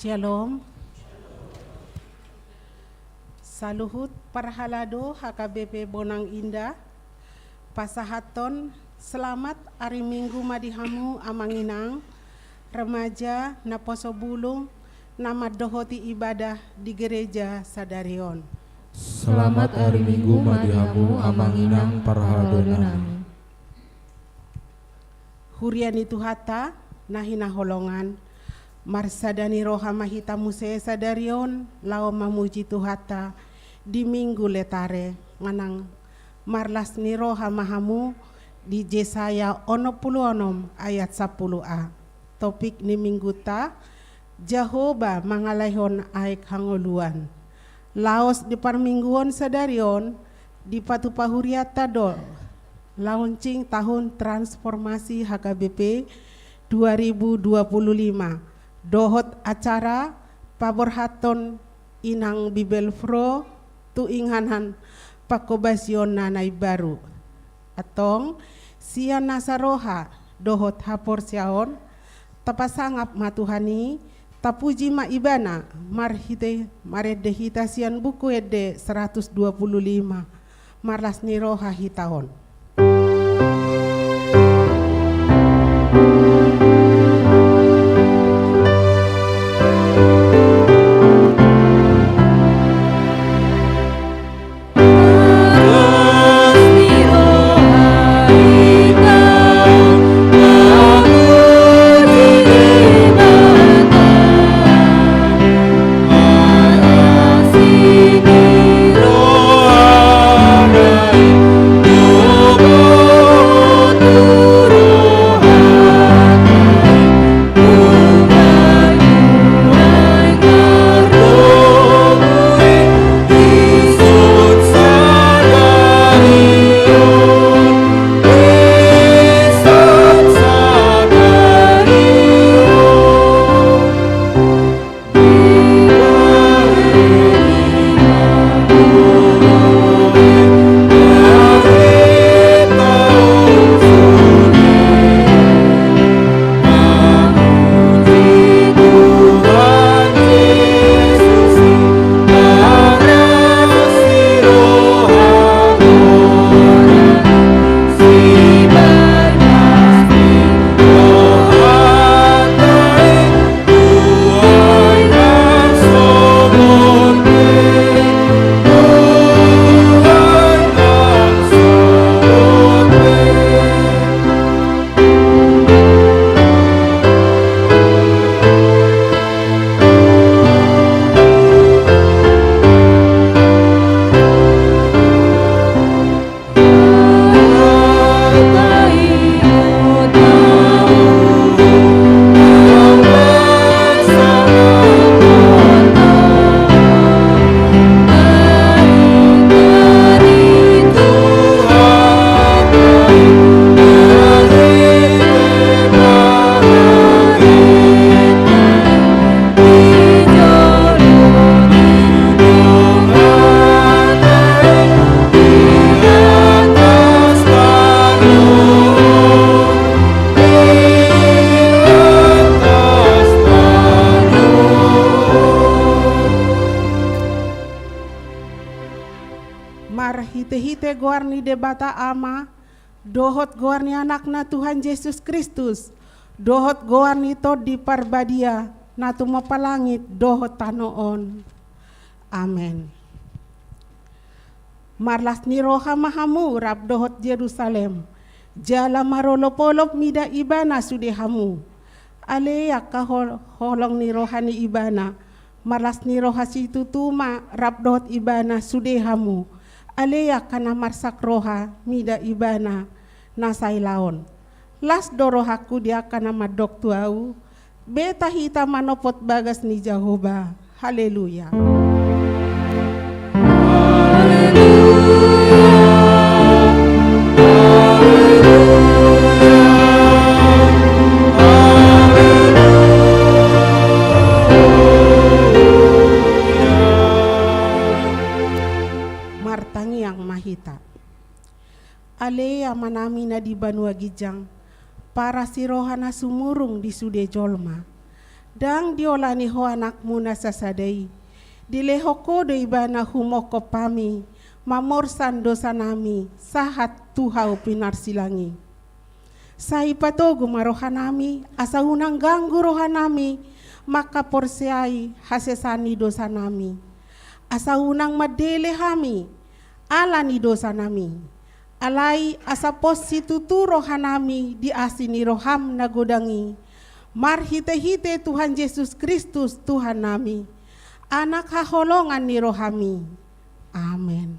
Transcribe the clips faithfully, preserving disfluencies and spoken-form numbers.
Shalom. Saluhut parhalado H K B P Bonang Indah, pasahathon selamat ari Minggu ma di hamu amang inang, remaja, naposo bulung, na mandohoti ibadah di gereja sadari on. Selamat ari Minggu ma di hamu amang inang parhalado nami. Huria ni Tuhanta na hinaholongan, marsada ni roha ma hita muse sadari on laho mamuji Tuhanta di Minggu Letare, manang marlas ni roha ma hamu di Jesaya onom pulu onom ayat sampulu a. Topik ni Minggunta, Jahowa mangalaihon aek hangoluan. Laos di parmingguon sadari on, dipatupa hurianta do launching tahun transformasi H K B P dua ribu dua puluh lima, dohot acara paborhathon inang Bibelvrouw tu inganan pangkobasionna na imbaru. Antong, sian nasa roha dohot haporseaon, tapasangap ma Tuhan i, tapuji ma Ibana, marhite marende hita sian Buku Ende seratus dua puluh lima, marlas ni roha hita on. Marhite-hite goar ni Debata Ama, dohot goar ni Anakna Tuhan Jesus Kristus, dohot goar ni Tondi Parbadia, na tumompa langit dohot tano on. Amen. Marlas ni roha ma hamu rap dohot Jerusalem, jala marolop-olop mida Ibana sude hamu. Ale angka hol-, holong ni roha ni Ibana, marlas ni roha situtu ma rap dohot Ibana sude hamu. Ale angka na marsak roha mida Ibana na sailaon. Las do rohangku di angka na mandok tu ahu, beta hita manopot bagas ni Jahowa. Haleluya. Martangiang ma hita. Ale Amanami na di banua ginjang, paras ni roha na sumurung di sude jolma. Ndang diolani Ho Anakmu na sasada i, dilehon Ho do Ibana humongkop hami, mamorsan dosanami sahat tu hau pinarsilang i. Sai patogu ma rohanami, asa unang ganggu rohanami mangkaporseai hasesaan ni dosanami, asa unang mandele hami ala ni dosanami. Alai asa pos situtu rohanami di asi ni roham na godang i, marhitehite Tuhan Jesus Kristus Tuhannami, Anak haholongan ni rohami. Amen.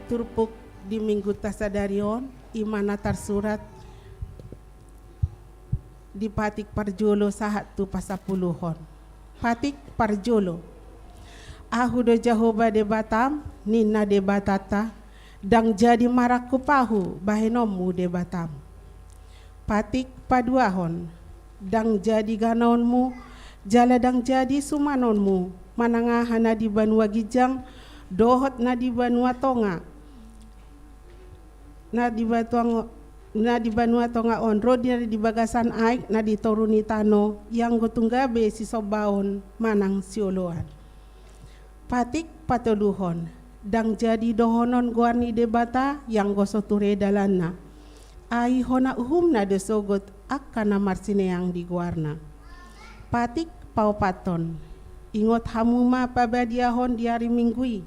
Turpuk di minggunta sadari on, i ma na tarsurat di patik parjolo sahat tu pasampuluhon. Patik parjolo. Ahu do Jahowa Debatam, ninna Debatanta, ndang jadi marangkup ahu bahenonmu Debatam. Patik paduahon. Ndang jadi ganaonmu, jala ndang jadi sumanonmu, manang aha na di banua ginjang dohot na di banua tonga, na di batuang, na di banua tonga on, ro di, di bagasan aek na di toru ni tano, ianggo tung gabe sisombaon manang sioloan. Patik patoluhon. Ndang jadi dohonon goar ni Debata, ianggo so ture dalanna. Ai hona uhumna do sogot angka na marsineang di goarna. Patik paopathon. Ingot hamu ma pabadiahon di ari Minggu i,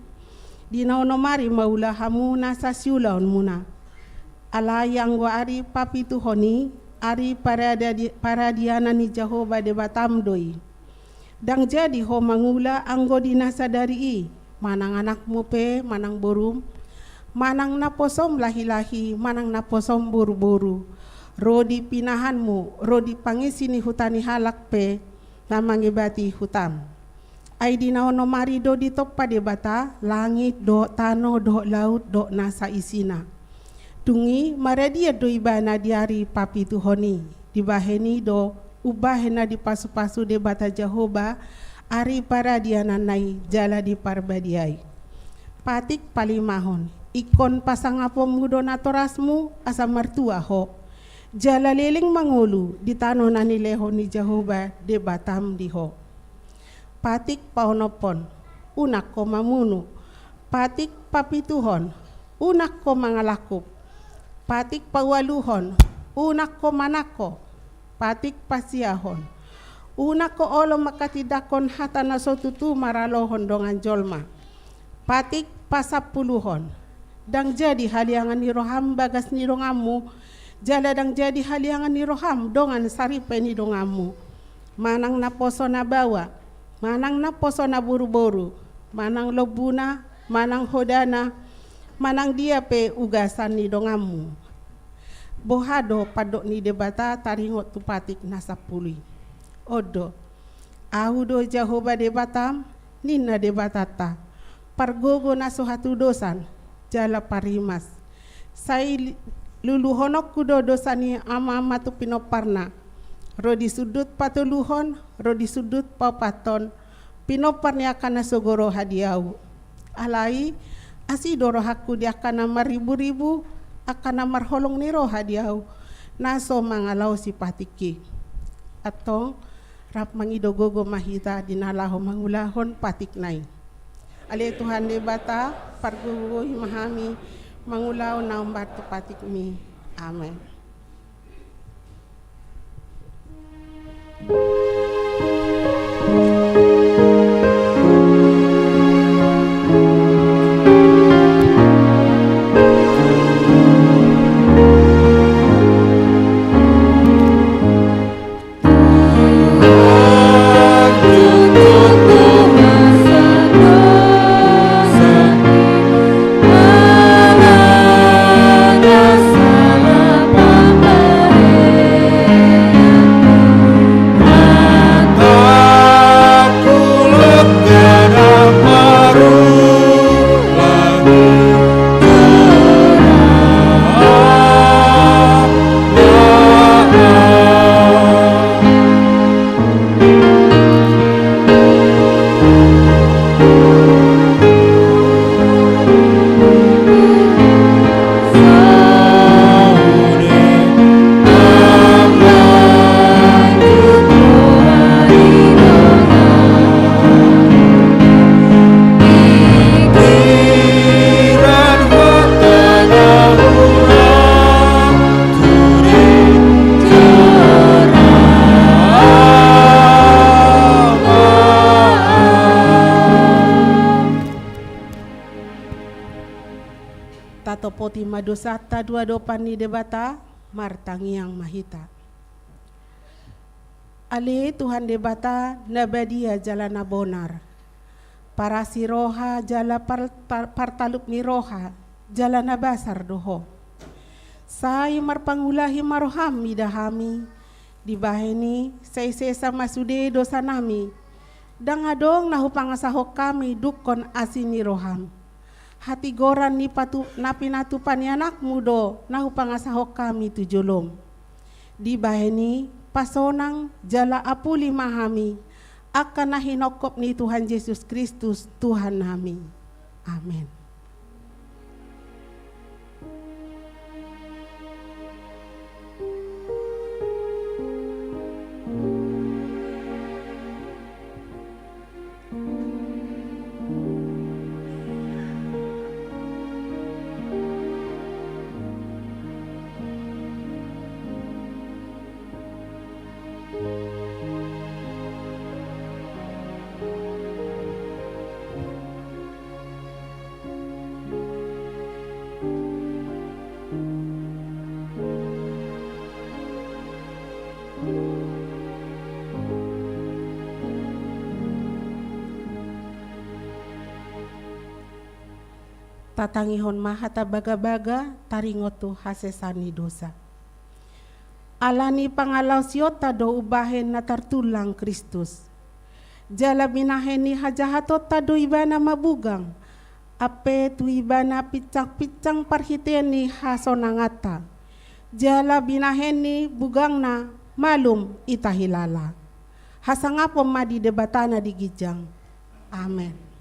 di na onom ari maula hamu nasa siulaonmuna. Alai anggo ari papituhon i, ari paradi-, paradianan ni Jahowa Debatam do i. Ndang jadi ho mangula anggo di na sadari i, manang anakmu pe, manang borum, manang naposom lahi-lahi, manang naposom boru-boru, ro di pinahanmu, ro di pangisi ni huta ni halak pe na mangebati hutam. Ai di na onom ari do ditompa Debata langit dohot tano dohot laut dohot nasa isina. Dung i maradian do Ibana di ari papituhon i, dibahen i do umbahen na dipasu-pasu Debata Jahowa ari paradiananna i jala diparbadiai. Patik palimahon. Ingkon pasangaponmu do natorasmu asa martua ho, jala leleng mangolu di tano na nilehon ni Jahowa Debatam di ho. Patik paonomhon. Unang ho mamunu. Patik papituhon. Unang ho mangalangkup. Patik paualuhon. Unang ho manang ho, patik pasiahon. Unang ho olo manghatindanghon hata na so tutu maralohon dongan jolma, patik pasampuluhon. Ndang jadi haliangan ni roham bagas ni donganmu, jala ndang jadi haliangan ni roham dongan saripe ni donganmu. Manang naposo na baoa, manang naposo na boruboru, manang lombuna, manang hodana, manang dia pe ugasan ni donganmu. Boha do pandok ni Debata taringot tu patik na sampulu i? On do: Ahu do Jahowa Debatam, ninna Debatanta, pargogo na so hatudosan jala parimas. Sai li-, luluhononku do dosa ni amaama tu pinomparna, ro di sundut patoluhon, ro di sundut paopathon, pinompar ni angka na sogo roha di ahu. Alai asi do rohangku di angka na marriburibu, angka na marholong ni roha di ahu, na so mangalaosi patikki. Antong, rap mangido gogo ma hita di na laho mangulahon patikna i. Ale Tuhan Debata, pargogohi ma hami mangulahon na hombar tu patikmi. Amen. Tatopoti ma dosanta tu adopan ni Debata, martangiang ma hita. Ale Tuhan Debata na badia jala na bonar, parasi roha jala parta-, partalup ni roha, jala na basar do Ho. Sai marpangulahi ma roham mida hami, dibahen i sai sesa ma sude dosanami, ndang adong na hupangasahon hami dungkon asi ni roham. Hatigoran ni patu-, na pinatupa ni Anakmu do na hupangasahon hami tu jolom. Dibahen i pasonang jala apuli ma hami, angka na hinongkop ni Tuhan Jesus Kristus Tuhannami. Amen. Tatangihon ma hata bagabaga taringot tu hasesaan ni dosa. Ala ni pangalaosionta do umbahen na tartulang Kristus. Jala binahen ni hajahatonta do Ibana mabugang, ampe tu Ibana pinsangpinsang parhitean ni hasonanganta. Jala binahen ni bugangna malum hita hilala. Hasangapon ma di Debata na di ginjang. Amen.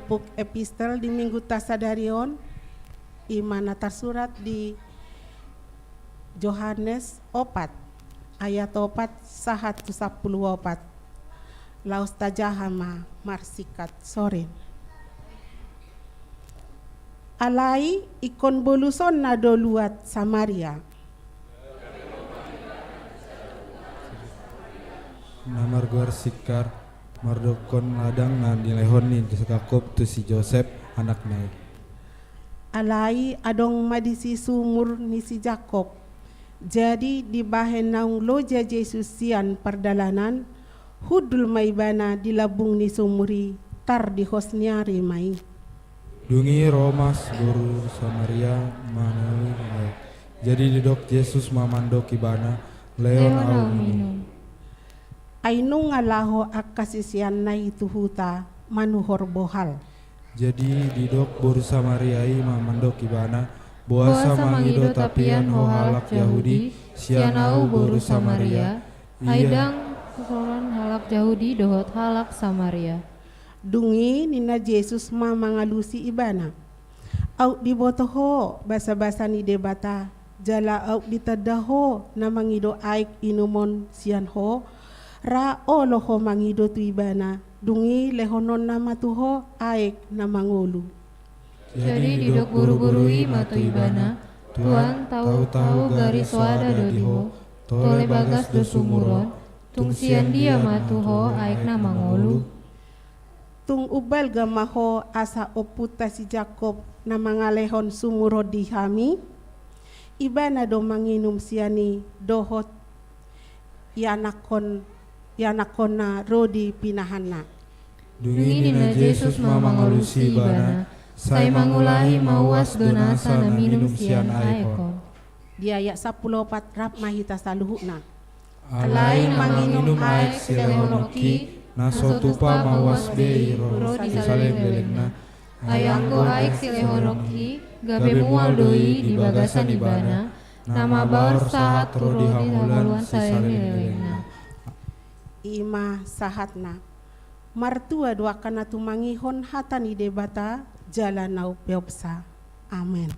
Puk epistel di minggu ta sadari on, i ma na tarsurat di Johannes opat, ayat opat sahat tu sampulu opat. Laos tajaha ma marsingkat. Sorry. Alai ingkon boluson na do luat Samaria. Na margoar Sikar, mardokkon ladang na nilehon ni Jakkob tu si Josep, anakna i. Alai adong ma disi sumur ni si Jakkob. Jadi dibahen naung loja Jesus sian pardalanan, hundul ma ibana di lambung ni sumur i, tar di hos ni ari ma i. Dung i ro ma boru Samaria mangalului aek. Jadi didok Jesus ma mandok ibana, "Lehon ahu minum." Ai nunga laho angka siseanna i tu huta manuhor bohal. Jadi didok boru Samaria i ma mandok ibana, "Boasa mangido tapian ho halak Jahudi sian ahu boru Samaria? Ai ndang soran halak Jahudi dohot halak Samaria." Dung i ninna Jesus ma mangalusi ibana, "Aut diboto ho basabasa ni Debata, jala aut ditanda ho na mangido aek inumon sian ho? Ra olo ho mangido tu ibana, dung i lehononna ma tu ho aek na mangolu." Jadi didok boruboru i ma tu ibana, "Tuan, tahu-tahu gari so ada do di ho, tole bagas do sumur on, tung sian dia ma tu ho aek na mangolu? Tung umbalga ma ho asa ompunta si Jakkob na mangalehon sumur on di hami? Ibana do manginum sian i dohot ianakhon, ianakhonna ro di pinahanna." Dung i ninna Jesus ma mangalusi ibana, "Sai mangulahi ma uas do nasa na minum sian aek on." Di ayat sampulu opat rap ma hita saluhutna. Alai manginum aek silehononki, na so tupa ma uas be i ro di saleleng-lelengna. Ai anggo aek silehononki, gabe mual do i di bagasan ibana, na mabaor sahat ro di hangoluan saleleng-lelengna. I ma sahatna. Martua do angka na tumangihon hata ni Debata jala na umpeopsa. Amen.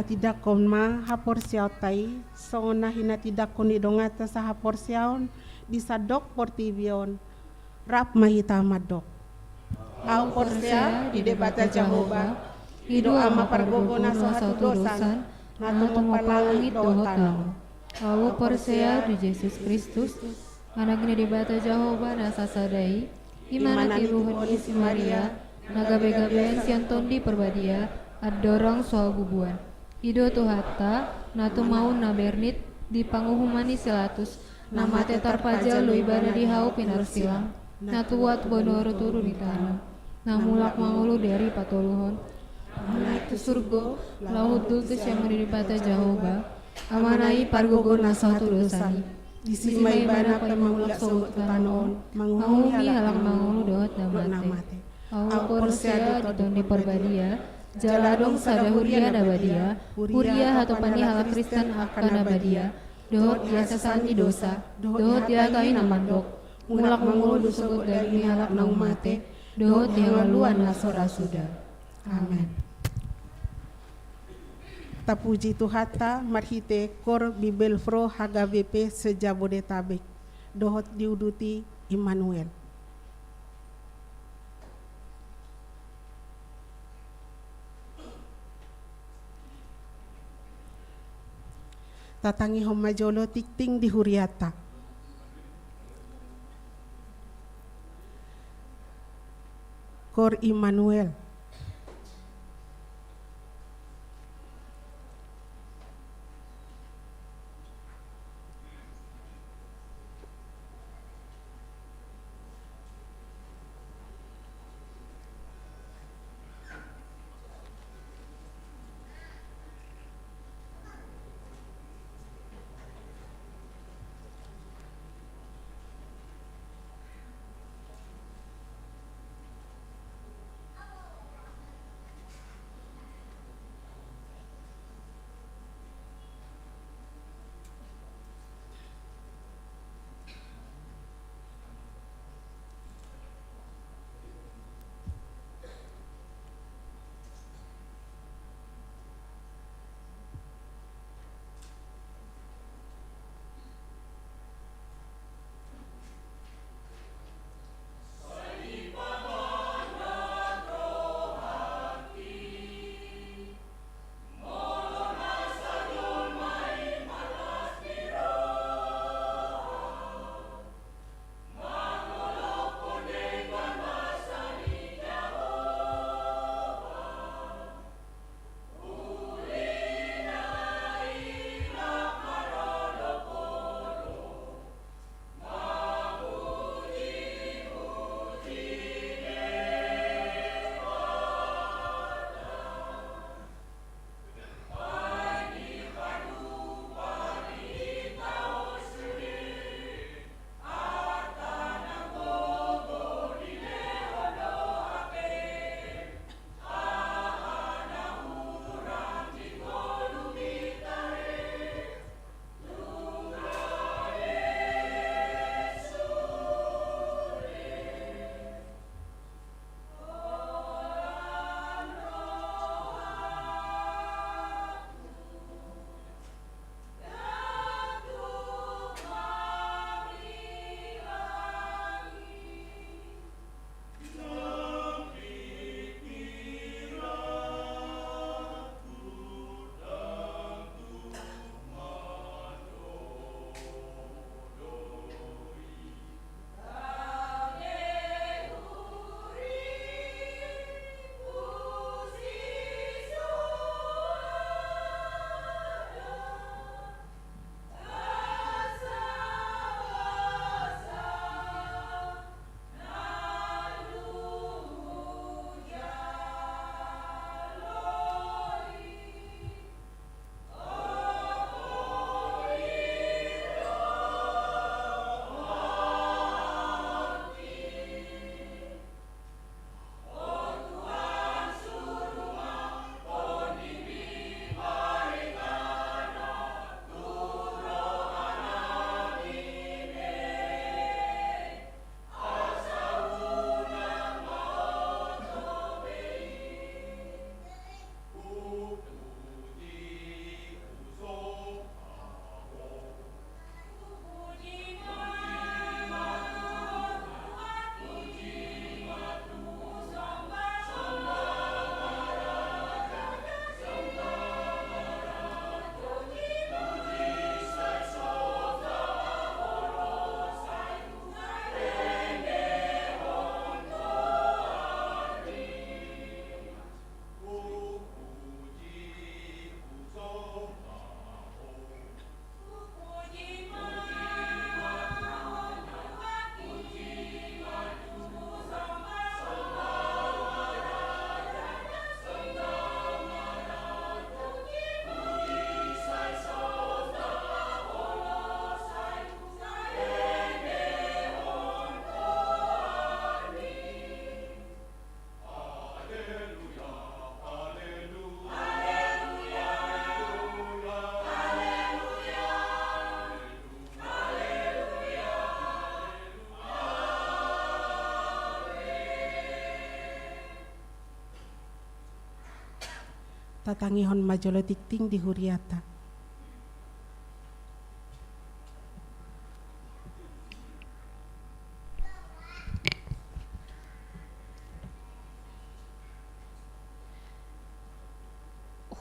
Tindanghon ma haporseaonta i, songon na hinatindanghon ni donganta sahaporseaon di sandok portibi on. Rap ma hita mandok. Ahu porsea di Debata Jahowa, i do Ama pargogo na so hatudosan, na tumompa langit dohot tano. Ahu porsea di Jesus Kristus, Anak ni Debata Jahowa na sasada i, i ma na tinodohon ni si Maria, na gabe-gabean sian Tondi Parbadia, andorang so habubuan. I do Tuhanta, na tumaon na bernit, di panguhuman ni si Latus, na mate tarpajal do ibana di hau pinarsilang, na tuat bonoro turu di tano, na mulak mangolu di ari patoluhon, na naek tu surgo, laho hundul tu siamun ni Debata Jahowa, Amana i pargogo na so hatudosan i. Disi ma ibana pe mangulak sogot tu tano on, manguhumi halak na mangolu dohot na mate. Ahu porsea di Tondi Parbadia, jala adong sada huria na badia, huria hatopan ni halak Kristen angka na badia, dohot di hasesaan ni dosa, dohot di hata i na mandok, mulak mangolu sogot daging ni halak naung mate, dohot di hangoluan na so ra suda. Amen. Tapuji Tuhanta marhite Kor Bibelvrouw H K B P se-Jabodetabek dohot diuduti Immanuel. Tatangihon ma jolo tingting di hurianta. Kor Immanuel. Tatangihon ma jolo tingting di huriata.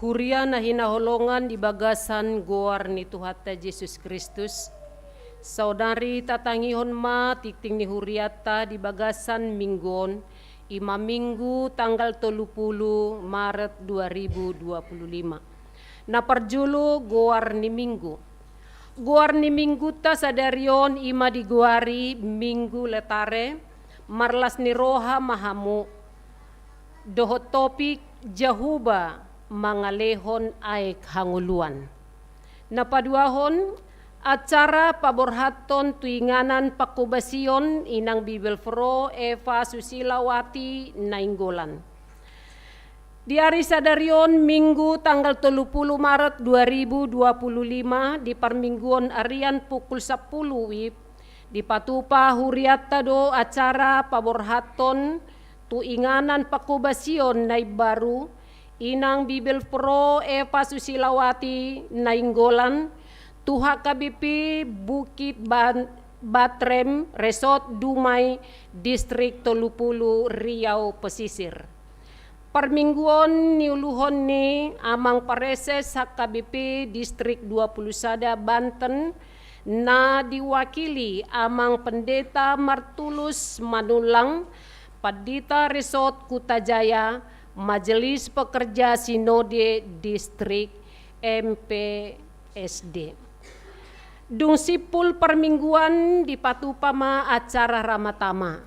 Huria na hinaholongan di bagasan goar ni Tuhanta Jesus Kristus, saonari tatangihon ma tingting ni huriata di bagasan minggu on, i ma Minggu tanggal tolu pulu Maret dua ribu dua pulu lima. Na parjolo, goar ni Minggu. Goar ni Minggunta sadari on i ma digoari Minggu Letare, marlas ni roha ma hamu, dohot topik Jahowa mangalehon aek hangoluan. Na paduahon, acara paborhathon tu inganan pangkobasion inang Bibelvrouw Eva Susilawati Nainggolan. Di ari sadari on, Minggu tanggal tolu pulu Maret dua ribu dua pulu lima, di parmingguon arian pukul sampulu wib, dipatupa hurianta do acara paborhathon tu inganan pangkobasion na imbaru, inang Bibelvrouw Eva Susilawati Nainggolan, tu H K B P Bukit Ban-, Batrem, Resort Dumai, Distrik tolu pulu Riau Pesisir. Parmingguon niuluhon ni amang pareses H K B P Distrik dua pulu sada Banten, na diwakili amang Pendeta Martulus Manullang, Pandita Resort Kuta Jaya, Majelis Pekerja Sinode Distrik, M P S D. Dung simpul parmingguan, dipatupa ma acara ramatama.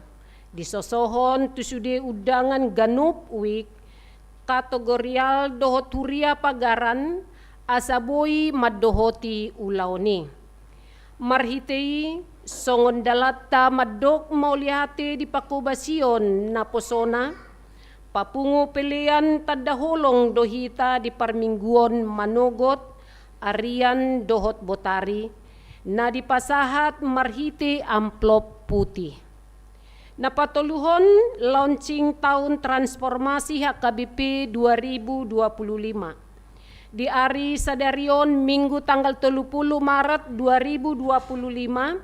Disosohon tu sude undangan ganup wik, kategorial dohot huria pagaran, asa boi mandohoti ulaon i. Marhite i, songon dalanta mandok mauliate di pangkobasion naposona, papungu pelean tanda holong do hita di parmingguon manogot, arian dohot botari, na dipasahat marhite amplop putih. Na patoluhon, launching taon transformasi H K B P dua ribu dua pulu lima. Di ari sadari on, Minggu tanggal tolu pulu Maret dua ribu dua pulu lima,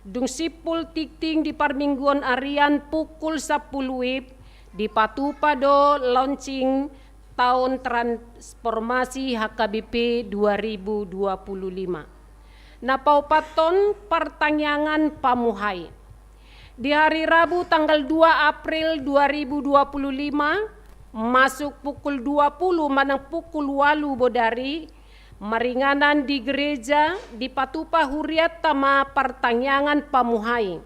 dung simpul tingting di parmingguon arian pukul sampulu wib, dipatupa do launching taon transformasi H K B P dua ribu dua pulu lima. Na paopathon, partangiangan pamuhai. Di hari Rabu tanggal dua April dua ribu dua pulu lima, masuk pukul dua pulu manang pukul ualu bodari, maringanan di gereja, dipatupa hurianta ma partangiangan pamuhai.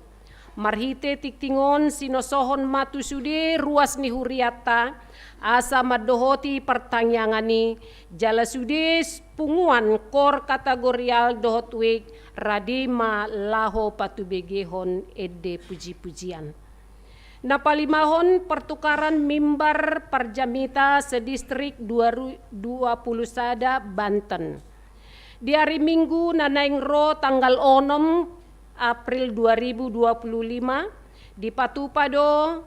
Marhite tingting on sinosohon ma tu sude ruas ni hurianta, asa mandohoti partangiangan i, jala sude punguan kor kategorial dohot wik rade ma laho patubegehon ende pujipujian. Na palimahon, pertukaran mimbar parjamita sedistrik dua ru-, dua pulu sada Banten. Di ari Minggu na naeng ro tanggal onom April dua ribu dua pulu lima, dipatupa do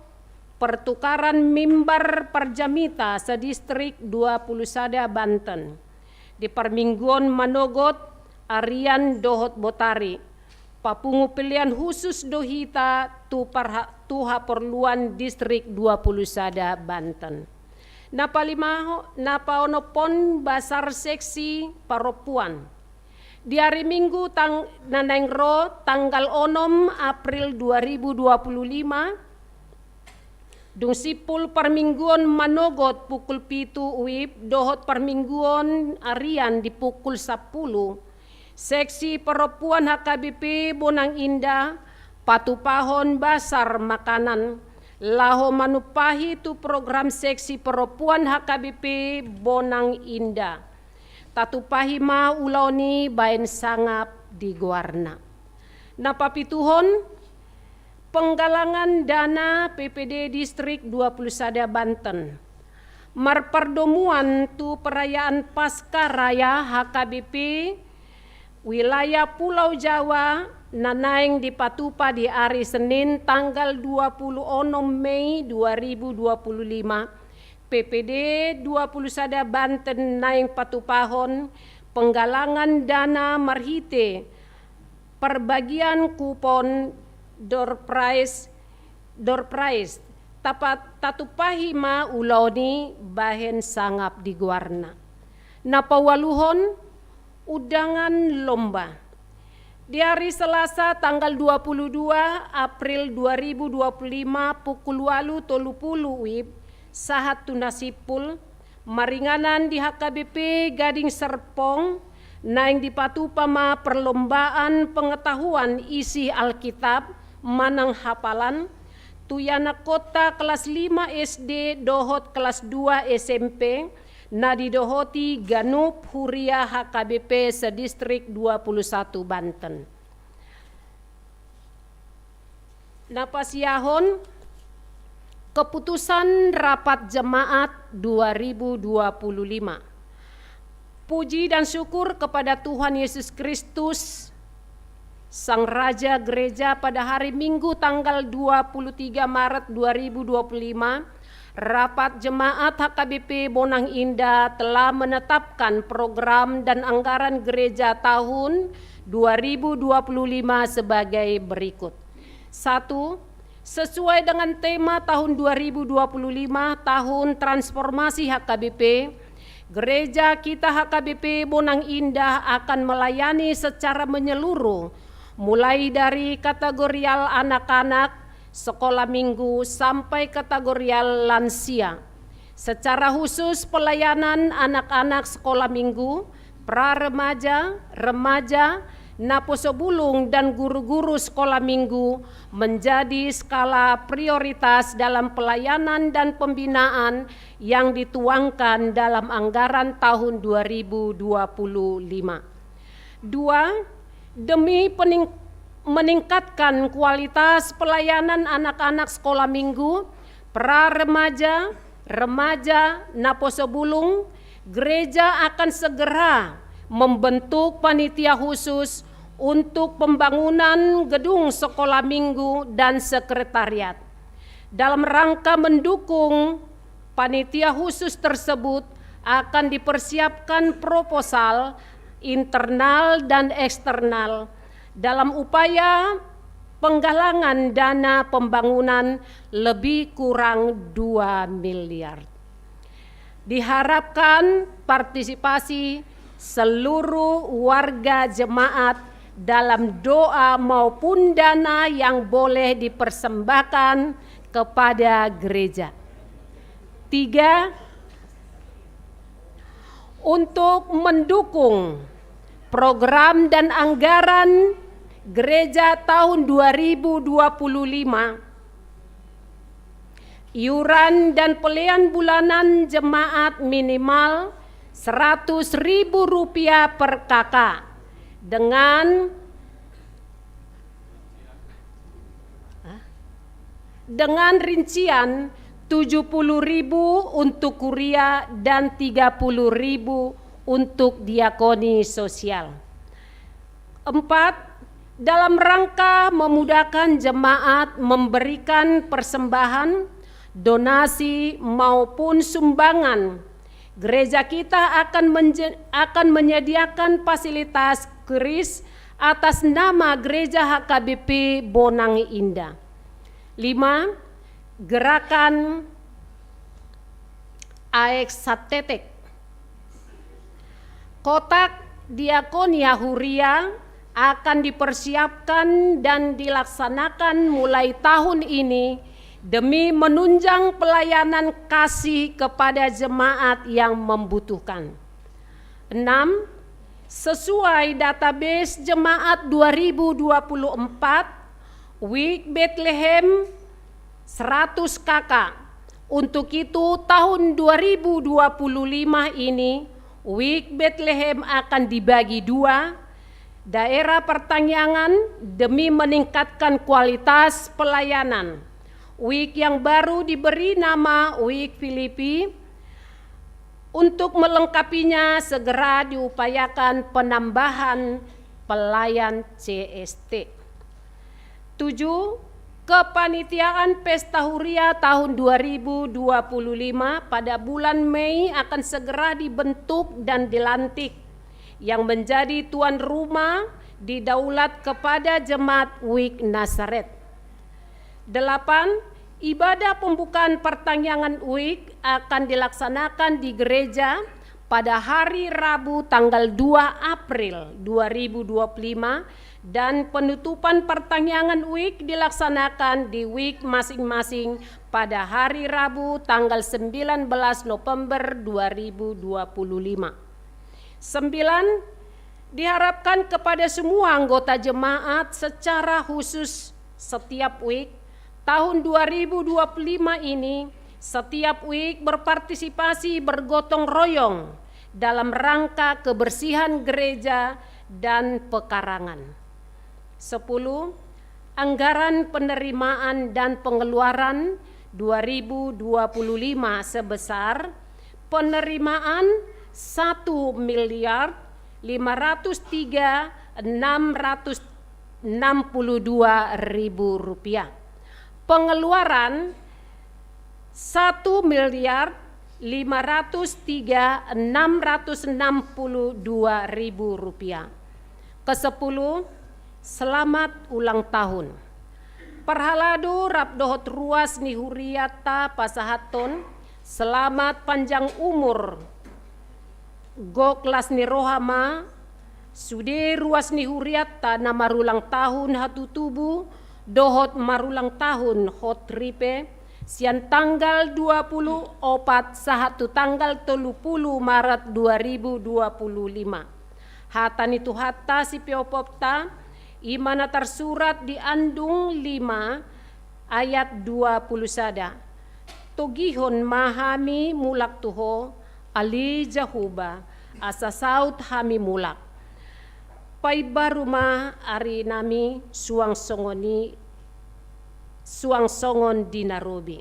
pertukaran mimbar parjamita sedistrik dua pulu sada Banten. Di parmingguon manogot, arian dohot botari, papungu pelean khusus do hita tu parha-, tu haporluan distrik dua pulu sada Banten. Na palimaho-, na paonomhon, basar seksi parompuan. Di ari Minggu tang-, na naeng ro tanggal onom April dua ribu dua pulu lima, dung simpul parmingguon manogot pukul pitu wib dohot parmingguon arian di pukul sampulu, seksi parompuan H K B P Bonang Indah patupahon basar makanan, laho manumpahi tu program seksi parompuan H K B P Bonang Indah. Tatumpahi ma ulaon i baen sangap di goarna. Na papituhon, penggalangan dana P P D Distrik dua pulu sada Banten. Marpardomuan tu perayaan Paskah Raya H K B P wilayah Pulau Jawa na naeng dipatupa di ari Senin tanggal dua pulu onom Mei dua ribu dua pulu lima, P P D dua puluh sada Banten naeng patupahon penggalangan dana marhite parbagian kupon door prize, door prize. Tapa-, tatumpahi ma ulaon i bahen sangap di goarna. Na paualuhon, undangan lomba. Di hari Selasa tanggal dua puluh dua April dua ribu dua puluh lima pukul ualu tolu pulu WIB sahat tu na simpul, maringanan di H K B P Gading Serpong, naeng dipatupa ma perlombaan pengetahuan isi Alkitab manang hafalan, tu ianakhonta kelas lima S D dohot kelas dua S M P, na didohoti ganup huria H K B P sedistrik dua puluh satu Banten. Na pasiahon, keputusan rapat jemaat dua ribu dua puluh lima. Puji dan syukur kepada Tuhan Yesus Kristus, Sang Raja Gereja, pada hari Minggu tanggal dua puluh tiga Maret dua ribu dua puluh lima, rapat jemaat H K B P Bonang Indah telah menetapkan program dan anggaran gereja tahun dua ribu dua puluh lima sebagai berikut. Satu, sesuai dengan tema tahun dua ribu dua puluh lima, tahun transformasi H K B P, gereja kita H K B P Bonang Indah akan melayani secara menyeluruh, mulai dari kategorial anak-anak sekolah minggu sampai kategorial lansia. Secara khusus, pelayanan anak-anak sekolah minggu, pra remaja, remaja, naposobulung, dan guru-guru sekolah minggu menjadi skala prioritas dalam pelayanan dan pembinaan yang dituangkan dalam anggaran tahun dua ribu dua puluh lima. Dua, demi pening-, meningkatkan kualitas pelayanan anak-anak sekolah minggu, pra remaja, remaja, naposobulung, gereja akan segera membentuk panitia khusus untuk pembangunan gedung sekolah minggu dan sekretariat. Dalam rangka mendukung panitia khusus tersebut, akan dipersiapkan proposal internal dan eksternal dalam upaya penggalangan dana pembangunan lebih kurang dua miliar. Diharapkan partisipasi seluruh warga jemaat dalam doa maupun dana yang boleh dipersembahkan kepada gereja. Tiga, untuk mendukung program dan anggaran gereja tahun dua ribu dua puluh lima, iuran dan pelean bulanan jemaat minimal seratus ribu rupiah per K K, dengan, dengan rincian tujuh puluh ribu untuk kuria dan tiga puluh ribu untuk diakoni sosial. Empat, dalam rangka memudahkan jemaat memberikan persembahan, donasi, maupun sumbangan, gereja kita akan menje-, akan menyediakan fasilitas kris atas nama Gereja H K B P Bonang Indah. Lima, gerakan Aek Santetek. Kotak diakonia huria akan dipersiapkan dan dilaksanakan mulai tahun ini demi menunjang pelayanan kasih kepada jemaat yang membutuhkan. Enam, sesuai database jemaat dua ribu dua puluh empat, WIK Betlehem seratus K K. Untuk itu, tahun dua ribu dua puluh lima ini, WIK Betlehem akan dibagi dua, daerah pertanggiangan demi meningkatkan kualitas pelayanan. WIK yang baru diberi nama WIK Filipi. Untuk melengkapinya, segera diupayakan penambahan pelayan C S T. Tujuh, Kepanitiaan Pesta Huria tahun dua ribu dua puluh lima pada bulan Mei akan segera dibentuk dan dilantik, yang menjadi tuan rumah didaulat kepada Jemaat Wik Nasaret. Delapan, ibadah pembukaan partangiangan Wik akan dilaksanakan di gereja pada hari Rabu tanggal dua April dua ribu dua puluh lima, dan penutupan partangiangan Wik dilaksanakan di Wik masing-masing pada hari Rabu tanggal sembilan belas November dua ribu dua puluh lima. Sembilan, diharapkan kepada semua anggota jemaat secara khusus setiap Wik tahun dua ribu dua puluh lima ini, setiap Wik berpartisipasi bergotong royong dalam rangka kebersihan gereja dan pekarangan. Sepuluh, anggaran penerimaan dan pengeluaran dua ribu dua puluh lima sebesar penerimaan satu miliar lima ratus tiga enam ratus enam puluh dua ribu rupiah. Pengeluaran satu miliar lima ratus tiga enam ratus enam puluh dua ribu rupiah. Kesepuluh, selamat ulang tahun. Parhalado rap dohot ruas ni huriata pasahathon selamat panjang umur, gok las ni roha ma, sude ruas ni huriata na marulang tahun hatutubu dohot marulang tahun hot ripe, sian tanggal dua puluh opat sahat tu tanggal tolu puluh Maret dua ribu dua puluh lima. Hata ni Tuhanta sipeopopta, i ma na tarsurat di Andung lima ayat dua puluh sada. Togihon ma hami mulak tu Ho, ale Jahowa, asa saut hami mulak. Paimbaru ma arinami suang songon i, suang songon di na robi.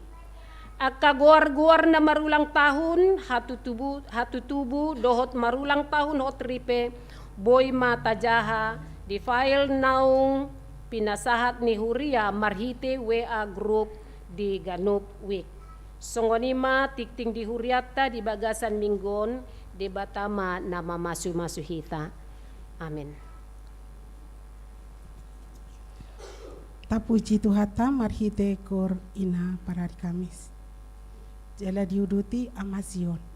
Angka goar-goar na marulang tahun hatutubu, hatutubu dohot marulang tahun hot ripe, boi ma tajaha di file naung pinasahat ni huria marhite W A group di ganup Wik. Songon i ma tingting di hurianta di bagasan minggu on, Debata ma na mamasu-masu hita. Amin. Tapuji Tuhanta marhite koor ina parari Kamis. Jala diuduti Ama Sion.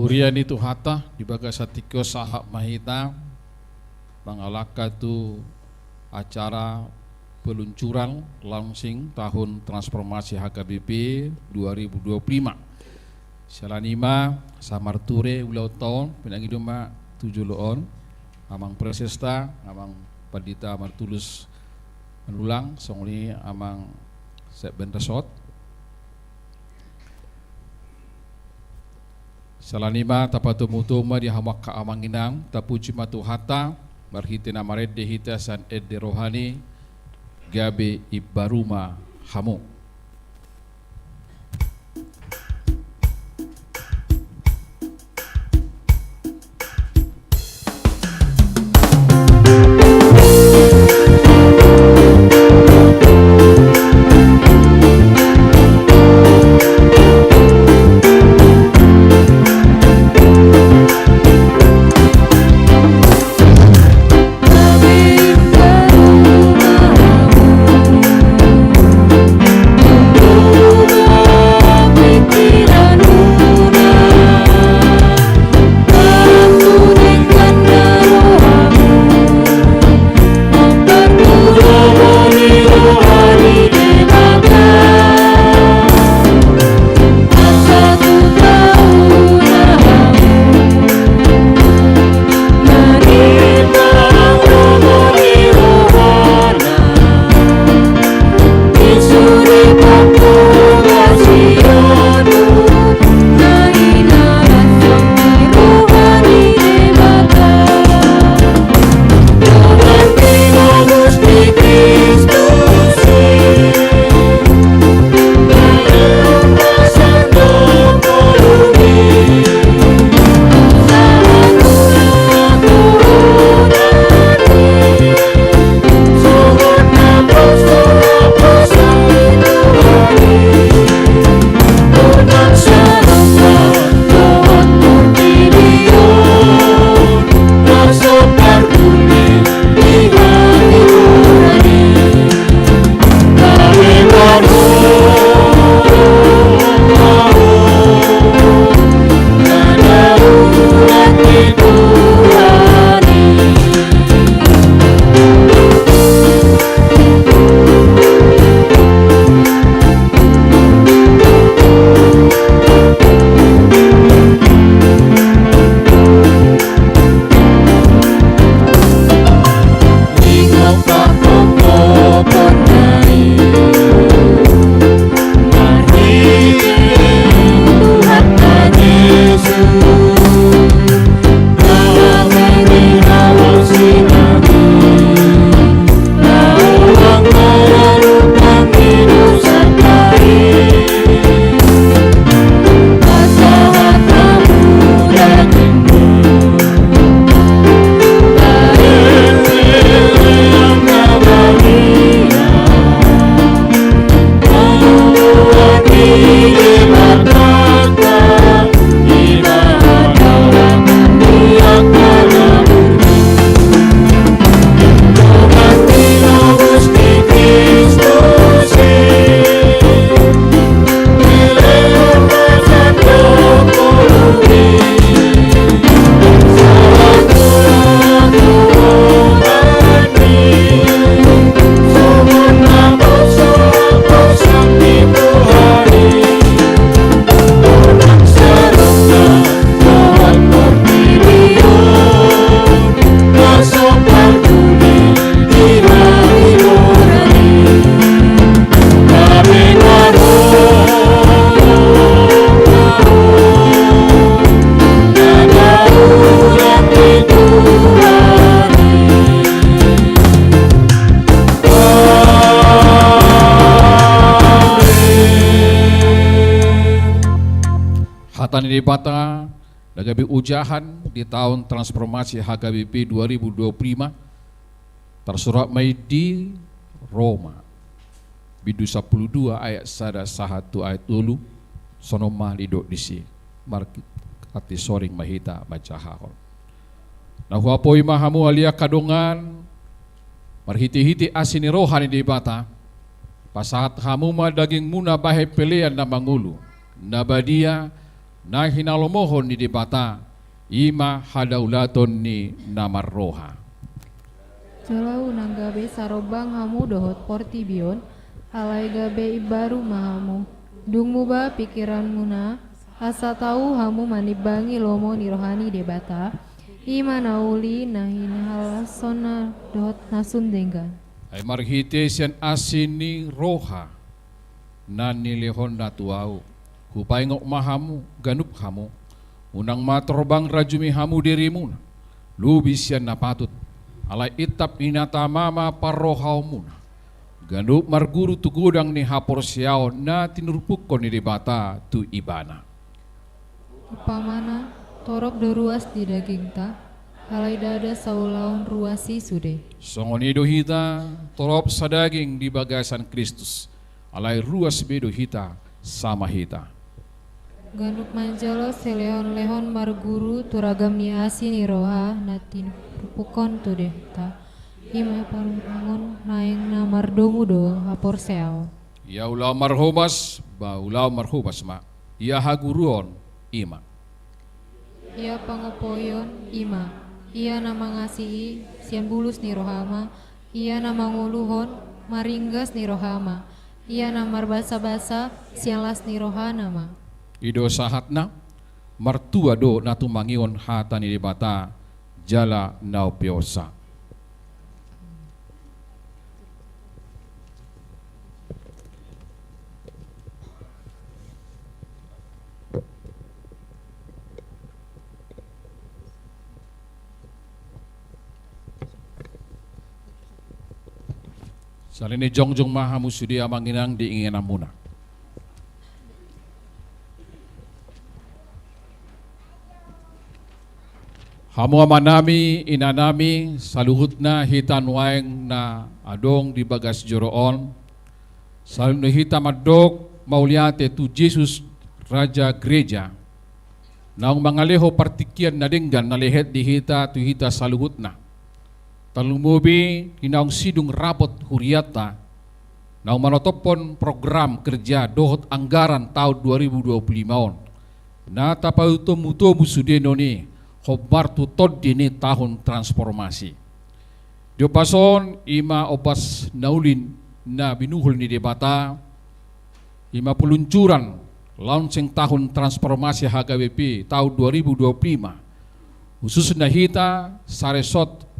Huria ni Tuhanta, di bagasan tingki on sahat ma hita mangalangka tu acara peluncuran launching tahun transformasi H K B P dua ribu dua puluh lima. Siala ni i ma, asa marture ulaonta on, pinangido ma tu jolo on, Amang Presesta, Amang Pandita Martulus Manulang, songon i Amang Sekben Resort. Siala ni i ma, tapatomutomu ma di hamu angka amang inang, tapuji ma Tuhanta, marhite na marende hita sian ende rohani, gabe imbaru ma hamu. Hata ni Debata na gabe ojahan di taon transformasi H K B P dua ribu dua puluh lima, tarsurat ma i di Roma, bindu sampulu dua ayat sada sahat tu ayat tolu. Songon on ma didok disi. Marhite soring ma hita manjahahon. Na huapoi ma hamu ale angka dongan, marhitehite asi ni roha ni Debata, pasahat hamu ma dagingmuna bahen pelean na mangolu, na badia, Na hinalomohon ni Debata, i ma hadaulaton ni na marroha. Jala unang gabe sarombang hamu dohot portibi on, alai gabe imbaru ma hamu. Dung muba pingkiranmuna, asa tau hamu manimbangi lomo ni roha ni Debata, i ma na uli, na hinalashonna dohot na sun denggan. Ai marhite sian asi ni roha na nilehonna tu ahu, hupaingot ma hamu, ganup hamu, unang ma torbang rajumi hamu dirimuna, lobi sian na patut, alai intap inatama ma parrohaonmuna, ganup marguru tu godang ni haporseaon na tinurpukkon ni Debata tu ibana. Umpamana, torop do ruas di dagingta, alai ndada saulaon ruas i sude. Songon i do hita, torop sadaging di bagasan Kristus, alai ruas be do hita sama hita. Ganup manjalo silehonlehon marguru tu ragam ni asi ni roha na tinurpukkon tu hita, i ma parurangon naeng na mardomu do haporseaon. Ia ulaon marhobas, ba ulaon marhobas ma. Ia haguruon, i ma. Ia pangopoion, i ma. Ia na mangasihi, sian bulus ni roha ma. Ia na mangoluhon, maringgas ni roha ma. Ia na marbasabasa, sian las ni rohana ma. I do sahatna, martua do na tumangihon hata ni Debata, jala na umpeonsa. Sahali ni jongjong ma hamu sude amang inang di ingananmuna. Hamu amanami, inanami, saluhutna hita nuaeng na adong di bagas joro on, saluhutna hita mandok mauliate tu Jesus, Raja Gereja, naung mangaleho partingkian na denggan na lehet di hita tu hita saluhutna. Tarlumobi di naung sidung rapot hurianta, naung manotophon program kerja dohot anggaran taon dua ribu dua puluh lima on, na tapatombutombu sude non i hombar tu tondi ni taon transformasi. Di ombas on, i ma ombas na uli na binuhul ni Debata, i ma peluncuran launching taon transformasi H K B P taon dua ribu dua puluh lima, khususna hita saresort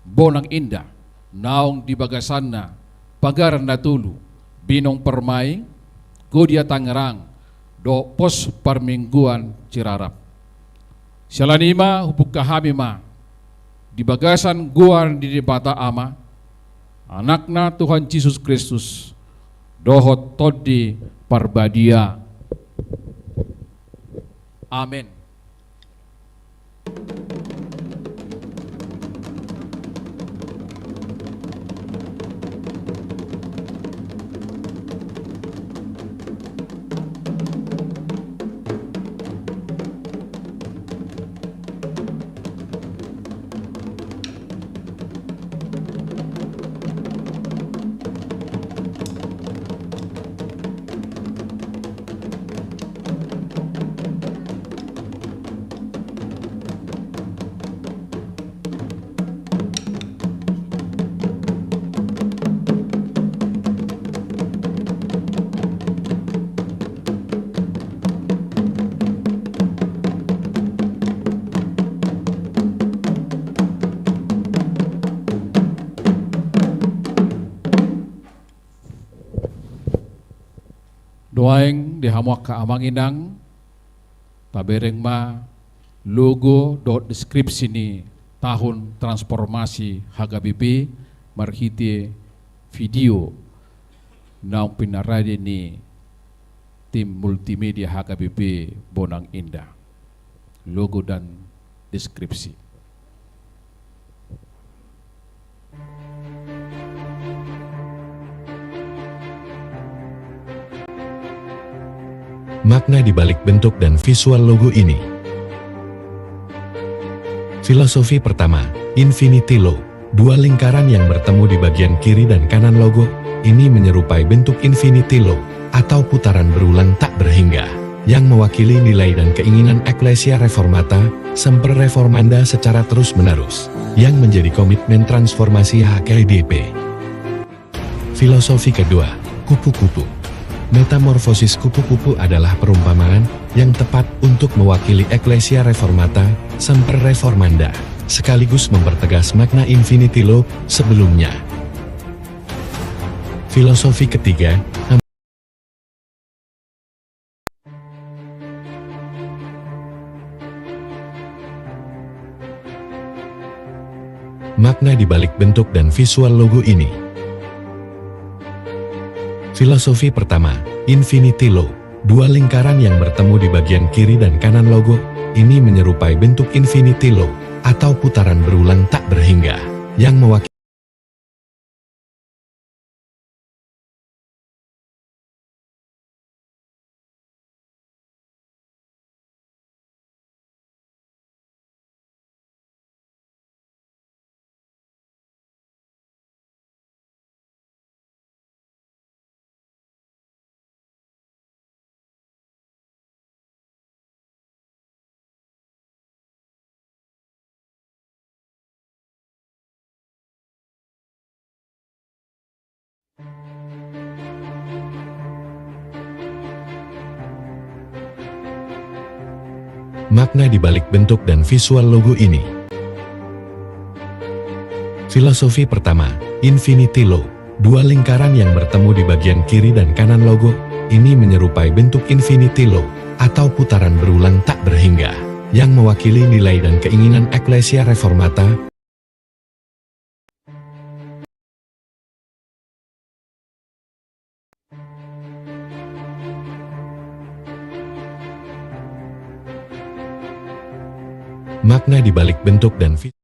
Bonang Indah, naung di bagasanna Pagaran Na Tolu, Binong Permai, Godia Tangerang, dohot Pos Parmingguan Cirarap. Siala ni i ma hubuka hami ma di bagasan goar ni Debata Ama, Anakna Tuhan Jesus Kristus, dohot Tondi Parbadia. Amen. Nuaeng di hamu angka amang inang, tabereng ma logo dohot deskripsi ni taon transformasi H K B P marhite video naung pinarade ni tim multimedia H K B P Bonang Indah. Logo dan deskripsi. Makna di balik bentuk dan visual logo ini. Filosofi pertama, Infinity Logo. Dua lingkaran yang bertemu di bagian kiri dan kanan logo, ini menyerupai bentuk Infinity Logo, atau putaran berulang tak berhingga, yang mewakili nilai dan keinginan Ecclesia Reformata, Semper Reformanda secara terus-menerus, yang menjadi komitmen transformasi H K D P. Filosofi kedua, kupu-kupu. Metamorfosis kupu-kupu adalah perumpamaan yang tepat untuk mewakili Ecclesia Reformata, Semper Reformanda, sekaligus mempertegas makna Infinity Law sebelumnya. Filosofi ketiga, makna di balik bentuk dan visual logo ini. Filosofi pertama, Infinity Law. Dua lingkaran yang bertemu di bagian kiri dan kanan logo ini menyerupai bentuk Infinity Law atau putaran berulang tak berhingga yang mewakili Makna di balik bentuk dan visual logo ini. Filosofi pertama, Infinity Law. Dua lingkaran yang bertemu di bagian kiri dan kanan logo ini menyerupai bentuk Infinity Law atau putaran berulang tak berhingga yang mewakili nilai dan keinginan Ecclesia Reformata. Makna di balik bentuk dan fi-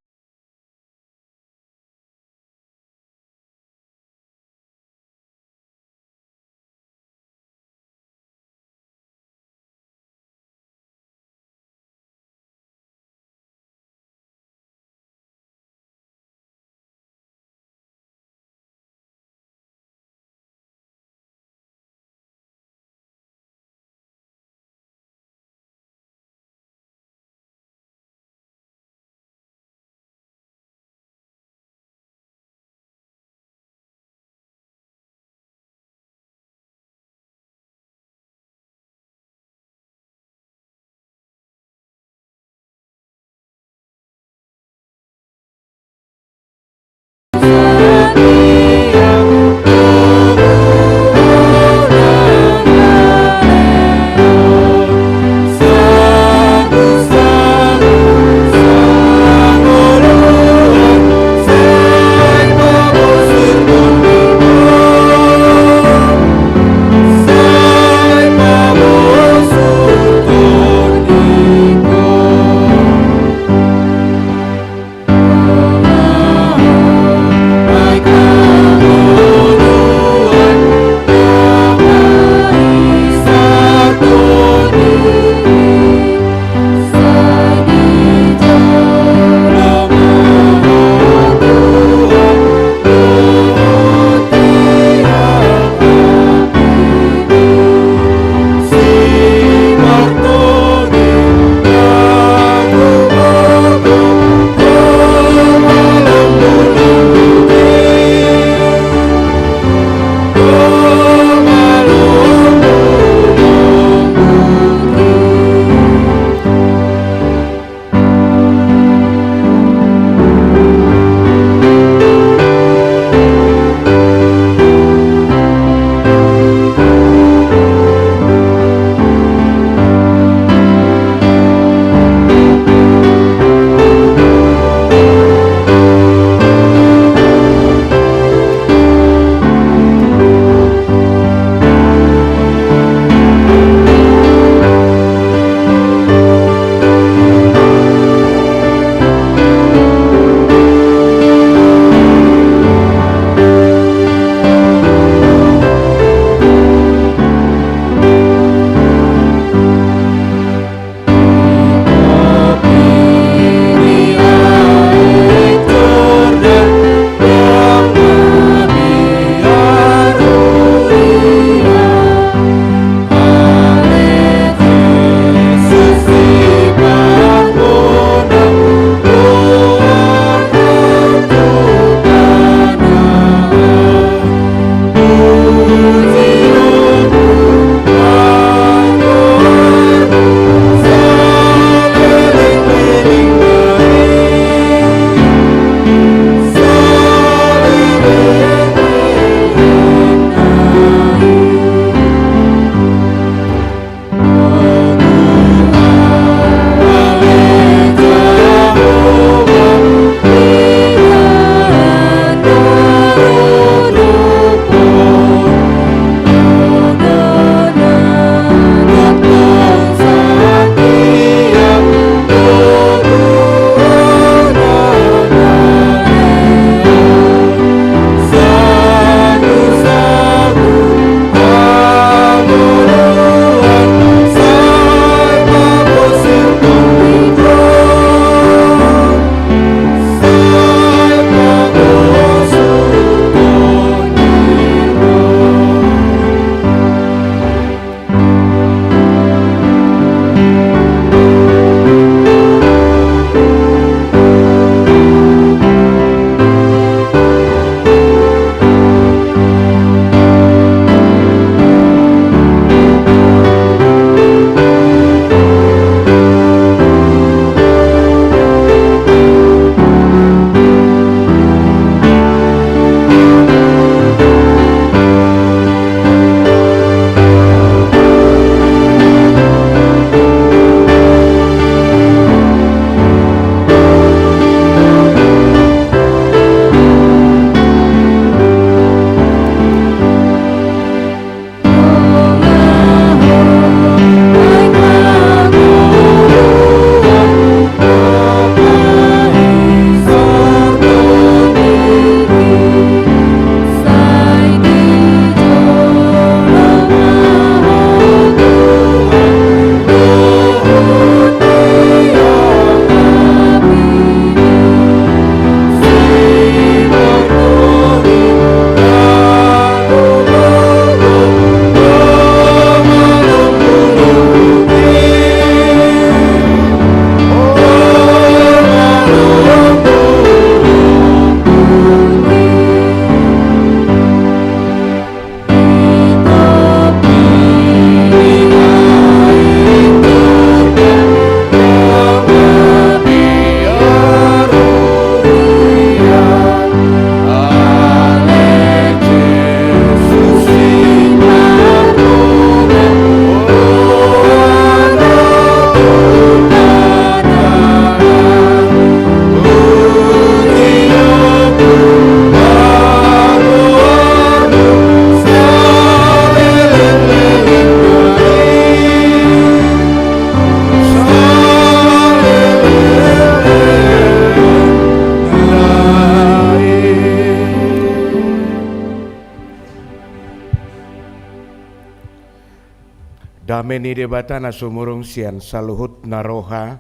Dame ni Debata na sumurung sian saluhut na roha,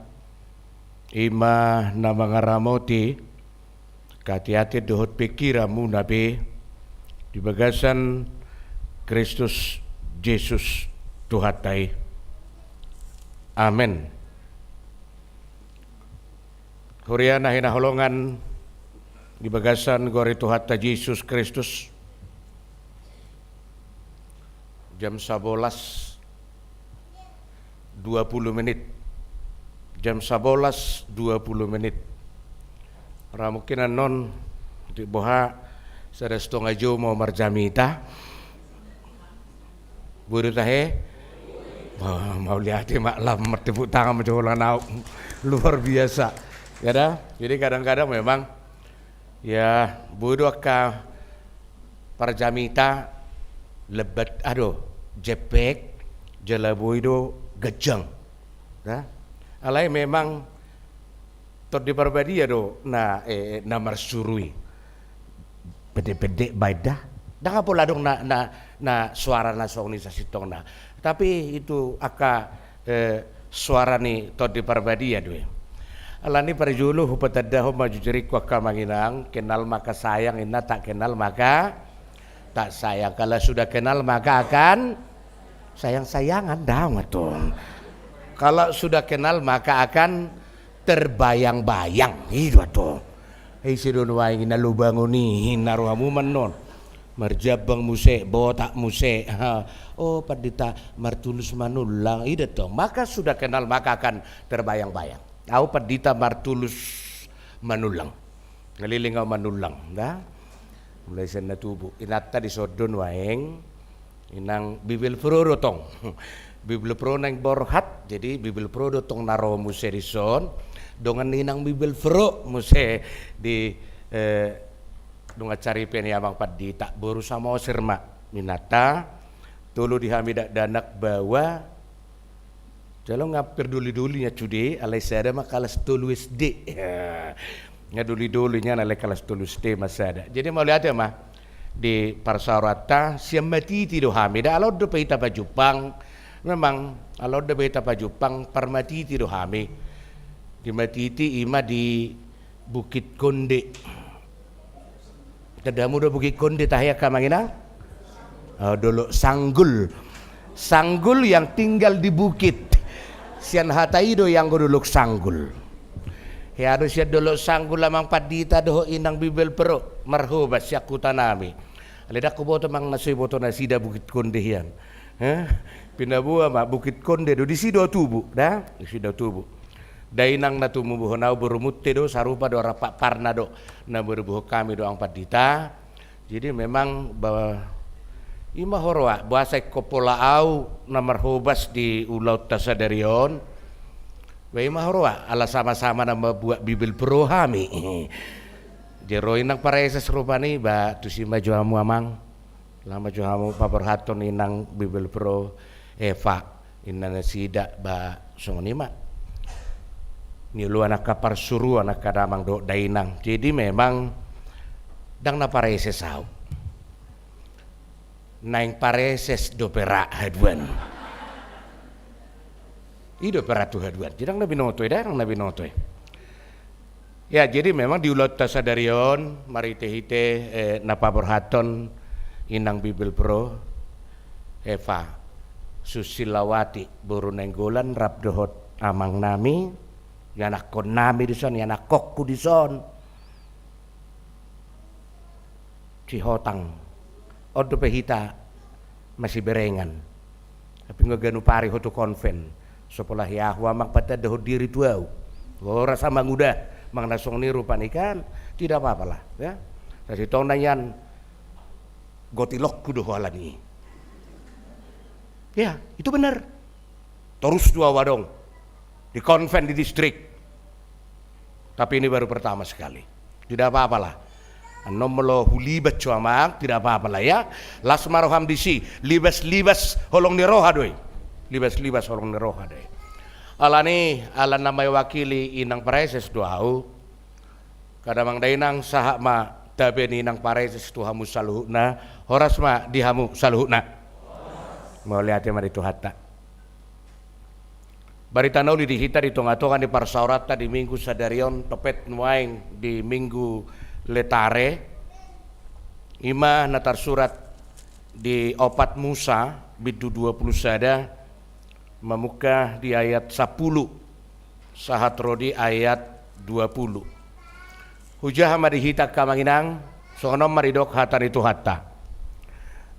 i ma na mangaramoti hatiatean dohot pingkiranmuna be di bagasan Kristus Jesus Tuhanta i. Amen. Huria na hinaholongan di bagasan goar ni Tuhanta Jesus Kristus, jam sabolas dua puluh menit. Jam sabolas dua puluh menit. Ra mungkin annon, di boha, sada stonga jam ma marjamita. Boi do tahe? Wah, mauliate ma, lam martepuk tangan ma jolo nau. Luar biasa. Ya dah, jadi kadang-kadang memang, ya, boi do angka parjamita lembat, ado, jempek, jala boi do ganjang. Nah, alai memang Tondi Parbadia do na, eh, na marsuru i. Pendek-pendek baen da. Ndang pola adong na, na, na suara na songon i sasintongna. Tapi itu angka, eh, suara ni Tondi Parbadia do i. Alani parjolo hupatandahon ma jujur i tu angka amang inang, kenal maka sayang, inna tak kenal maka tak sayang. Kalau sudah kenal maka akan sayang-sayangan, daong antong. Kalau sudah kenal maka akan terbayang-bayang, i do antong. Ise do nuaeng na lobangon i, inna rohamu ma annon. Marjambang muse, botak muse. Ha. Oh, pandita Martulus Manullang, i do antong. Maka sudah kenal maka akan terbayang-bayang. Au pandita Martulus Manullang. Ngalilling au Manullang, da. Mulai sian na tubu. Inanta dison do nuaeng, inang Bibelvrouw do tong. Bibelvrouw naeng borhat, jadi Bibelvrouw do tong na ro muse dison. Dongan ni inang Bibelvrouw muse di, eh, dongan saripe ni amang pandita, boru Samosir ma inanta. Tolu di hami dakdanak baoa. Jala nga perduli-duli nian sude, alai sada ma kalas tolu S D. Nga duli-duli nian, alai kalas tolu S D ma sada. Jadi mauliate ma di parsaoranta, sian Matiti do hami, da, ala on dope hita pajumpang. Memang ala on dope hita pajumpang, parmatiti do hami. Di Matiti, i ma di Bukit Konde. Tanda hamu do Bukit Konde tahe angka amang inang? Oh, Dolok Sanggul. Sanggul yang tinggal di bukit. Sian hata i do ianggo Dolok Sanggul. Hea do sian Dolok Sanggul amang pandita dohot inang Bibelvrouw, marhobas sian huta nami. Alai ndang huboto amang na so iboto nasida Bukit Konde hian. Heh? Pinaboa ma Bukit Konde do, disi do au tubu, da? Disi do au tubu. Dainang na tumubuhon au boru Munte do, sarupa do, rap parna do na marubuhon hami do amang pandita. Jadi memang ba, i ma huroa, boasa ingkon pola au na marhobas di ulaonta sadari on. Ba i ma huroa, ala sama-sama na mambuat Bibelvrouw hami. Jadi ro inang Praeses rupani, ba tusi ma jo hamu amang. Laho ma jo hamu paborhathon inang Bibelvrouw Eva, inna nasida, ba songon i ma. Nioloan angka parsuruan angka damang dohot dainang. Jadi memang ndang na Praeses au. Naeng Praeses dope ra haduan. I dope ra tu haduan. Jadi ndang na binoto i, ndang na binoto i. Ya, jadi memang di ulaonta sadari on, marhite-hite, eh, na paborhathon inang Bibelvrouw Eva Susilawati, boru Nainggolan, rap dohot amang nami, ianakkon nami dison, ianakkonku dison. Sihotang. On dope hita masiberengan. Tapi nga ganup ari ho tu konven. So pola hian ahu amang patandahon diri tu au. Horas amang uda, manang na songon i rupani kan, tidak apa-apa lah, ya. Sasintongna nian gotilokku do ho alani i. Ya, itu benar. Torus do au adong di konven di distrik. Tapi ini baru pertama sekali. Tidak apa-apa lah. Annon molo hulibas ho amang, tidak apa-apa lah ya. Las ma roham disi, libas-libas holong ni roha do i. Libas-libas holong ni roha do i. Alani, ala na mewakili inang Praeses do au. Angka damang dainang, sahat ma tabe ni inang Praeses tu hamu saluhutna. Horas ma di hamu saluhutna. Mauliate ma di Tuhanta. Barita na uli di hita di tonga-tonga ni parsaoranta di Minggu sadari on, topet nuaeng di Minggu Letare, i ma na tarsurat di opat Musa, bindu dua pulu sada, mamungka di ayat sapulu sahat ro di ayat dua pulu. Hujaha ma di hita angka amang inang, songon on ma didok hata ni Tuhanta.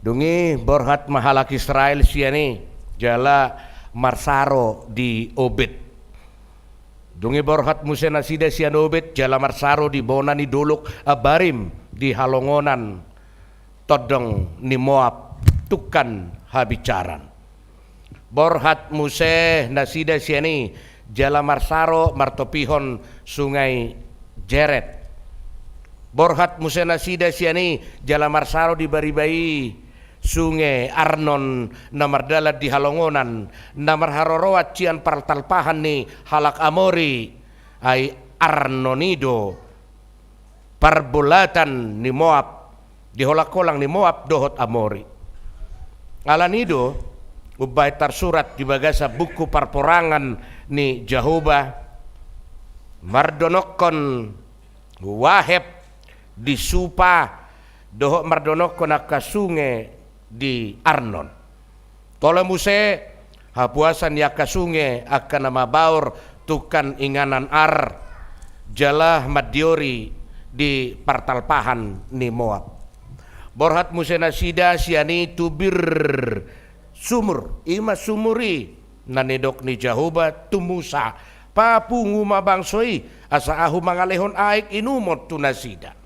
Dung i borhat ma halak Israel sian i, jala marsaro di Obed. Dung i borhat muse nasida sian Obed, jala marsaro di bona ni dolok Abarim di halongonan tondong ni Moab, tungkan habisaran. Borhat muse nasida sian i, jala marsaro martopihon sungai Jered. Borhat muse nasida sian i, jala marsaro di bariba i sunge Arnon na mardalan di halongonan, na marharoroan sian partalpahan ni halak Amori, ai Arnon i do parbolatan ni Moab, di holang-holang ni Moab dohot Amori. Alani do umbahen tarsurat di bagasan buku parporangan ni Jahowa, mardonokkon Waheb di Supa, dohot mardonokkon angka sunge di Arnon. Tole muse hapuasan ni angka sunge angka na mabaor tungkan inganan Ar, jala mandiori di partalpahan ni Moab. Borhat muse nasida sian i tu Bir Sumur, i ma sumur i na nidok ni Jahowa tu Musa: Papungu ma bangso i, asa ahu mangalehon aek inumon tu nasida.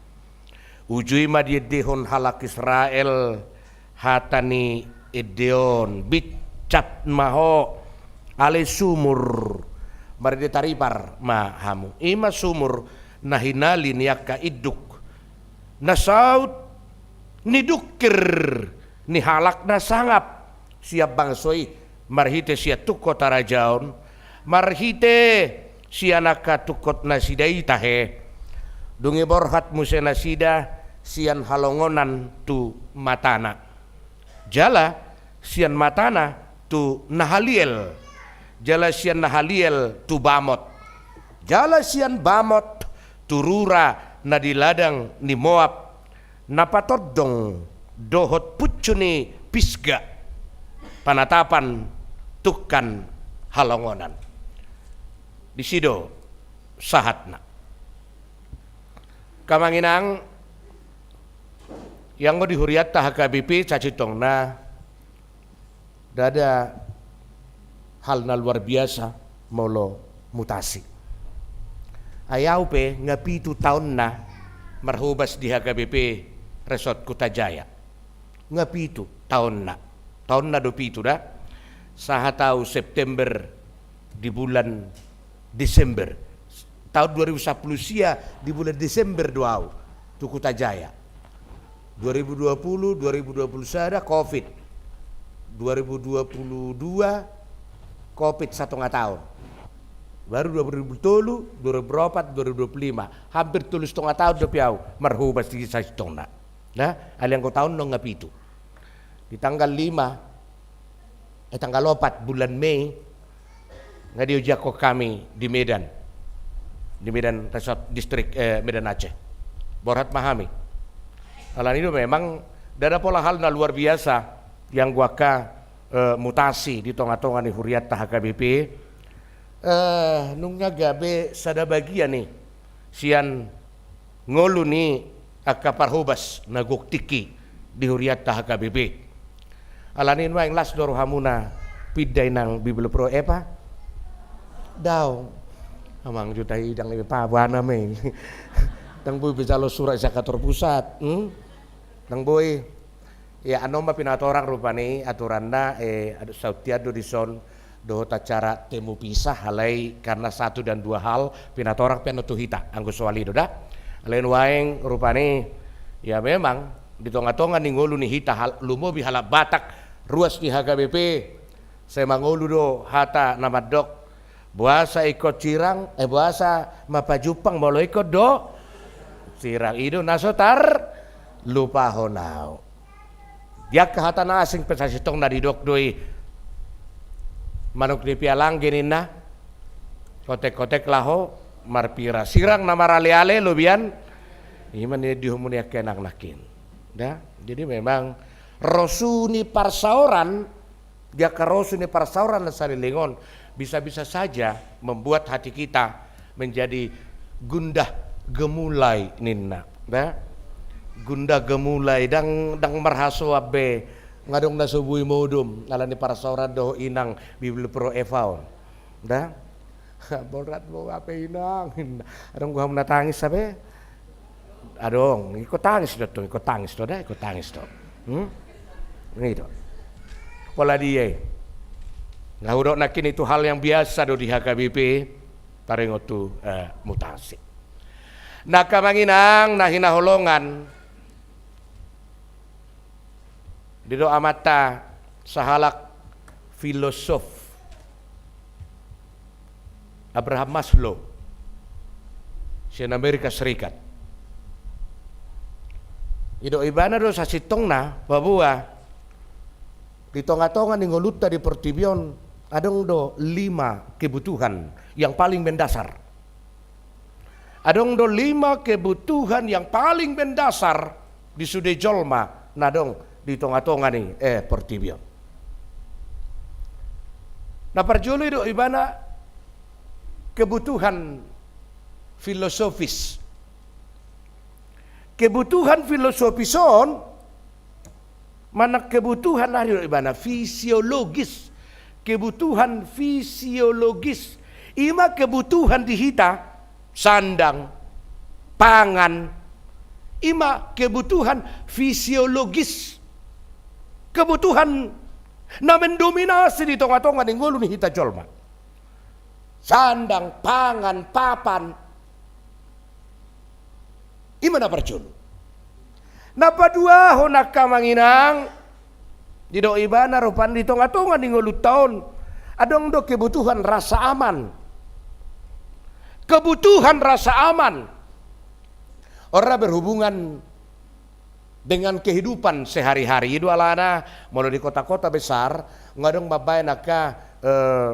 Uju i ma diendehon halak Israel hata ni ende on: Binsat ma ho, ale sumur, marende taripar ma hamu. I ma sumur na hinali ni angka induk na saut ni dungkir ni halak na sangap sian bangso i, marhite sian tungkot harajaon, marhite sian angka tungkot nasida i tahe. Dung i borhat muse nasida sian halongonan tu Matana, jala sian Matana tu Nahaliel, jala sian Nahaliel tu Bamot, jala sian Bamot tu rura na di ladang ni Moab, na patondong dohot puncu ni Pisga, panatapan tungkan halongonan. Disi do sahatna. Angka amang inang, ianggo di hurianta H K B P sasintongna, ndada hal na luar biasa molo mutasi. Ai ahu pe nga pitu taonna marhobas di H K B P Resort Kuta Jaya. Nga pitu taonna. Taonna do pitu da. Sahat ahu September di bulan Desember. Taon dua ribu sampulu sia di bulan Desember do ahu tu Kuta Jaya. Dua ribu dua pulu, dua ribu dua pulu sada, covid. Dua ribu dua pulu dua, covid satonga taon. Baru dua ribu tolu, dua ribu opat, dua ribu dua pulu lima. Hampir tolu satonga taon dope ahu marhobas di sasintongna. Nah, alai anggo taon on nga pitu. Di tanggal lima, eh, tanggal opat bulan Mei, nga diojakhon hami di Medan, di Medan Resort, distrik, eh, Medan Aceh. Borhat ma hami. Alani do memang ndada pola hal na luar biasa ianggo angka, eh, mutasi di tonga-tonga ni hurianta H K B P. Eh, nunga gabe sada bagian i sian ngolu ni angka parhobas na gok tingki di hurianta H K B P. Alani nuaeng las do rohamuna pinda i nang Bibelvrouw Eva? Daong. Amang jo taida i, Eva, boha nama i? Ndang boi be jalo surat sian kantor pusat, hmm? Ndang boi. Ya, annon ma pinatorang rupani aturanna, eh, ad-, sautian do dison dohot acara temu pisah, alai karena satu dan dua hal, pinatorang pe annon tu hita, anggo soal i do da. Alai nuaeng rupani, ya memang, di tonga-tonga ni ngolu ni hita hal-, lumobi halak Batak, ruas ni H K B P, sai mangolu do hata na mandok: Boasa ingkon sirang, eh, boasa ma pajumpang molo ingkon do sirang. I do na so tarlupahon ahu. Di angka hata na asing pe sasintongna didok do i: Manuk ni pialangge, ninna, Hotek-hotek laho marpira, sirang na marale-ale lobian. Ima na nidokmuna angka inang nangkin. Da, jadi memang rosu ni parsaoran, di angka rosu ni parsaoran na saleleng on, bisa-bisa saja membuat hati kita menjadi gundah gemulai ninna. Da, gundah gemulai, ndang, ndang marhasoan be, nga adong na so boi modom ala ni parsaoran dohot inang bibelvrouw on. Da, borat do hape inang. Adong do hamu na tangis hape? Adong, ingkon tangis do tong, ingkon tangis do da, ingkon tangis do. Hmm? I do. Pola dia i. Na hudok nangkin, itu hal yang biasa do di H K B P, taringot tu, eh, mutasi. Nangkin amang inang na hinaholongan, didok amanta sahalak filosof, Abraham Maslow, sian Amerika Serikat. Didok ibana do sasintongna, paboa di tonga-tonga ni ngolunta di portibi on, adong do lima kebutuhan yang paling mendasar. Adong do lima kebutuhan yang paling mendasar di sude jolma na adong di tonga-tonga ni, eh, portibi on. Na parjolo i do ibana kebutuhan filosofis. Kebutuhan filosofis on, manang kebutuhan, aha do ibana, fisiologis. Kebutuhan fisiologis. Ima kebutuhan di hita, sandang, pangan. Ima kebutuhan fisiologis. Kebutuhan na mendominasi di tonga-tonga ni ngolu ni hita jolma. Sandang, pangan, papan. Ima na parjolo. Na paduahon, angka amang inang, didok ibana rupani di tonga-tonga ni ngolunta on, adong do kebutuhan rasa aman. Kebutuhan rasa aman. Ora berhubungan dengan kehidupan sehari-hari. I do alana molo di kota-kota besar, nga adong mambaen angka, eh,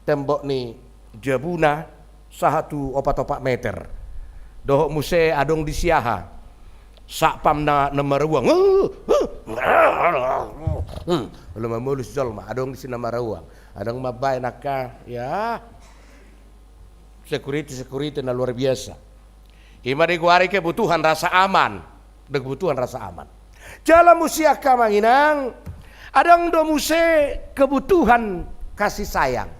tembok ni jabuna sahat tu opat-opat meter. Dohot muse adong disi aha, satpam na, na maruang. Hmm, molo mamolus jolma, adong disi na maruang. Adong mambaen angka, ya, security, security na luar biasa. Ima digoari kebutuhan rasa aman. Kebutuhan rasa aman. Jala muse, angka amang inang, adong do muse kebutuhan kasih sayang.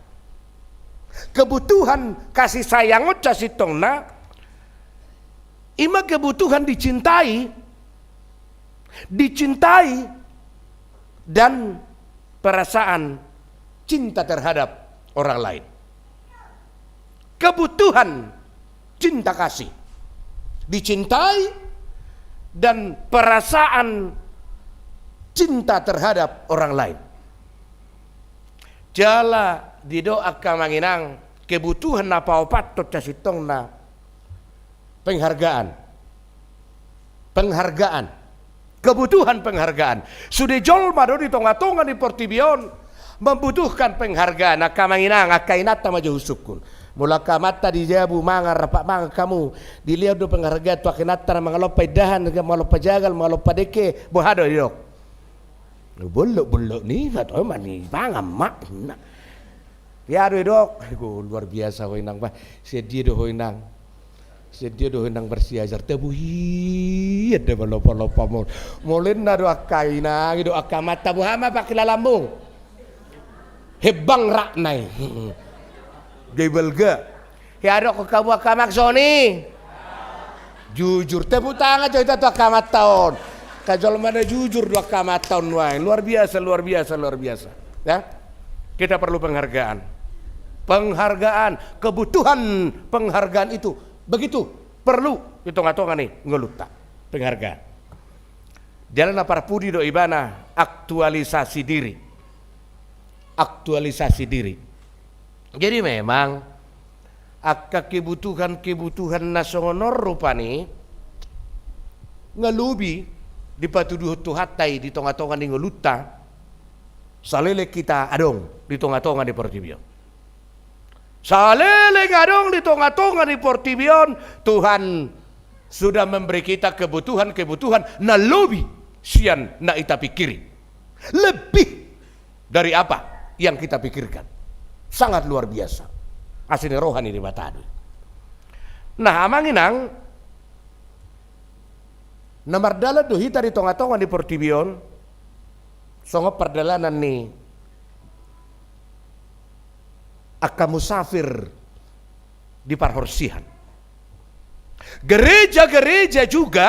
Kebutuhan kasih sayang on sasintongna, ima kebutuhan dicintai, dicintai, dan perasaan cinta terhadap orang lain. Kebutuhan cinta kasih, dicintai, dan perasaan cinta terhadap orang lain. Jala didok, angka amang inang, kebutuhan na paopathon sasintongna penghargaan. Penghargaan. Kebutuhan penghargaan. Sude jolma do di tonga-tonga ni portibi on membutuhkan penghargaan. Angka amang inang, angka inanta ma jo husungkun. Molo angka amanta di jabu mangan, rap mangan hamu, dilehon do penghargaan tu angka inanta na mangalompa indahan, mangalompa jagal, mangalompa dengke, boha do didok? Bollok-bollok ni, bato ma ni pangan ma. Ia do didok, aduh, luar biasa ho inang bah. Sian dia do ho inang? Sian dia do ho inang bersiajar? Tabuhian do malompa-lompa molo. Molo ninna do angka inang, didok angka amanta, boha ma pangkilalanmu? Hembang rakna i. Jai balga. Ia didok hamu angka amang songon i? Jujur, tepuk tangan jo hita tu angka amanta on. Angka jolma na jujur do angka amanta on nuaeng. Luar biasa, luar biasa, luar biasa. Ya. Kita perlu penghargaan. Penghargaan, kebutuhan penghargaan itu begitu perlu di tonga-tonga ni ngolunta. Penghargaan. Jala na parpudi do ibana aktualisasi diri. Aktualisasi diri. Jadi memang angka kebutuhan-kebutuhan na songon on rupani nga lobi dipatuduhon Tuhanta i di tonga-tonga ni ngolunta, saleleng hita adong di tonga-tonga ni portibi on. Saleleng adong di tonga-tonga ni portibi on, Tuhan sudah memberi kita kebutuhan-kebutuhan na lobi sian na ita pikiri. Lebih dari apa yang kita pikirkan. Sangat luar biasa. Asi ni roha ni Debata do i. Nah, amang inang, na mardalan do hita di tonga-tonga ni portibi on, songon pardalanan ni angka musafir di parhorsihan. Gereja-gereja juga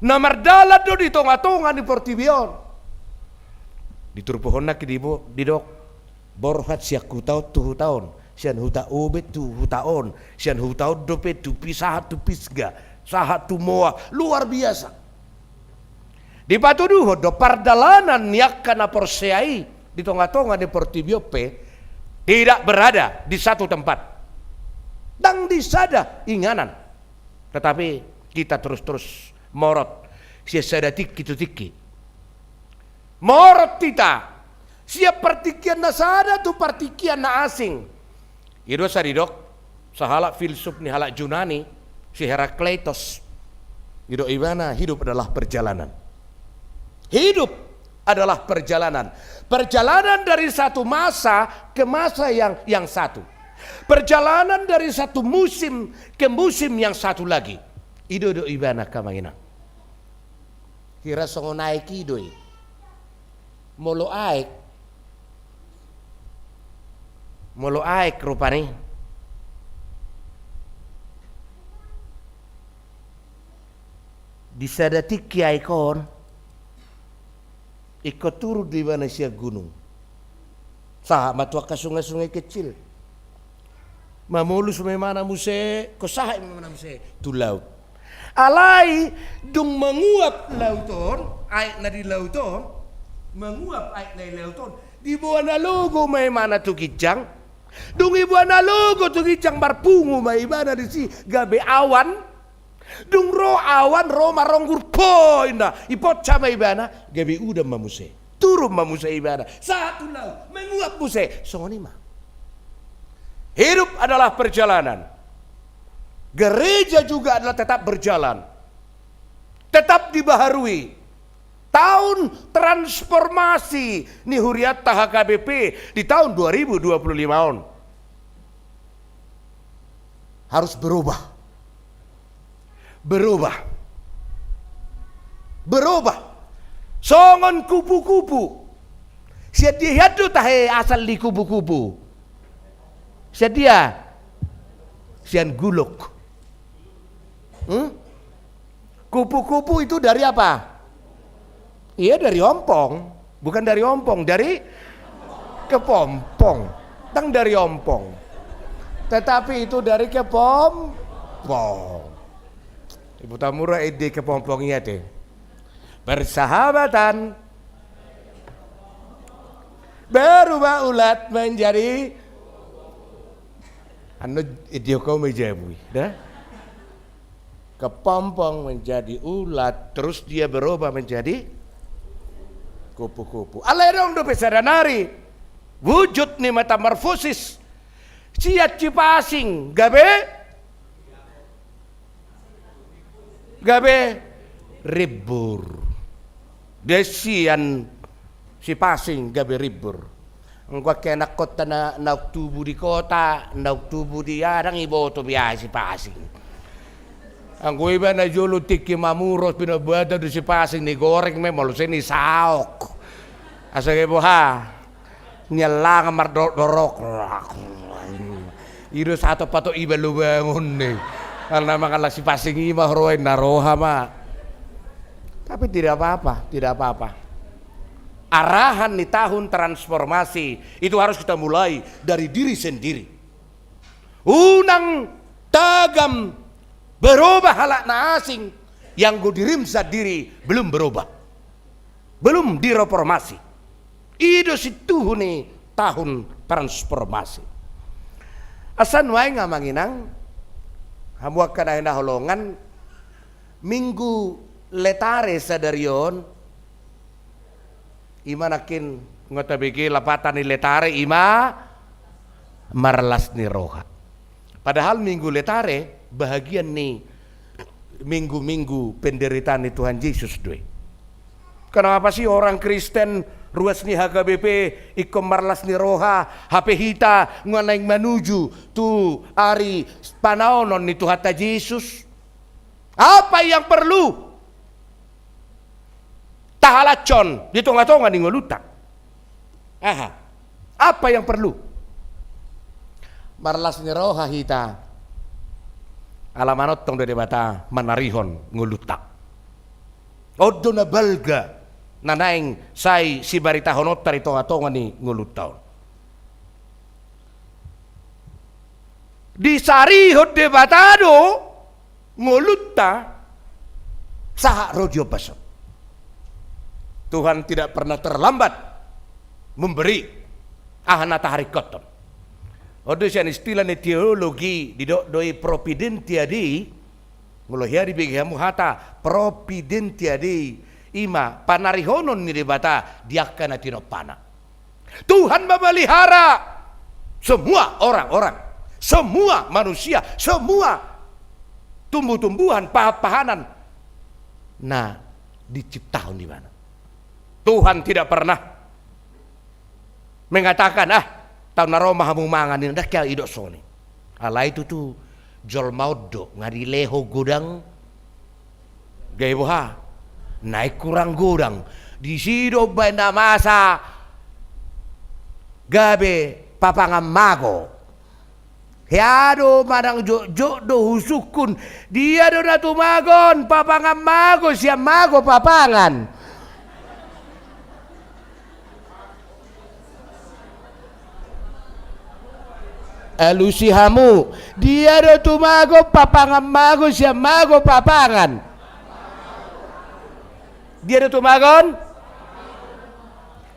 na mardalan do di tonga-tonga ni portibi on. Di turpuk on nangkin dibo-, didok, borhat sian huta on tu huta on, sian huta on pe tu huta on, sian huta on dope tu Pi-, sahat tu Pisga, sahat tu Moa, luar biasa. Dipatuduhon do pardalanan ni angka na porsea i di tonga-tonga ni portibi on pe tidak berada di satu tempat. Ndang di sada inganan. Tetapi kita terus-terus morot sian sada tingki tu tingki. Morot hita sian partingkian na sada tu partingkian na asing. I do asa didok sahalak filsuf ni halak Junani, si Herakleitos. Didok ibana, hidup adalah perjalanan. Hidup adalah perjalanan. Perjalanan dari satu masa ke masa yang, yang satu. Perjalanan dari satu musim ke musim yang satu lagi. I do didok ibana, amang inang. Hira songon aek i do i. Molo aek, molo aek rupani, di sada tingki aek on, ingkon turun do ibana sian gunung. Sahat ma tu angka sungai-sungai kecil. Mamolus ma ibana muse, ingkon sahat ma ibana muse tu laut. Alai dung manguap laut on, aek na di laut on, manguap aek na di laut on, diboa na logo ma ibana tu ginjang. Dung diboa na logo tu ginjang, marpungu ma ibana disi gabe awan. Dung ro awan, ro maronggur, po, inna, diponsa ma ibana, gabe udan ma muse. Turun ma muse ibana, sahat tu laut, manguap muse. Songon i ma. Hidup adalah perjalanan. Gereja juga adalah tetap berjalan. Tetap dibaharui. Tahun transformasi ni huriata H K B P di tahun dua ribu dua puluh lima on. Harus berubah. Berubah. Berubah. Songon kupu-kupu. Sian dia hian do tahe asal ni kupu-kupu? Sian dia? Sian gulok. Hmm? Kupu-kupu itu dari apa? Iya, dari ompong. Bukan dari ompong, dari kepompong. Ndang dari ompong. Tetapi itu dari kepompong. Ibu Tamura, ide kepompong iya te. Persahabatan berubah ulat menjadi, anu, ide kau menjadi, dah? Kepompong menjadi ulat, terus dia berubah menjadi kupu-kupu. Alai adong dope sada nari wujud ni metamorfosis. Sian sipasing gabe, gabe rimbur. Dia sian sipasing gabe rimbur. Anggo angka anakkonta na, naung tubu di kota, naung tubu di, ah, ndang diboto be aha sipasing. Anggo iba na jolo tingki mamuros, pinombatan do sipasing, digoreng ma i molo sai disaok. Asa gabe boha? Niallangan mardorok-dorok. I do sahat patok iba lubangon ni. Alana mangallang sipasing i ma roa, inna, roha ma. Tapi tidak apa-apa, tidak apa-apa. Arahan ni tahun transformasi itu harus kita mulai dari diri sendiri. Unang tagam berubah halak na asing, anggo dirim sandiri belum berubah. Belum direformasi. I do situhu ni tahun transformasi. Asa nuaeng, amang inang, hamu angka na hinaholongan, Minggu Letare sadari on, i ma nangkin, nunga tabege lapatan ni Letare, i ma Marlas ni roha. Padahal Minggu Letare bahagian ni minggu-minggu penderitaan ni Tuhan Jesus do i. Kenapa sih orang Kristen ruas ni H K B P ingkon marlas ni roha, hape hita nga naeng manuju tu ari panaonon ni Tuhanta Jesus? Apa yang perlu tahalashon di tonga-tonga ni ngolunta? Aha? Apa yang perlu? Marlas ni roha hita, ala manongtong do Debata manarihon ngolunta. On do na balga na naeng sai sibaritahononta di tonga-tonga ni ngolunta on. Disarihon Debata do ngolunta sahat ro di ombas on. Tuhan tidak pernah terlambat memberi aha na taharingkothon. On do sian istilah ni teologi didok do i providentia Dei. Molo hea dibege hamu hata providentia Dei, i ma panarihonon ni Debata di angka na tinompana. Tuhan memelihara semua orang-orang, semua manusia, semua tumbuh-tumbuhan, pahan-pahanan na diciptahon Ibana. Tuhan tidak pernah mengatakan, "Ah, taon na ro ma hamu mangan i," ndang hea didok songon i. Alai tutu jolma on do nga dilehon godang, gabe boha? Naeng hurang godang. Disi do umbahen na masa gabe papangan mago. Hea do manang jotjot do husungkun, dia do na tumagon papangan mago sian mago papangan? Alusi hamu, dia do tumagon papangan mago sian mago papangan? Dia do tumagon?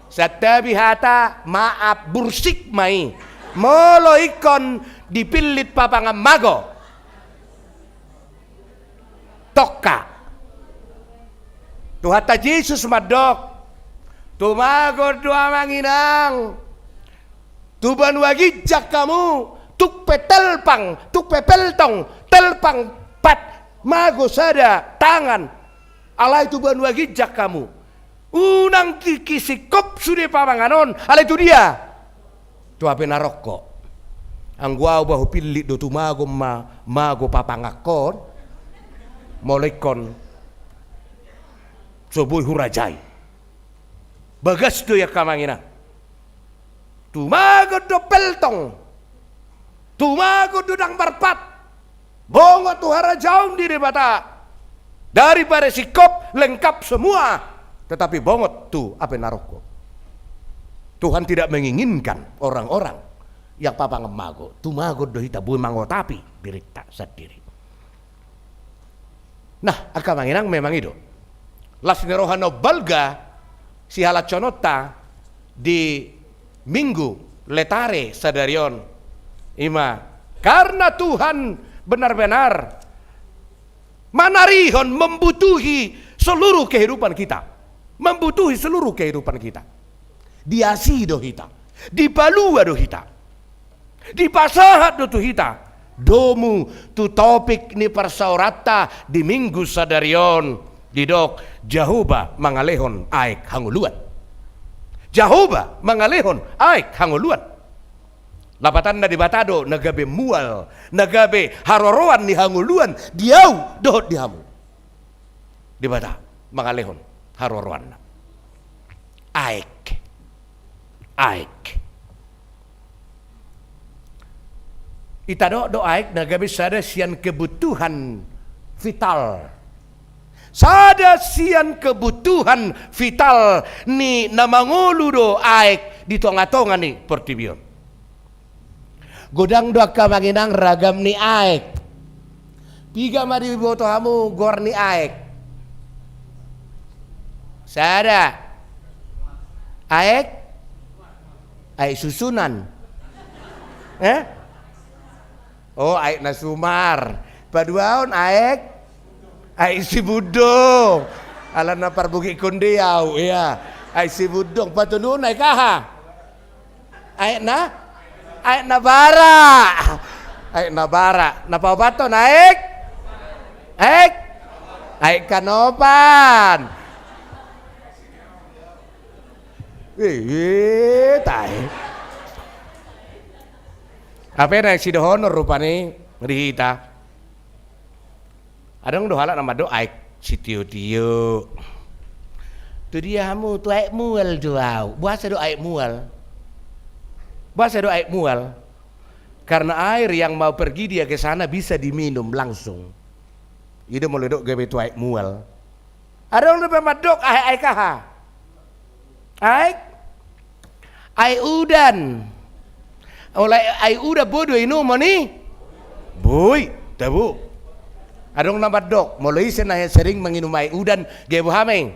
Santabi hata, maaf, bursik ma i molo ingkon dipillit papangan mago. Tongka. Tuhanta Jesus mandok, tumagon do amang inang tu banua ginjang hamu, tung pe telpang, tung pe peltong, telpang pat mago sada tangan, alai tu banua ginjang hamu. Unang tingki singkop sude pamangan on, alai tu dia? Tu hape na rongkop. Anggo au ba hupillit do tumagon ma mago papangankon, molo ingkon so boi hurajai. Bagas do i angka amang inang. Tumagon do peltong, tumagon do dang marpat, bongot tu harajaon ni Debata. Daripada singkop lengkap semua tetapi bongot tu hape na rongkop. Tuhan tidak menginginkan orang-orang yang papangan mago. Tumagon do hita boi mangotapi dirinta sandiri. Nah, angka amang inang, memang i do las ni roha na umbalga sihalashononta di Minggu Letare sadari on. I ma karna Tuhan benar-benar manarihon, membutuhi seluruh kehidupan kita. Membutuhi seluruh kehidupan kita. Diasi do hita, dipalua do hita, dipasahat do tu hita domu tu topik ni parsaoranta di Minggu sadari on, didok Jahowa mangalehon aek hangoluan. Jahowa mangalehon aek hangoluan. Lapatanna Debata do na gabe mual, na gabe haroroan ni hangoluan di au dohot di hamu. Debata mangalehon haroroanna. Aek. Aek. Itadok do aek na gabe sada sian kebutuhan vital. Sada sian kebutuhan vital ni na mangolu do aek di tonga-tonga ni portibi on. Godang do angka amang inang ragam ni aek. Piga ma diboto hamu goar ni aek? Sada. Aek? Aek susunan. Eh? Oh, aek na sumar. Paduahon aek, aek sibundung. Ala na parbugik konde au, ya. Aek sibundung. Patoluhon aek aha? Aek na? Aek na bara. Aek na bara. Na paopathon aek? Aek? Aek Kanopan. Ih, tahe. Hape na sidohonon rupani di hita. Adong do halak na mandok aek sitiotio. Tu dia hamu, tu aek mual do au. Boasa do aek mual? Boasa do aek mual? Karena air yang mau pergi dia ke sana bisa diminum langsung. I do molo didok gabe tu aek mual. Adong dope mandok aek, aek aha? Aek? Aek udan. Olo, aek udan boi do inumon i? Boi, tabo. Adong na mandok, molo ise na sering menginum aek udan, gabe boha ma i?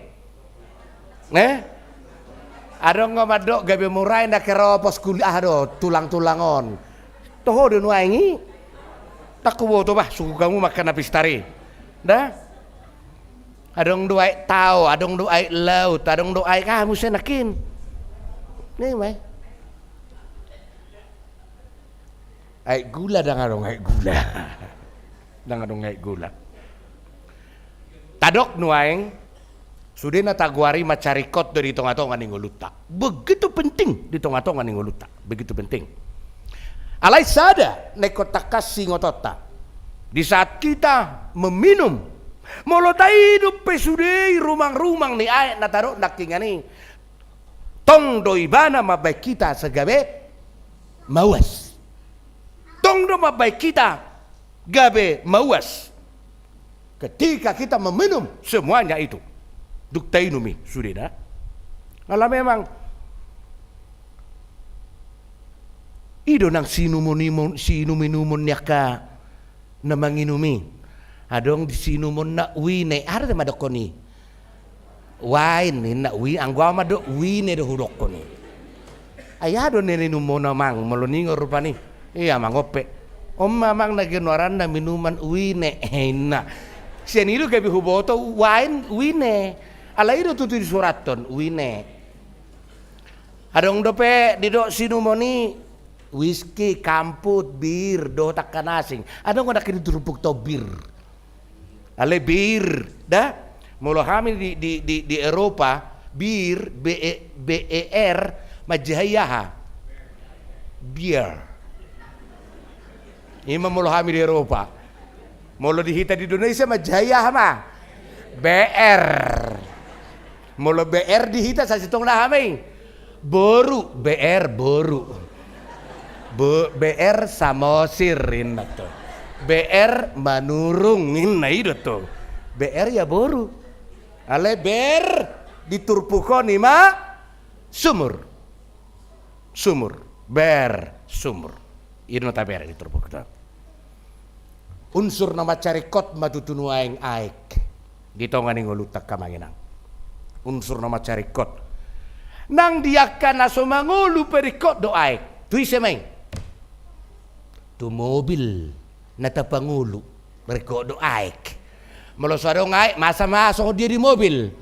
Eh? Adong na mandok gabe mura i na keropos kulit, aha do, tulang-tulang on. Toho do nuaeng i? Ndang huboto bah, suku hamu mangkana pistar i. Da? Adong do aek tao, adong do aek laut, adong do aek aha muse nangkin. Ni ma i. Aek gula, ndang adong aek gula. Ndang adong aek gula. Tadok nuaeng, sude na tagoari mansai ringkot do di tonga-tonga ni ngolunta. Begitu penting di tonga-tonga ni ngolunta. Begitu penting. Alai sada na ingkon tangkas siingotonta. Di saat kita meminum, molo tainum pe sude i rumang-rumang ni aek na tadok nangkiningan i, tong do ibana mambaen hita sai gabe mauas. Tong do mambaen hita gabe mauas. Ketika kita meminum semuanya itu, dung tainum i sudena. Ala memang i do nang siinumon-, siinum-inumon ni angka na manginum i. Adong di siinumonna uine, aha do mandokkon i? Wain ninna, ui-, anggo au mandok uine do hudokkon i. Ai aha do na inumon amang, molo ningon rupani? Ia amang, on pe. On ma amang na goaranna minuman uine, inna. Sian i do gabe huboto wain uine. Alai i do tutu disurathon uine. Adong dope didok siinumon i whisky, kamput, bir, dohot angka na asing. Adong do nangkin di turpukta on bir. Alai bir, da? Molo hami di, di, di, di Eropa, bir, B E, B E R, manjahai aha? Beer. I ma molo hami di Eropa. Molo di hita di Indonesia manjahai aha ma? B R. Molo B R di hita sasintongna aha ma i? Boru, B R boru. Bo-, B R Samosir inna tu. B R Manurung inna, i do tu. B R ya boru. Alai ber di turpuk on i ma sumur. Sumur, ber sumur. I do na taber di turpukta. Unsur na mansai ringkot ma tutu nuaeng aek di tonga ni ngolunta, angka amang inang. Unsur na mansai ringkot. Nang di angka na so mangolu pe ringkot do aek. Tu ise ma i? Tu mobil na tapangolu, ringkot do aek. Molo so adong aek, masa ma songon dia di mobil?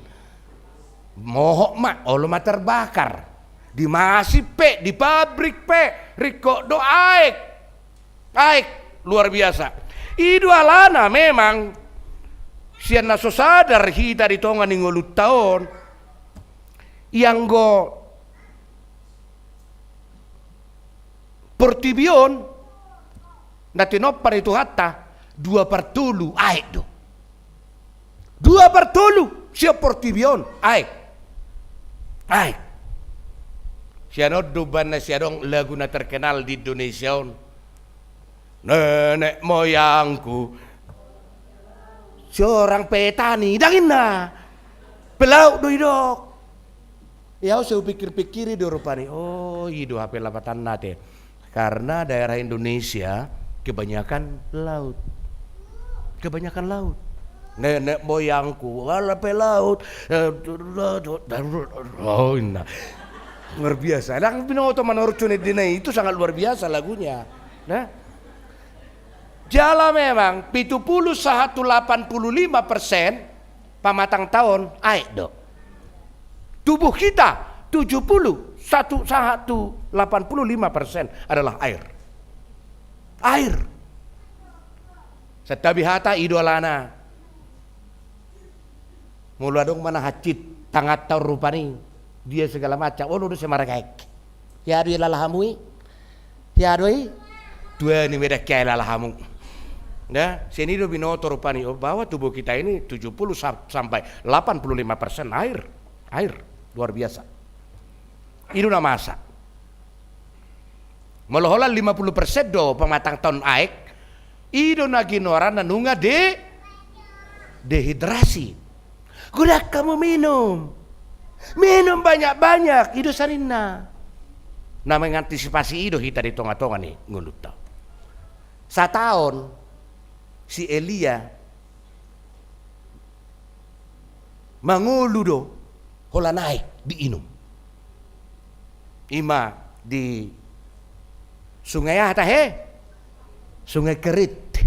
Mohop ma, olo ma terbakar. Di masip pe, di pabrik pe, ringkot do aek. Aek luar biasa. I do alana memang sian na so sadar hita di tonga ni ngolunta on, ianggo portibi on na tinompa ni Tuhanta, dua partolu aek do. Dua partolu sian portibi on aek. Aek. Sian on do umbahen na sai adong lagu na terkenal di Indonesia on. Nenek moyangku seorang petani, ndang inna. Pelaut do didok. Ia au sai hupikir-pikiri do rupani. Oh, i do hape lapatanna ate. Karena daerah Indonesia kebanyakan laut. Kebanyakan laut. Nenek moyangku ala pelaut. Oh, inna. Luar biasa. Ndang binoto manorcu ni dina, itu sangat luar biasa lagunya. Nah. Jala memang pitu puluh sahat tu lapan puluh lima persen pamatangta on aek do. Tubuh kita tujuh puluh Satu sahat tu delapan puluh lima persen adalah air. Air. Santabi hata i do alana. Molo adong ma na hansit tanganta on rupani, dia segala macam, olo do se margaek. Hea do i lala hamu i? Hea do i? Tua ni medan hea i lala hamu. Ya, sian i do binoto rupani, oh, bahwa tubuh kita ini tujuh puluh sa-, sampai delapan puluh lima persen air. Air. Luar biasa. I do na masa. Molo holan lima puluh persen do pamatangta on aek, i do na ginoaranna nunga de-, dehidrasi. Godang hamu minum. Minum banyak-banyak, i do sarinna. Na mengantisipasi i do hita di tonga-tonga ni ngolunta. Sataon si Elia mangolu do holan aek diinum. I ma di sungai aha tahe? Sungai Kerit.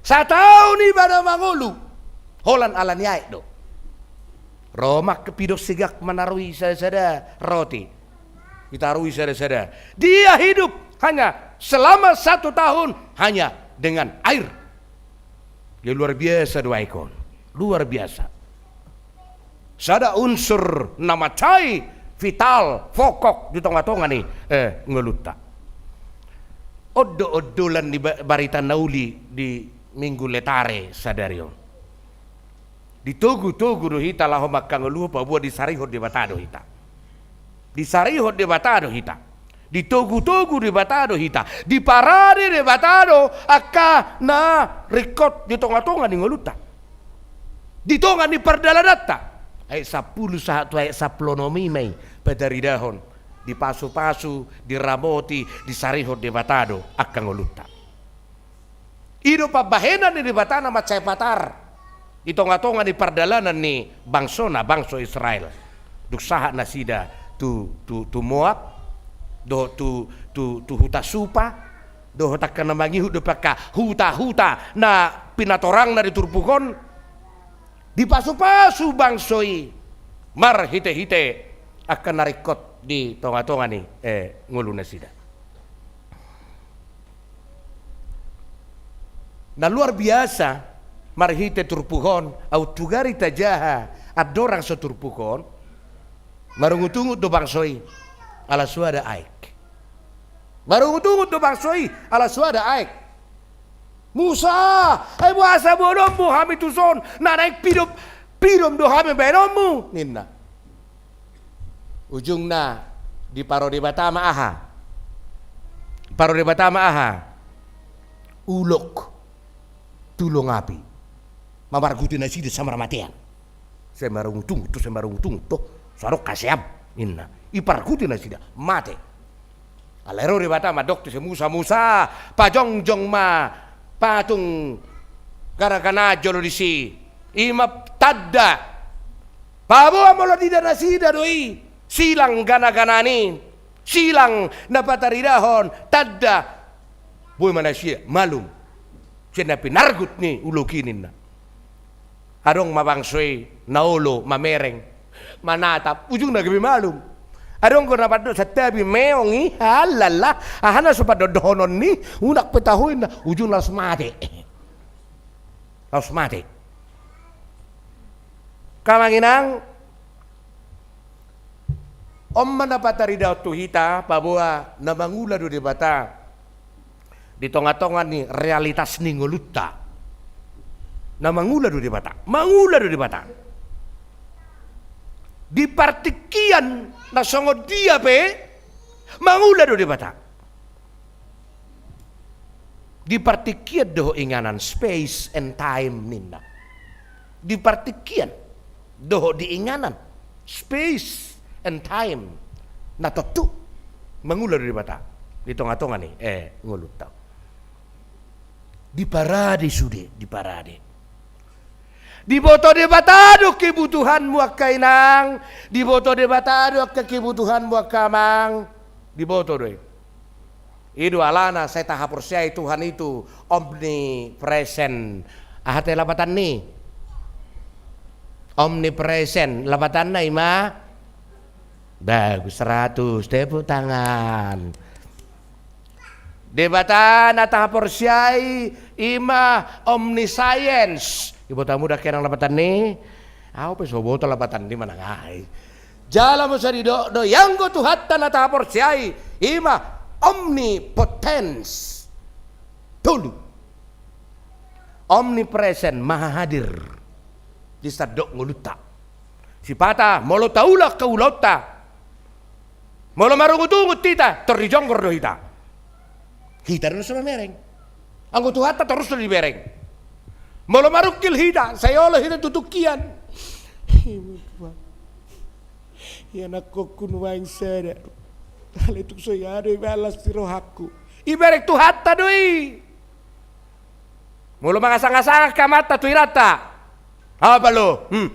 Sataon ibana mangolu holan ala ni aek do. Ro ma angka pidong sigak manarui sada-sada roti. Ditarui sada-sada. Dia hidup hanya selama satu tahun hanya dengan air. Ya, luar biasa do aek on. Luar biasa. Sada unsur na mansai vital, pokok di tonga-tonga ni, eh, ngolunta. On do ondolan ni ba-, barita na uli di Minggu Letare sadari on. Ditogu-togu do hita laho mangkangoluhon, paboa disarihon Debata do hita. Disarihon Debata do hita. Ditogu-togu Debata do hita. Diparade Debata do angka na ringkot di tonga-tonga ni ngolunta. Di tonga ni pardalananta. Ayat sampulu sahat tu ayat sampulu onom i ma i pataridahon. Dipasu-pasu, diramoti, disarihon Debata do angka ngolunta. I do pambahenan ni Debata na mansai patar di tonga-tonga ni pardalanan ni bangsona, bangso Israel. Dung sahat nasida tu, tu, tu Moab, dohot tu, tu, tu huta Supa, dohot angka na mangihut dope angka huta-huta na pinatorangna di turpuk on, dipasu-pasu bangso i marhite-hite angka na ringkot di tonga-tonga ni, eh, ngolunasida. Na luar biasa, marhite turpuk on, aut tu gari tajaha andorang so turpuk on, marungut-ungut do bangso i, ala suada aek. Marungut-ungut do bangso i, ala suada aek. Musa, ai boasa boanonmu hami tuson, na naeng pidom, pidom do hami baenonmu, ninna. Ujungna diparo Debata ma aha? Diparo Debata ma aha? Ulok tu long api. Mamarguti nasida samarmatean. Sai marungut-ungut do, sai marungut-ungut do. Sadok haseam, ninna. Iparguti nasida, mate. Alai ro Debata mandok tu si Musa, Musa, pajongjong ma patung gana-gana jolo disi. I ma tanda. Paboa molo diida nasida do i silang gana-gana ni, silang na pataridahon tanda, boi ma nasida malum sian na pinargut ni ulok i, ninna. Adong ma bangso i na olo mamereng, manatap, ujungna gabe malum. Adong do na pandok, santabi meong i, halala, aha na so pandohonon ni, unang pe tahu, ninna, ujungna laos mate. Laos mate. Amang inang, on ma na pataridahon tu hita, paboa na mangula do Debata di tonga-tonga ni realitas ni ngolunta. Na mangula do Debata, mangula do Debata. Di partingkian na songon dia pe, mangula do Debata. Di partingkian dohot inganan, space and time, ninna. Di partingkian dohot di inganan, space and time, na tontu mangula do Debata di tonga-tonga ni, eh, ngolunta. Diparade sude, diparade. Diboto Debata do kebutuhanmu, angka inang. Diboto Debata do angka kebutuhanmu, angka amang. Diboto do i. I do alana sai tahaporseai Tuhan itu omnipresent. Aha te lapatan ni? Omnipresent. Lapatanna i ma Bagus, seratus, tepuk tangan. Debata na tahaporseai i ma omniscience. Iboto hamu dang hea nang lapatan ni? Au pe so huboto lapatan ni manang aha i. Jala molo sai didok do i anggo Tuhanta na tahaporseai i ma omnipotence. Tolu. Omnipresent, maha hadir di sandok ngolunta. Sipata molo taula angka ulaonta, molo marungutungut hita, tor dijonggor do hita. Hita do na so mamereng. Anggo Tuhanta torus do dibereng. Molo marungkil hita, sai olo hita tu tungkian. Ianakhonhu nuaeng sada. Alai tung so hea do ibaen las ni rohangku. Ibereng Tuhanta do i. Molo mangasang-asang angka amanta tu inanta. Apa lo? Hmm.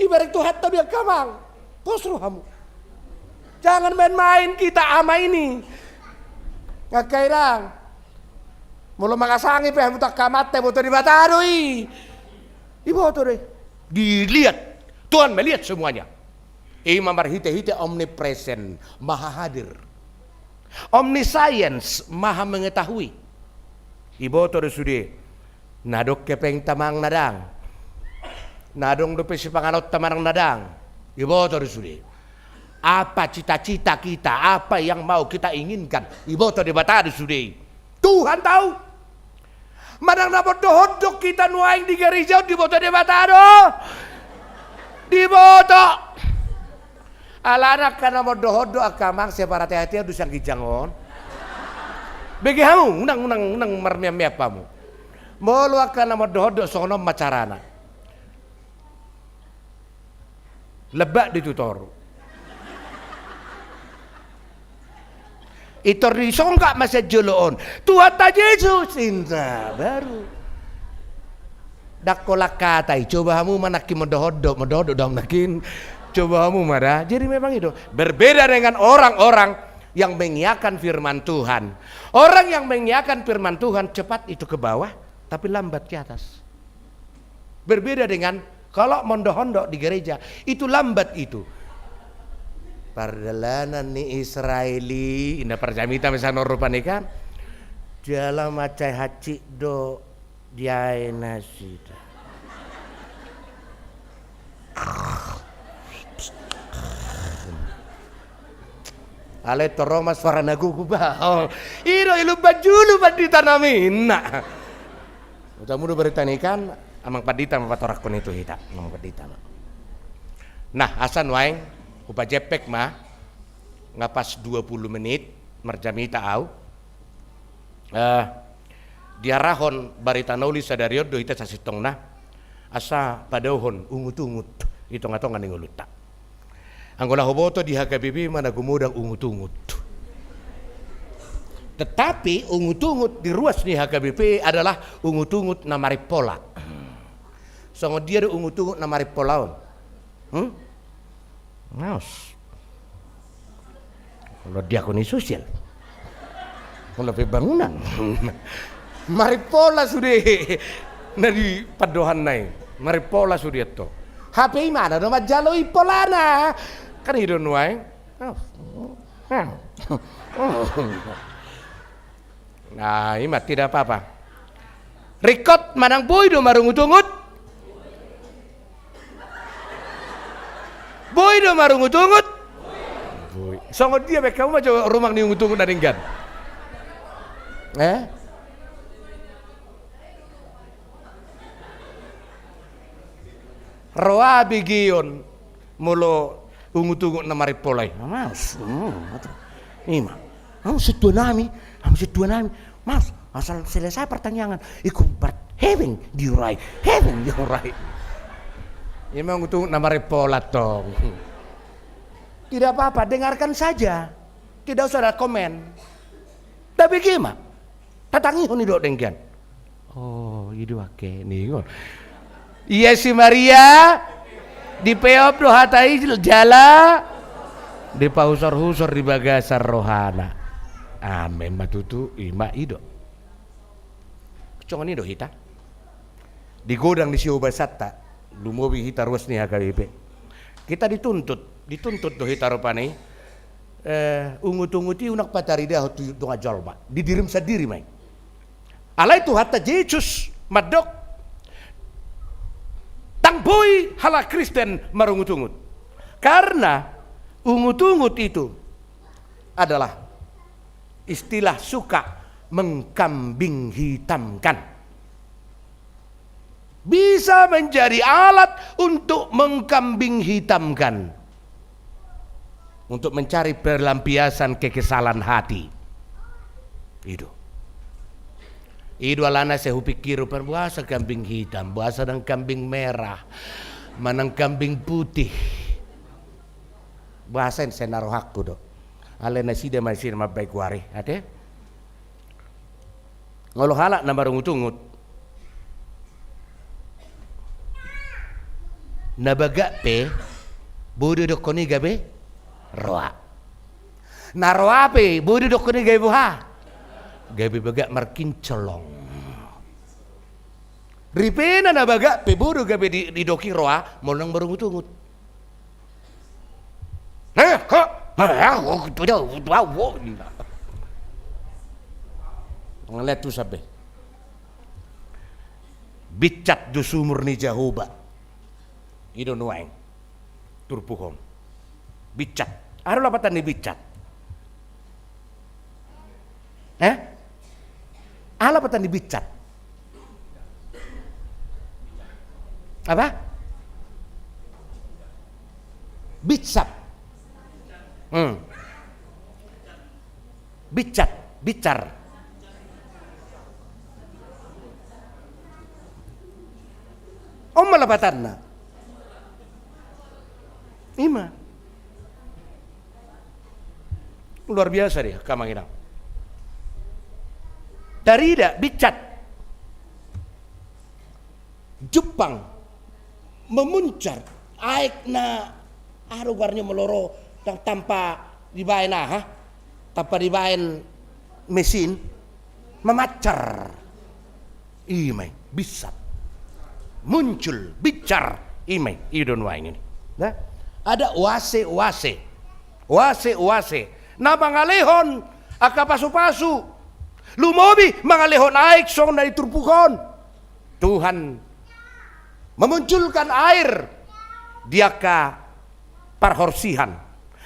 Ibereng Tuhanta do i angka amang. Pos rohamu. Jangan main-main kita ama ini. Angka inang. Molo mangasangi pe hamu tu angka amanta, iboto Debata do i. Iboto do i. Dilihat. Tuhan melihat semuanya. I ma marhite-hite omnipresent, maha hadir. Omniscience, maha mengetahui. Iboto do sude. Na adong hepengta manang na dang. Na adong dope sipanganonta manang na dang. Iboto do sude. Apa cita-cita kita, apa yang mau kita inginkan, iboto Debata do sude. Tuhan tahu. Manang na mondok-ondok hita nuaeng di gareja on, diboto Debata do. Diboto. Alana angka na mondok-ondok angka amang, sai parhate-hateon do sian ginjang on. Bege hamu, unang, unang, unang marmeam-meam hamu. Molo angka na mondok-ondok songon on ma carana. Lebak do i tu toru. I tor disonggak ma sian jolo on. Tuhanta Jesus, inna baru. Dang holan hata i, coba hamu ma nangkin mondok-ondok, mondok-ondok do hamu nangkin. Coba hamu ma da. Jadi memang itu berbeda dengan orang-orang yang mengiakan firman Tuhan. Orang yang mengiakan firman Tuhan cepat itu ke bawah, tapi lambat ke atas. Berbeda dengan kalau mondok-ondok di gereja, itu lambat itu. Pardalanan ni Israel i, inna parjamita misalna rupani kan. Jala mansai hansit do diae nasida. Alai tor ro ma suara na gogo ba. Oh, i do i lumban julu pandita nami, inna. Utamu do barita ni kan, amang pandita ma patorangkon i tu hita, amang pandita ma. Nah, asa nuaeng hupajempek ma, nga pas dua puluh menit marjamita au. Eh, diarahon barita na uli sadari on do hita sasintongna, asa padaohon ungut-ungut i tonga-tonga ni ngolunta. Anggo na huboto di H K B P ma na gumodang ungut-ungut. Tetapi ungut-ungut di ruas ni H K B P adalah ungut-ungut na marimpola. Songon dia do ungut-ungut na marimpola on? Hmm? Maus. Molo diakoni sosial. Molo pembangunan. Marimpola sude. Na di pandohan nai. Marimpola sude to. Hape imana do manjalo i polana. Kan i do nuaeng. Nah, ima tidak apa-apa. Ringkot manang boi do marungut-ungut? Boi do marungut-ungut? Boi. Songon dia baen hamu ma jo rumang ni ungut-ungut na denggan? Eh? Roa begeon molo ungut-ungut na marimpola i. Maus. Hmm, ima. Hamu sintua nami, hamu sintua nami. Maus, asal selesai pertanyaan. Ikut ber-, hepeng diurai, hepeng diurai. Ima ungut-ungut na marimpola tong. Tidak apa-apa, dengarkan saja. Tidak usah ada komen. Tapi gimana? Tatangihon i do denggan. Oh, i do angke, ningon. Ia si Maria, dipeop do hata i jala, dipausor-usor di bagasan rohana. Amen ma tutu, ima i do. Songon i do hita. Di godang ni siobasanta, lumobi hita ruas ni H K B P. Kita dituntut, dituntut do hita rupani. Eh, ungut-ungut i unang pataridahon tu dongan jolma, di dirim sandiri ma i. Alai Tuhanta Jesus mandok, ndang boi halak Kristen marungut-ungut. Karena ungut-ungut itu adalah istilah suka mengkambing hitamkan. Bisa menjadi alat untuk mengkambing hitamkan. Untuk mencari pelampiasan kekesalan hati. I do. I do alana sai hupikir, boasa kambing hitam, boasa ndang kambing merah, manang kambing putih. Boasa i, sai na rohangku do. Alai nasida ma nasida mambahen goar i, ate? Molo halak na marungut-ungut, na bagak pe, boi do didokkon i gabe roa. Na roa pe, boi do didokkon i gabe boha? Gabe bagak markincolong. Ripena na bagak pe, boi do gabe di-, didok i roa, molo ndang marungut-ungut. Eh, kok? Eh, aku tidak tahu. Ngeliat tu sabe. Bicat do sumur ni Jahowa. I do nuaeng. Turpuk on. Bicat. Aha do lapatan ni bicat? Eh? Aha lapatan ni bicat? Apa? Bitsap. Hmm. Bicat, bicar. On ma lapatanna. I ma. Luar biasa dei, angka amang inang. Tarida, bicat. Jumpang, memuncar, aek na, aha do goarna molo ro, tan-, tanpa dibaen aha, tanpa dibaen mesin, memancar. I ma i, bitsap. Muncul, bicar. I ma i, i do nuaeng i. Nah, ada oase-oase. Oase-oase. Na mangalehon angka pasu-pasu. Lumobi mangalehon aek songon na di turpuk on. Tuhan memunculkan air di angka parhorsihan.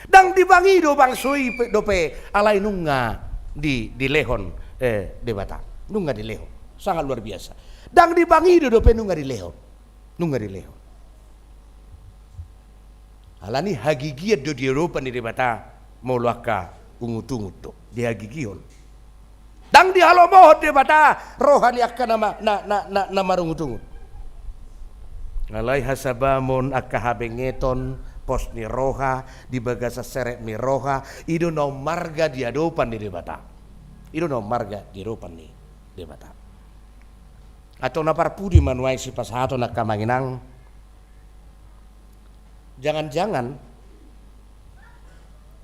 Ndang dibangi do bangso i pe, dope, alai nunga di, dilehon, eh, Debata. Nunga dilehon. Sangat luar biasa. Ndang dibangi do dope, nunga dilehon. Nunga dilehon. Alani hagigian do di adopan ni Debata, molo angka ungut-ungut do, dihagigihon. Ndang dihalomohon Debata roha ni angka na ma-, na, na, na, na marungut-ungut. Alai hasabamon, angka habengeton, pos ni roha, di bagasan serep ni roha, i do na ummarga di adopan ni Debata. I do na ummarga di adopan ni Debata. Antong na parpudi ma nuaeng sipasahaton, angka amang inang. Jangan-jangan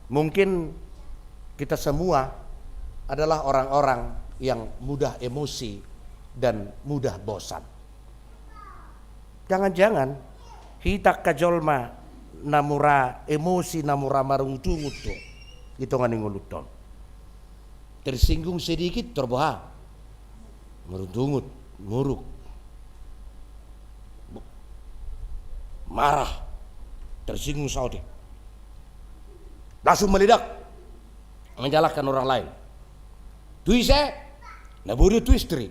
mungkin kita semua adalah orang-orang yang mudah emosi dan mudah bosan. Jangan-jangan hita angka jolma na mura emosi, na mura marungut-ungut do di tonga ni ngolunta on. Tersinggung sedikit, tor boha? Marungut-ungut, muruk. Marah, tersinggung saotik. Langsung meledak, menyalahkan orang lain. Tu ise? Na boi do tu istri,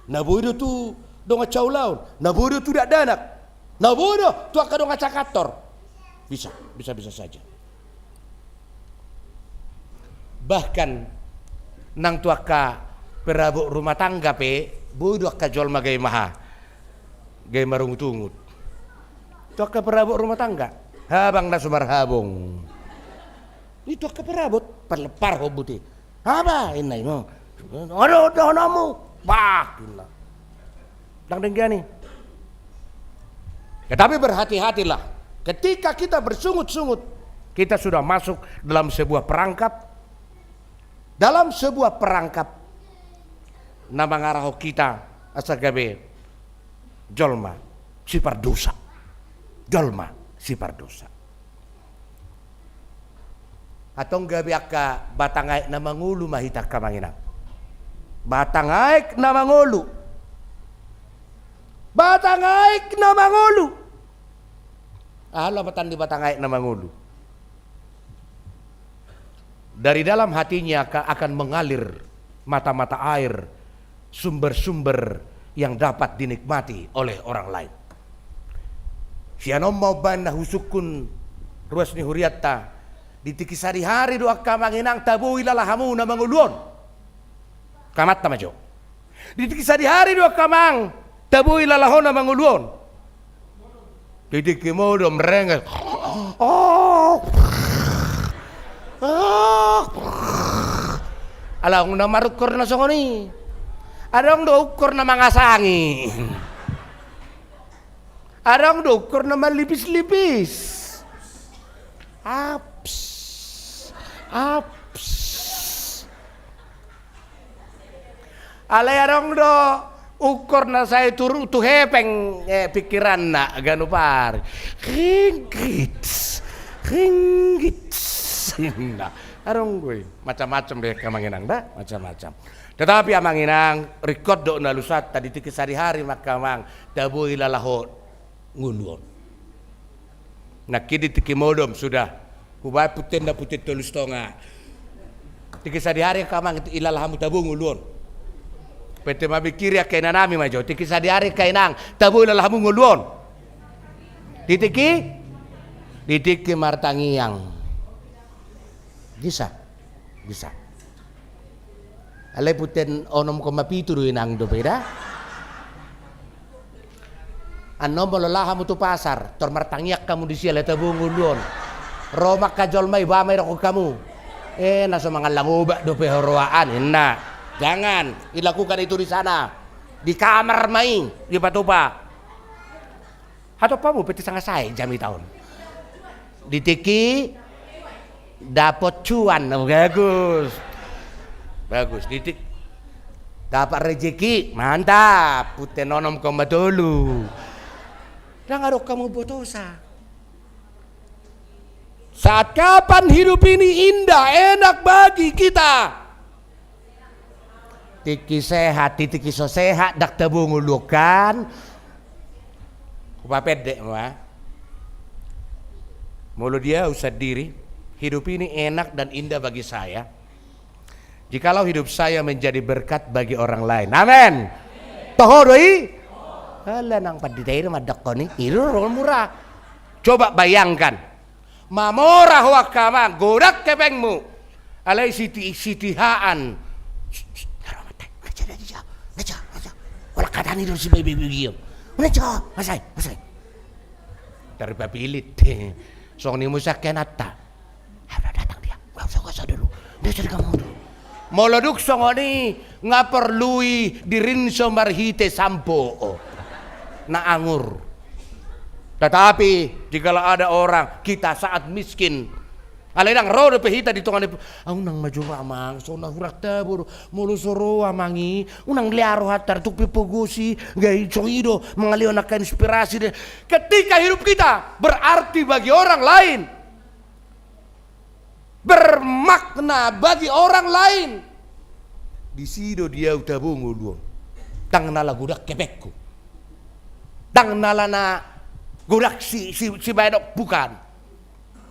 na boi do tu dongan saulaon, na boi do tu dakdanak, na boi do tu angka dongan sakantor. Bisa, bisa-bisa saja. Bahkan nang tu angka perabot rumah tangga pe, boi do angka jolma gabe maha, gabe marungut-ungut. Tu angka perabot rumah tangga, habang na so marhabong. I tu angka perabot, parleparhon buti. Apa inna i ma? Adong dohononmu. Bah, inna. Ndang denggan i. Tetapi berhati-hatilah. Ketika kita bersungut-sungut, kita sudah masuk dalam sebuah perangkap, dalam sebuah perangkap na mangarahon hita asa gabe jolma sipardosa. Jolma sipardosa. Antong gabe angka batang aek na mangolu ma hita angka amang inang. Batang aek na mangolu. Batang aek na mangolu. Aha lapatan ni batang aek na mangolu? Dari dalam hatinya ka-, akan mengalir mata-mata air, sumber-sumber yang dapat dinikmati oleh orang lain. Sian on ma umbahen na husungkun ruas ni hurianta, di tingki sadihari do angka amang inang tabo ilala hamu na mangolu on. Kamanta ma jo. Di tingki sadihari do angka amang tabo ilala ho na mangolu on. Di tingki modom renges. Oh. Oh. Ala adong na marukkur na songon i. Adong do ukkur na mangasangi. Adong do ukkur na manlipis-lipis. Aps. Aps. Alai adong do ukkur na sai tu, tu hepeng, eh, pikiranna ganup ari. Ringgit. Ringgit. Nah, adong do i. Macam-macam do i angka amang inang da, macam-macam. Tetapi amang inang, ringkot do na lusanta, di tingki sadihari ma angka amang tabo ilala ho ngolu on. Nangkin di tingki modom sudah. Hubaen puntenna punten tolu satonga. Tingki sadihari angka amang ilala hamu tabo ngolu on. Pete mamikiri angka inanami ma jo. Tingki sadihari angka inang tabo ilala hamu ngolu on. Di tingki? Di tingki martangiang. Bisa. Bisa. Alai punten onom koma pitu do inang dope da. Annon molo laho hamu tu pasar, tor martangiang hamu disi alai tabo ngolu on. Ro ma angka jolma i, ba ma idokkon hamu. Eh, na so mangallang obat dope ho roha an, ninna. Jangan, dilakukan itu di sana. Di kamar ma i dipatupa. Hatop hamu pete sanga sae jamita on. Di tingki dapot cuan, bagus. Bagus, di tingki dapat rezeki, mantap. Punten onom koma tolu. Ndang adong hamu botosa. Saat kapan hidup ini indah, enak bagi kita? Tingki sehat, di tingki so sehat, ndang tabo ngolu on kan. Hupapendek ma. Molo di au sandiri, hidup ini enak dan indah bagi saya jikalau hidup saya menjadi berkat bagi orang lain. Amen. Toho do i? Ala nang pandita i do mandokkon i. I do ro mura. Coba bayangkan. Mamora ho angka amang, godang hepengmu. Alai siti-, sitihaan. Shh, shh, taruh mata. Naja, naja, naja, naja. Olah katani do si bebe-bebe giom. Naja, masai, masai. Dari papilit. Songon i muse angka inanta. Ada datang dia. Gua usah, gua usah dulu. Dia cari kamu dulu. Molo dung songon i, nga porlu i dirinso marhite sampo na angur. Tetapi jikalau ada orang, kita saat miskin, alai ndang ro dope hita di tonga ni, ah, unang ma jo amang, so na hurang tabo do. Molo so ro amang i, unang lea rohanta, tung pe pogosi, gai songon i do, mangalehon angka inspirasi de. Ketika hidup kita berarti bagi orang lain, bermakna bagi orang lain, disi do di au tabo ngolu on. Ndang na ala godang hepengku, ndang na ala na godang si, si, sibahenonku, bukan.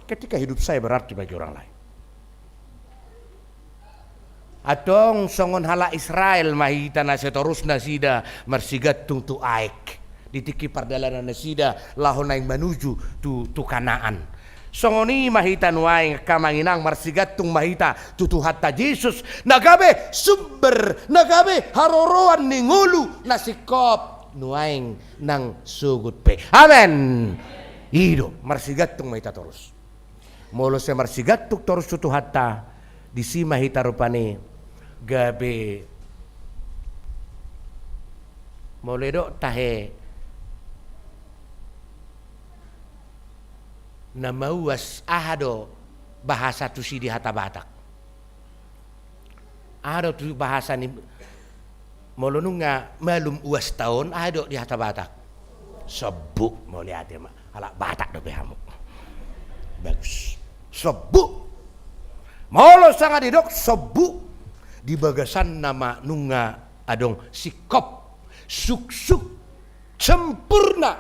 Ketika hidup saya berarti bagi orang lain. Antong songon halak Israel ma hita na seterusna nasida marsigantung tu aek. Di tingki pardalanan nasida laho naeng manuju tu, tu Kanaan. Songon i ma hita nuaeng angka amang inang, marsigantung ma hita tu Tuhanta Jesus, na gabe sumber, na gabe haroroan ni ngolu na singkop nuaeng nang sogot pe. Amen. I do, marsigantung ma hita torus. Molo sai marsigantung torus tu Tuhanta, disi ma hita rupani gabe, molo didok tahe na mauas, aha do bahasa tusi di hata Batak? Aha do tu bahasa ni, molo nunga malum uasta on, aha do di hata Batak? Sobu, mauliate ma. Halak Batak dope hamu. Bagus. Sobu. Molo sanga didok sombu, di bagasanna ma nunga adong singkop, suksuk, sempurna.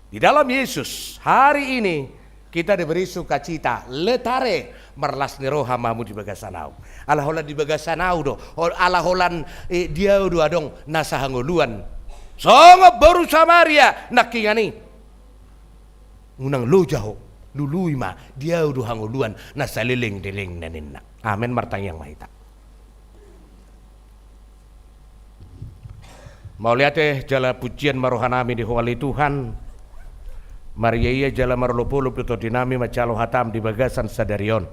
Di dalam Yesus, hari ini kita diberi sukacita, letare, marlas ni roha ma hamu di bagasan ahu. Ala holan di bagasan ahu do, hol-, ala holan, eh, di ahu do adong na sahangoluan. Songon boru Samaria nangkiningan i. Unang loja ho, lului ma, di ahu do hangoluan na saleleng-lelengna ninna. Amen, martangiang ma hita. Mauliate jala pujian ma rohanami di Ho ale Tuhan. Mariaia jala marolop-olop do tondinami manjalo hataM di bagasan sadari on.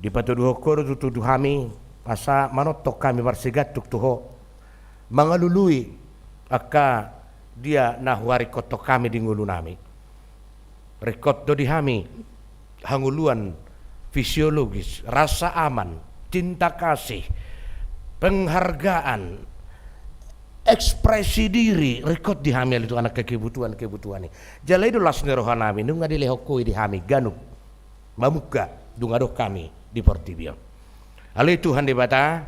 Dipatuduhon Ho do tutu hami, asa manongtong hami marsigantung tu Ho, mangalului angka dia na huaringkothon hami di ngolunami. Ringkot do di hami hangoluan fisiologis, rasa aman, cinta kasih, penghargaan, ekspresi diri, ringkot di hami ale Tuhan angka kebutuhan-kebutuhan i. Jala i do las ni rohanami, nunga dilehon Ho i di hami ganup mamungka dung adong hami di portibi on. Ale Tuhan Debata,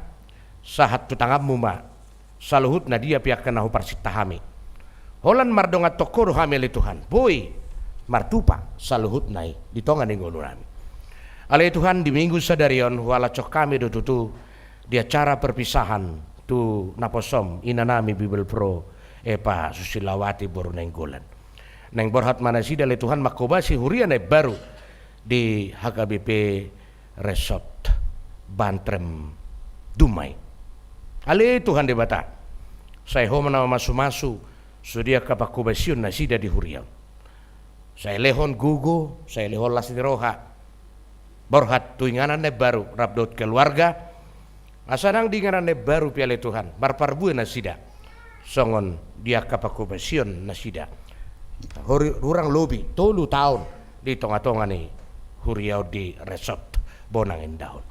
sahat tu tanganMu ma saluhutna dia pe angka na huparsinta hami. Holan mardongan tu Ho do hami ale Tuhan, boi martupa saluhutna i di tonga ni ngolunami. Ale Tuhan, di Minggu sadari on huhalashon hami do tutu di acara perpisahan tu naposoM, inanami Bibelvrouw Eva Susilawati boru Nainggolan. Naeng borhat ma nasida ale Tuhan manghobasi huria na imbaru di H K B P Resort Bantrem Dumai. Ale Tuhan Debata, sai Ho ma na mamasu-masu sude angka panghobasion nasida di huria on. Sai lehon gogo, sai lehon las ni roha, borhat tu inganan na imbaru rap dohot keluarga, asa nang di inganan na imbaru pe ale Tuhan marparbue nasida songon di angka panghobasion nasida. Hori-, hurang lobi tolu taon di tonga-tonga ni huria on di Resort Bonang Indah on.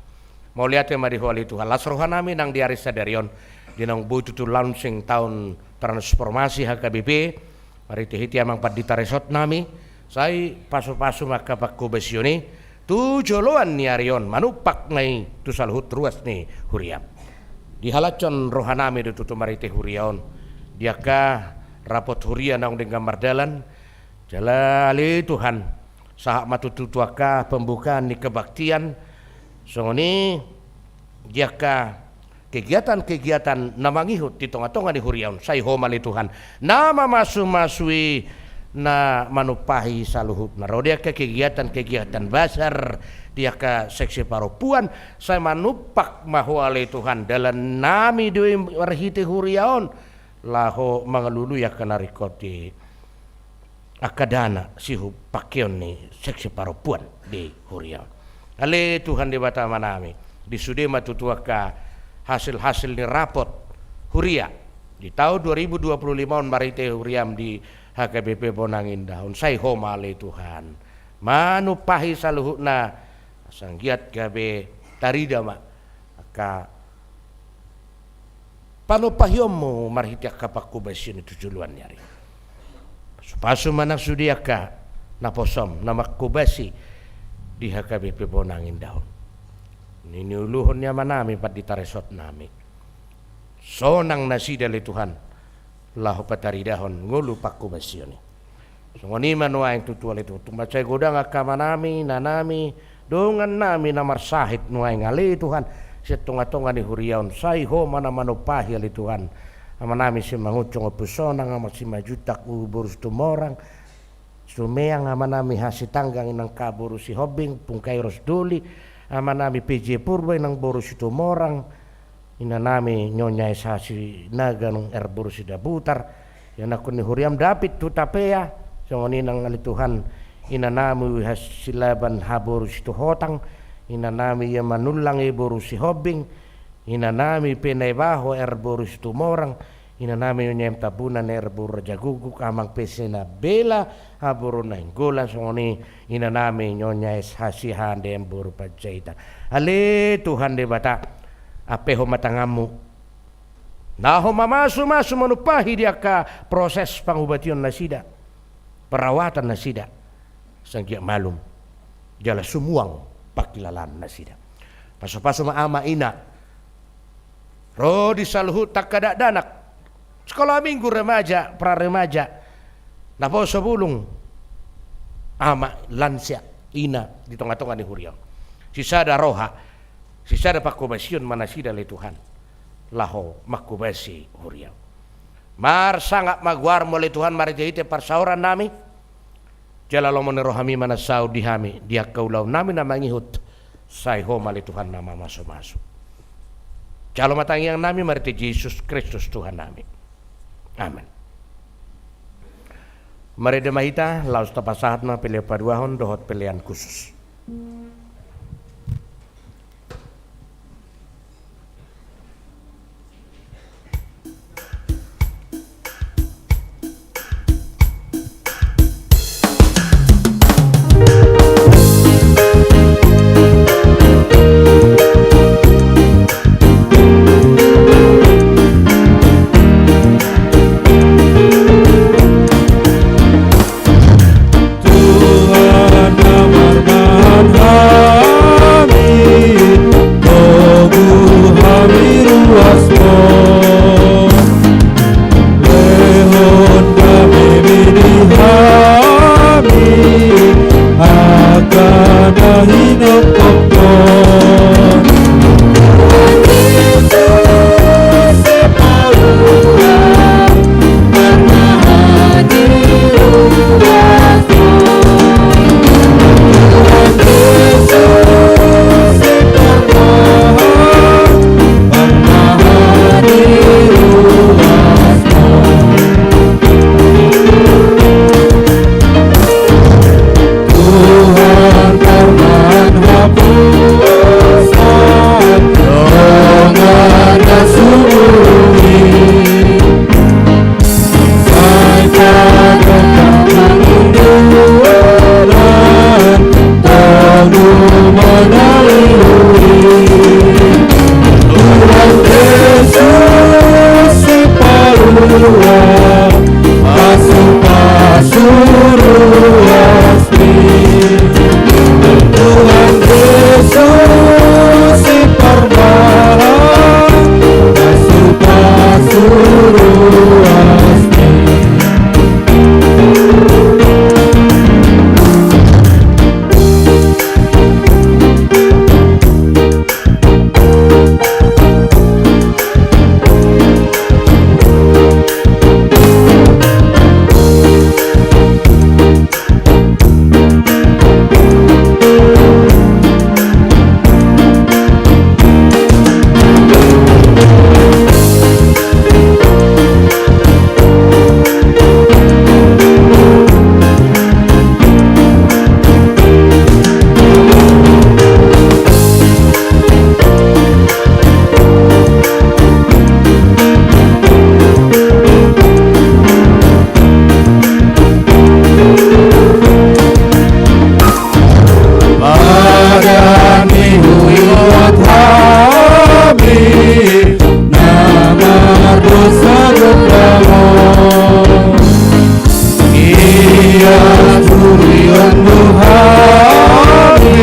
Mauliate ma di Ho ale Tuhan, las rohanami nang di ari sadari on, di naung boi tutu launching taon transformasi H K B P, marhite-hite Amang Pandita Resort nami, sai pasu-pasu ma angka panghobasion i tu joloan ni ari on, manumpak ma i tu saluhut ruas ni huriaM. Dihalashon rohanami do tutu marhite huria on di angka rapot huria naung denggan mardalan, jala ale Tuhan, sahat ma tutu tu angka pembukaan ni kebaktian, songon i di angka kegiatan-kegiatan na mangihut di tonga-tonga ni huria on, sai Ho ma ale Tuhan na mamasu-masu i, na manumpahi saluhutna. Ro di angka kegiatan-kegiatan basar di angka seksi parompuan, sai manumpak ma Ho ale Tuhan dalannami do i marhite huria on, laho mangalului angka na ringkot i. Angka dana sihupangkeon ni seksi parompuan di huria on. Ale Tuhan Debata Amanami, di sude ma tutu angka hasil-hasil ni rapot huria di taon dua ribu dua puluh lima on marhite huriaM di H K B P Bonang Indah on, sai Ho ma ale Tuhan manumpahi saluhutna, asa anggiat gabe tarida ma angka panumpahionMu marhite angka panghobasion i tu joloan ni ari. Pasu-pasu ma nang sude angka naposoM na manghobasi di H K B P Bonang Indah on. Niniuluhon ni amanami Pandita Resort nami, sonang nasida ale Tuhan laho pataridahon ngolu panghobasion i. Songon i ma nuaeng tutu ale Tuhan, tung mansai godang angka amanami, inanami, dongannami na marsahit nuaeng ale Tuhan sian tonga-tonga ni huria on, sai Ho ma na manumpahi ale Tuhan. Amanami Simangunsong, Ompu Sonang, Amang Simanjuntak, boru Situmorang, Sumeang, amanami Hasitanggang, inang Ka boru Sihombing, Pung Kairos Doli, amanami P J Purba, inang boru Situmorang, inanami Nyonya S H Sinaga nang R boru Sidabutar, ianakkon ni huriaM David Hutapea, songon i nang ale Tuhan inanami Wi Hasilaban H boru Situhotang, inanami Ia Manullang I boru Sihombing, inanami Penaibaho R boru Situmorang, inanami Nyonya M Tambunan R boru Rajagukguk, Amang P C Nabela H boru Nainggolan, songon i inanami Nyonya S H Sihande M boru Panjaitan. Ale Tuhan Debata, ampeho ma tanganMu na Ho mamasu-masu manumpahi di angka proses pangubation nasida, perawatan nasida, asa anggiat malum jala sumuang pangkilalaan nasida. Pasupasu ma ama ina, ro di saluhut angka dakdanak, sekolah minggu, remaja, pra remaja, naposo bulung, ama, lansia, ina di tongatonga ni huria on. Sisada roha, sisada panghobasion ma nasida ale Tuhan, laho manghobasi huria on. Marsangap ma goarmu ale Tuhan marhitehite parsaoran nami. Jala lomo ni rohami ma na saut di hami di angka ulaon nami na mangihut. Sai Ho ma ale Tuhan na mamasumasu. Jalo ma tangiang nami marhite Jesus Kristus Tuhan nami. Amen. Marende ma hita, laos tapasahat ma pelean paduahon dohot pelean khusus. Tuhan na marmahan hami, togu hami ruas Ho. Lehon dame be di hami, angka na hinophop Ho. Tuhan, tarbahen haposan dongan na sumurung i. Sai tadok hami di dalan, tolu ma na lului. Tuhan Jesus, sipalua, pasupasu ruas ni. Tuhan Jesus, siparbahan, pasupasu ruas ni. Badan ni huingot hami na mardosa gondang on. Ia turionmu hami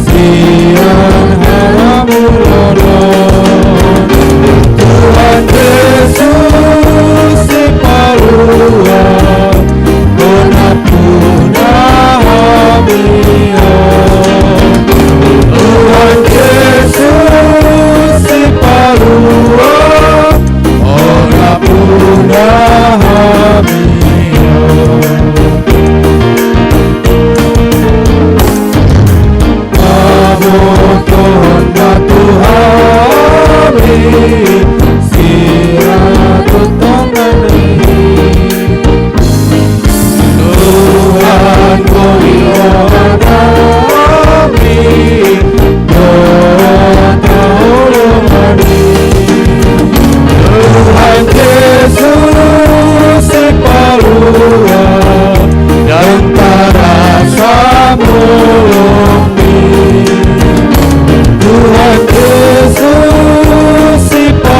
sian haramulonon. Tuhan Jesus, sipalua, bona puna hami on. Tuhan Jesus, sipalua, bona puna hami on. Pabotohon ma tu hami siradotan i. Tuhan, boi roha nami dohot haholongan i. Tuhan Jesus, sipalua, ndang tarasa holong i. Tuhan Jesus, sipa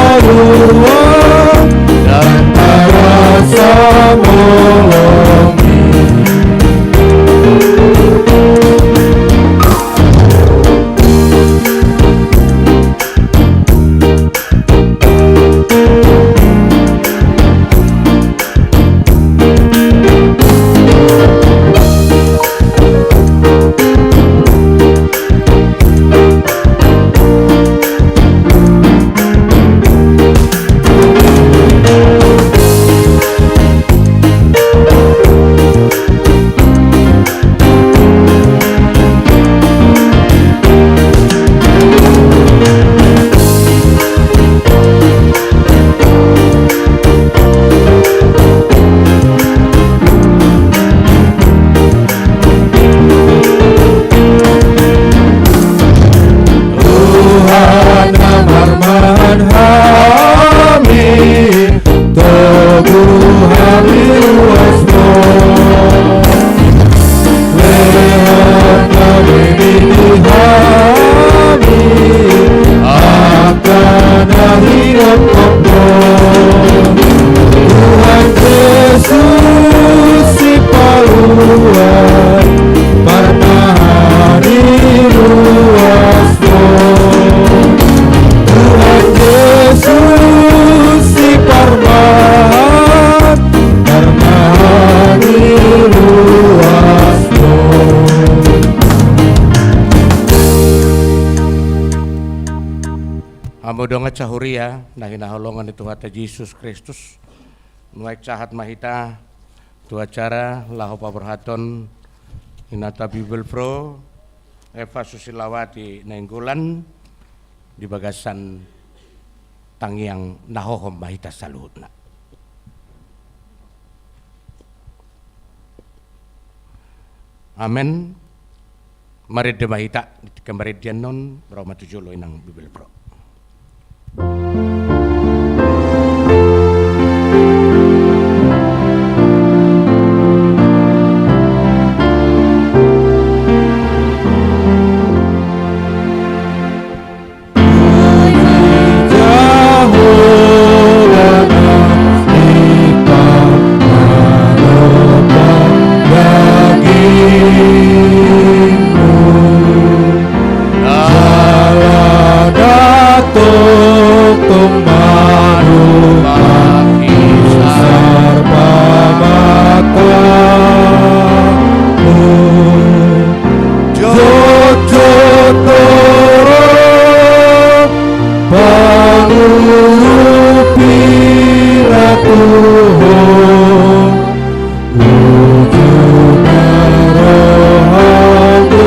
Tuhan Jesus, Sipalua, parmahani ruas do. Tuhan Jesus, Siparmahan, parmahani ruas do. Hamu dongan sahuria na hinaholongan ni Tuhanta Jesus Kristus, nuaeng sahat ma hita tu acara laho paborhathon inanta Bibelvrouw Eva Susilawati Nainggolan di bagasan tangiang na hohom ma hita saluhutna. Amen. Marende ma hita, di tingki marende annon, ro ma tu jolo inang Bibelvrouw. Jotjot torop pangurupi na tu Ho, uju na rohangku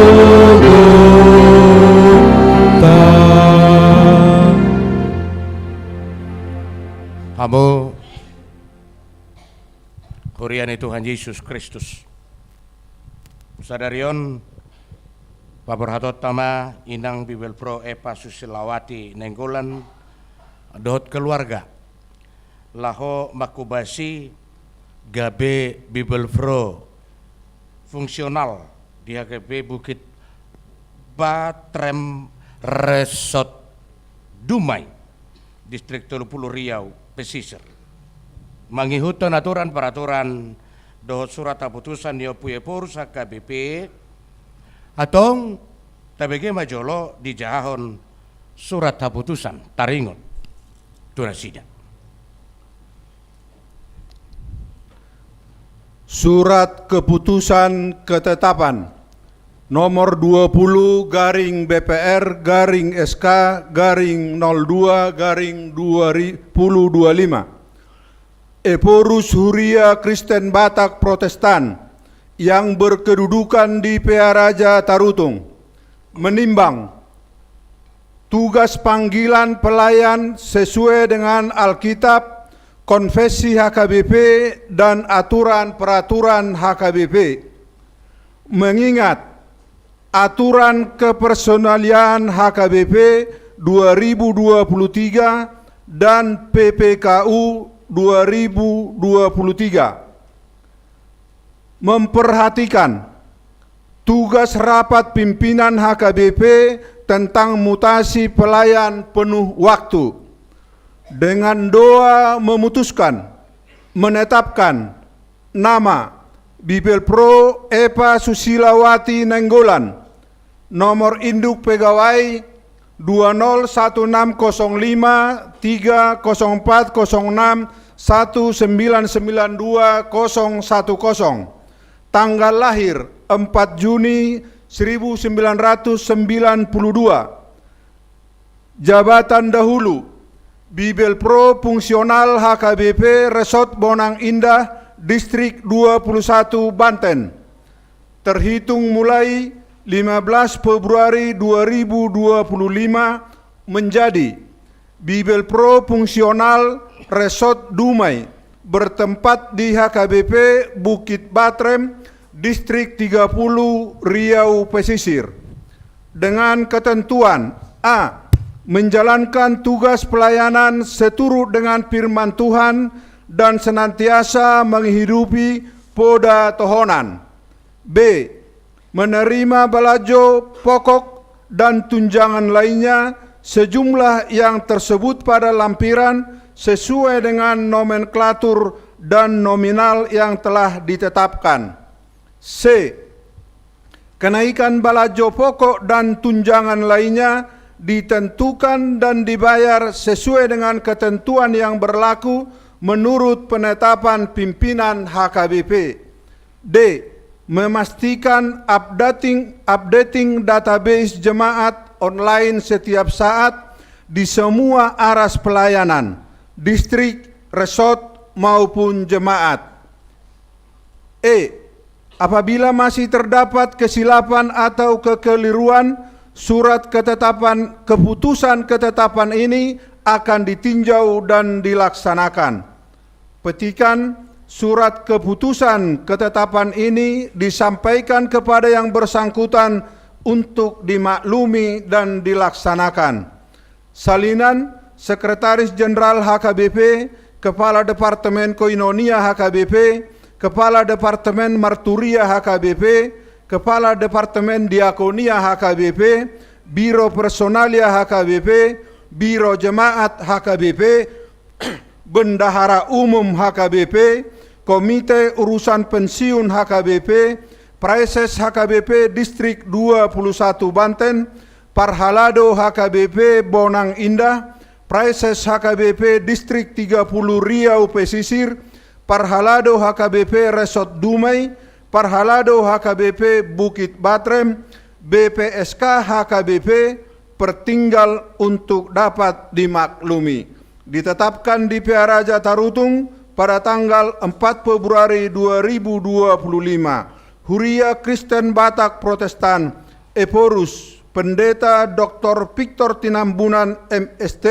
gogonta. Hamu huria ni Tuhan Jesus Kristus. Sadari on, paborhatonta ma inang Bibelvrouw Eva Susilawati Nainggolan dohot keluarga laho manghobasi gabe Bibelvrouw fungsional di H K B P Bukit Batrem Resort Dumai, Distrik tolu pulu Riau Pesisir. Mangihuthon aturan peraturan dohot surat haputusan ni Ompu Ephorus H K B P, antong tabege ma jolo dijahahon surat haputusan, taringot tu nasida. Surat keputusan ketetapan nomor dua puluh garing B P R garing S K garing nol dua garing dua puluh dua lima. Ephorus Huria Kristen Batak Protestan yang berkedudukan di Pearaja Tarutung menimbang tugas panggilan pelayan sesuai dengan Alkitab, Konfesi H K B P, dan aturan peraturan H K B P. Mengingat Aturan Kepersonalian H K B P dua ribu dua puluh tiga dan P P K U dua ribu dua puluh tiga. Memperhatikan tugas rapat pimpinan H K B P tentang mutasi pelayan penuh waktu. Dengan doa memutuskan, menetapkan nama Bibelvrouw Eva Susilawati Nainggolan, nomor induk pegawai dua nol satu enam kosong lima tiga kosong empat kosong enam satu sembilan sembilan dua kosong satu kosong. Tanggal lahir empat Juni seribu sembilan ratus sembilan puluh dua. Jabatan dahulu, Bibelvrouw fungsional H K B P Resort Bonang Indah, Distrik dua puluh satu, Banten. Terhitung mulai lima belas Februari dua ribu dua puluh lima menjadi Bibelvrouw fungsional Resort Dumai, bertempat di H K B P Bukit Batrem, Distrik tiga puluh, Riau Pesisir. Dengan ketentuan: A. Menjalankan tugas pelayanan seturut dengan firman Tuhan dan senantiasa menghidupi poda tohonan. B. Menerima balajo pokok dan tunjangan lainnya sejumlah yang tersebut pada lampiran sesuai dengan nomenklatur dan nominal yang telah ditetapkan. C. Kenaikan balajo pokok dan tunjangan lainnya ditentukan dan dibayar sesuai dengan ketentuan yang berlaku menurut penetapan pimpinan H K B P. D. Memastikan updating, updating database jemaat online setiap saat di semua aras pelayanan, distrik, resort, maupun jemaat. E. Apabila masih terdapat kesilapan atau kekeliruan, surat ketetapan, keputusan ketetapan ini akan ditinjau dan dilaksanakan. Petikan, surat keputusan ketetapan ini disampaikan kepada yang bersangkutan untuk dimaklumi dan dilaksanakan. Salinan, Sekretaris Jenderal H K B P, Kepala Departemen Koinonia H K B P, Kepala Departemen Marturia H K B P, Kepala Departemen Diakonia H K B P, Biro Personalia H K B P, Biro Jemaat H K B P, Bendahara Umum H K B P, Komite Urusan Pensiun H K B P, Praeses H K B P Distrik dua puluh satu Banten, Parhalado H K B P Bonang Indah, Praeses H K B P Distrik tiga puluh Riau Pesisir, Parhalado H K B P Resort Dumai, Parhalado H K B P Bukit Batrem, B P S K H K B P, pertinggal untuk dapat dimaklumi. Ditetapkan di Pearaja Tarutung pada tanggal empat Februari dua ribu dua puluh lima. Huria Kristen Batak Protestan, Ephorus, Pendeta Doktor Victor Tinambunan, M S T,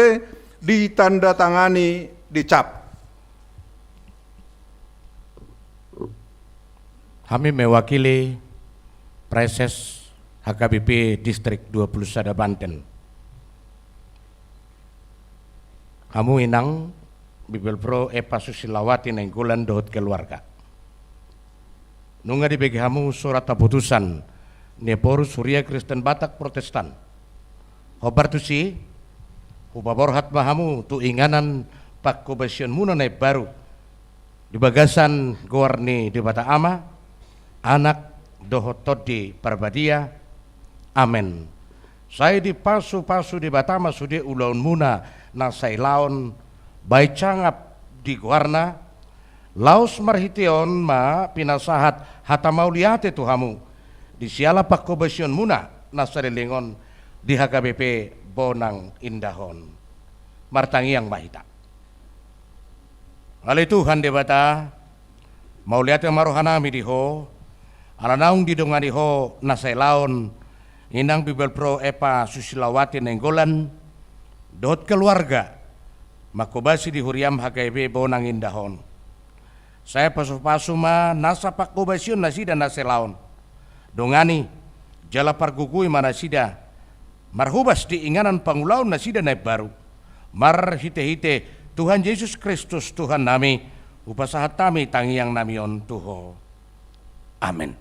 ditandatangani, dicap. Hami mewakili Praeses H K B P Distrik dua puluh sada Banten. Hamu inang, Bibelvrouw Eva Susilawati Nainggolan dohot keluarga. Nunga dibege hamu surat haputusan ni Ephorus Huria Kristen Batak Protestan. Hombar tusi, hupaborhat ma hamu tu inganan panghobasionmuna na imbaru, di bagasan goar ni Debata Ama, Anak, dohot Tondi Parbadia. Amen. Sai dipasupasu Debata ma sude ulaonmuna na sailaon, bahen sangap di goarna, laos marhite on ma pinasahat hata mauliate tu hamu, di siala panghobasionmuna na saleleng on di H K B P Bonang Indah on. Martangiang ma hita. Ale Tuhan Debata, mauliate ma rohanami di Ho, ala naung didongani Ho na sailaon, inang Bibelvrouw Eva Susilawati Nainggolan, dohot keluarga, manghobasi di huriam H K B P Bonang Indah on. Sai pasupasu ma nasa panghobasion nasida na sailaon. Dongani, jala pargogoi ma nasida, marhobas di inganan pangulaon nasida na imbaru. Marhitehite Tuhan Jesus Kristus Tuhannami, hupasahat hami tangiangnami on tu Ho. Amen.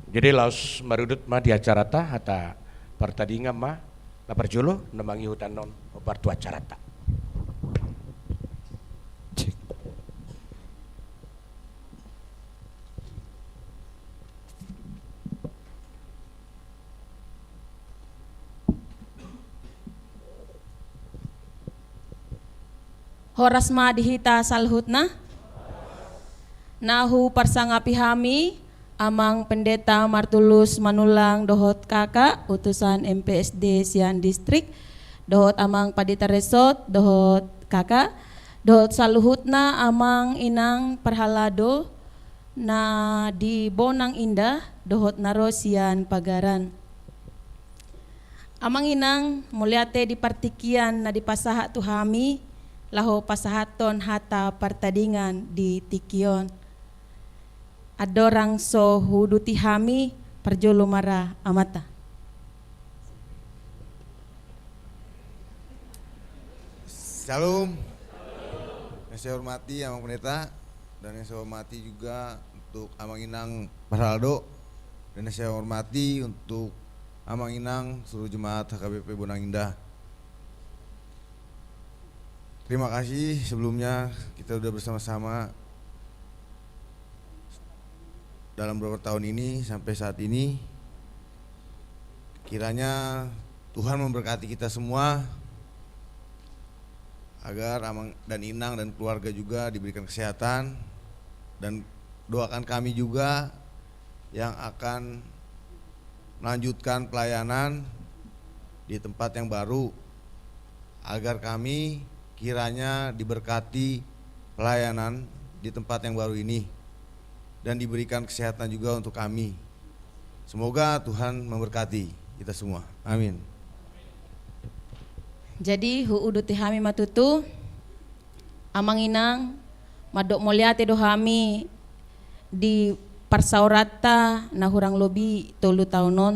Jadi laos marudut ma di acaranta, hata partadingan ma na parjolo na mangihut annon, hombar tu acaranta. Horas ma di hita saluhutna. Na huparsangapi hami, Amang Pendeta Martulus Manullang dohot K K, utusan M P S D sian distrik, dohot Amang Pandita Resort dohot K K, dohot saluhutna Amang Inang Parhalado na di Bonang Indah dohot na ro sian pagaran. Amang Inang, mauliate di partingkian na dipasahat tu hami, laho pasahathon hata partadingan di tingki on. Andorang so huuduti hami, Parjolo ma ra amanta. Shalom. Yang saya hormati Amang Pendeta, dan yang saya hormati juga untuk Amang Inang Parhaldo, dan yang saya hormati untuk Amang Inang seluruh jemaat H K B P Bonang Indah. Terima kasih sebelumnya kita udah bersama-sama dalam beberapa tahun ini sampai saat ini. Kiranya Tuhan memberkati kita semua, agar Amang dan Inang dan keluarga juga diberikan kesehatan, dan doakan kami juga yang akan melanjutkan pelayanan di tempat yang baru, agar kami kiranya diberkati pelayanan di tempat yang baru ini dan diberikan kesehatan juga untuk kami. Semoga Tuhan memberkati kita semua. Amin. Jadi, huuduti hami ma tutu, Amang Inang, mandok mauliate do hami di parsaoranta na hurang lobi tolu taon on.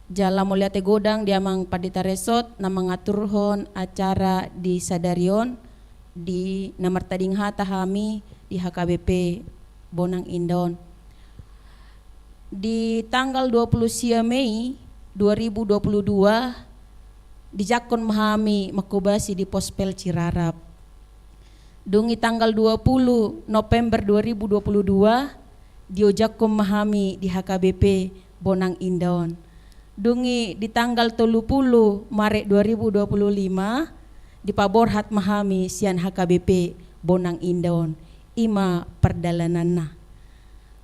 Jala mauliate godang di Amang Pandita Resot na mangaturhon acara di sadari on, di na martading hata hami di H K B P Bonang Indah on. Di tanggal dua puluh sia Mei dua ribu dua puluh dua, dijangkon ma hami manghobasi di Pospel Cirarap. Dung i tanggal dua puluh November dua ribu dua puluh dua, diojangkon ma hami di H K B P Bonang Indah on. Dung i di tanggal tolu puluh Maret dua ribu dua puluh lima, dipaborhat ma hami sian H K B P Bonang Indah on. I ma pardalananna.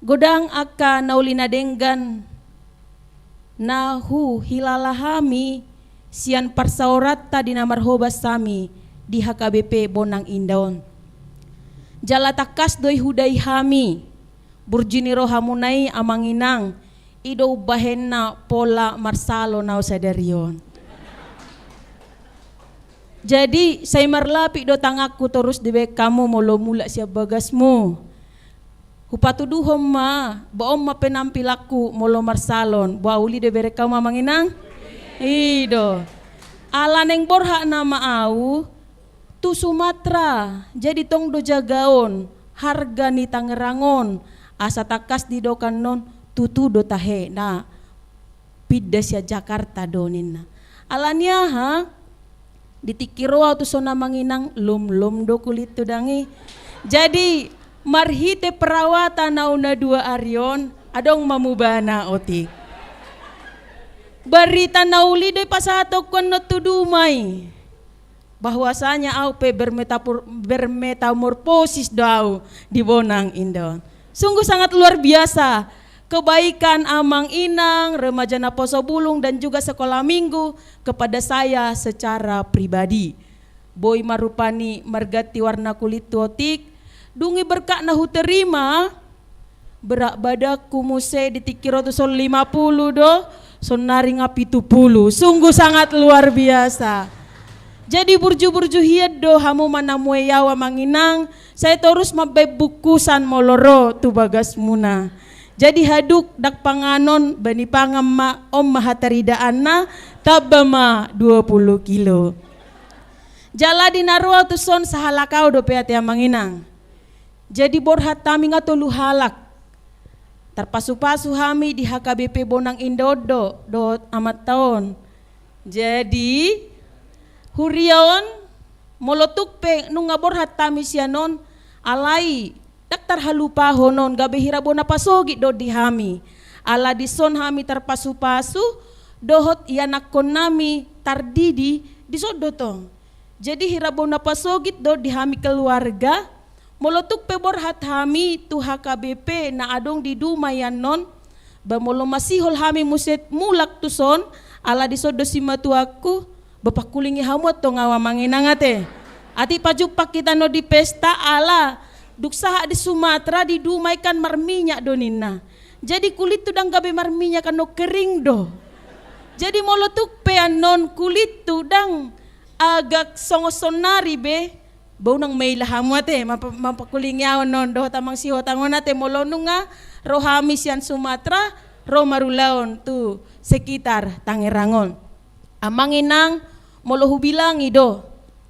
Godang angka na uli na denggan na huhilala hami sian parsaoranta di na marhobas hami di H K B P Bonang Indah on. Jala tangkas do i hudai hami, burju ni rohamuna i Amang Inang, i do umbahenna pola marsalon au sadari on. Jadi, sai marlapik do tanganku torus dibaen hamu molo mulak sian bagasmu. Hupatuduhon ma, ba on ma penampilanku molo marsalon. Ba uli do ibereng hamu Amang Inang? I do. Ala naeng borhat nama au tu Sumatra, jadi tong do jagaon harga ni Tangerang on, asa tangkas didok annon tutu do tahe na pinda sian Jakarta do ninna. Ala ni aha? Di tingki ro au tuson Amang Inang, lomlom do kulithu dang i. Jadi, marhite perawatan au na dua ari on, adong ma mubana otik. Barita na uli do i pasahatonku annon tu dumai. Bahwasanya au pe bermetapor-, bermetamorfosis do au di Bonang Indah on. Sungguh sangat luar biasa kebaikan Amang Inang, remaja naposo bulung, dan juga sekolah minggu kepada saya secara pribadi. Boi ma rupani marganti warna kulit tu otik, dung i berkat na huterima, berat badanku muse di tingki ro tuson lima puluh do, sonari nga pitu puluh. Sungguh sangat luar biasa. Jadi burju-burju hian do hamu manamuhai au Amang Inang, sai torus mambaen bungkusan molo ro tu bagasmuna. Jadi haduk ndang panganon, bani pangan ma, on ma hataridaanna, tamba ma dua puluh kilo. Jala di na ro au tuson sahalak au dope ate Amang Inang. Jadi borhat hami nga tolu halak. Tarpasu-pasu hami di H K B P Bonang Indah on do, dohot amanta on. Jadi, huria on, molo tung pe nunga borhat hami sian on, alai ndang tarhalupahon on, gabe hira bona pasogit do di hami. Ala dison hami tarpasu-pasu, dohot ianakkonnami tardidi, dison do tong. Jadi hira bona pasogit do di hami keluarga, molo tung pe borhat hami tu H K B P na adong di dumai annon, ba molo masihol hami muse mulak tuson, ala dison do simatuangku, ba pangkulingi hamu antong au Amang Inang ate. Atik pajumpang hita annon di pesta, ala dung sahat di Sumatra, di dumai kan marminyak do ninna. Jadi kulithu ndang gabe marminyak annon, kering do. Jadi molo tung pe annon kulithu ndang agak songon sonnari be, ba unang maila hamu ate, mampa-, mampakulingi au annon dohot amang sihotang on ate, molo nunga ro hami sian Sumatra, ro marulaon tu sekitar Tangerang on. Amang inang, molo hubilangi do,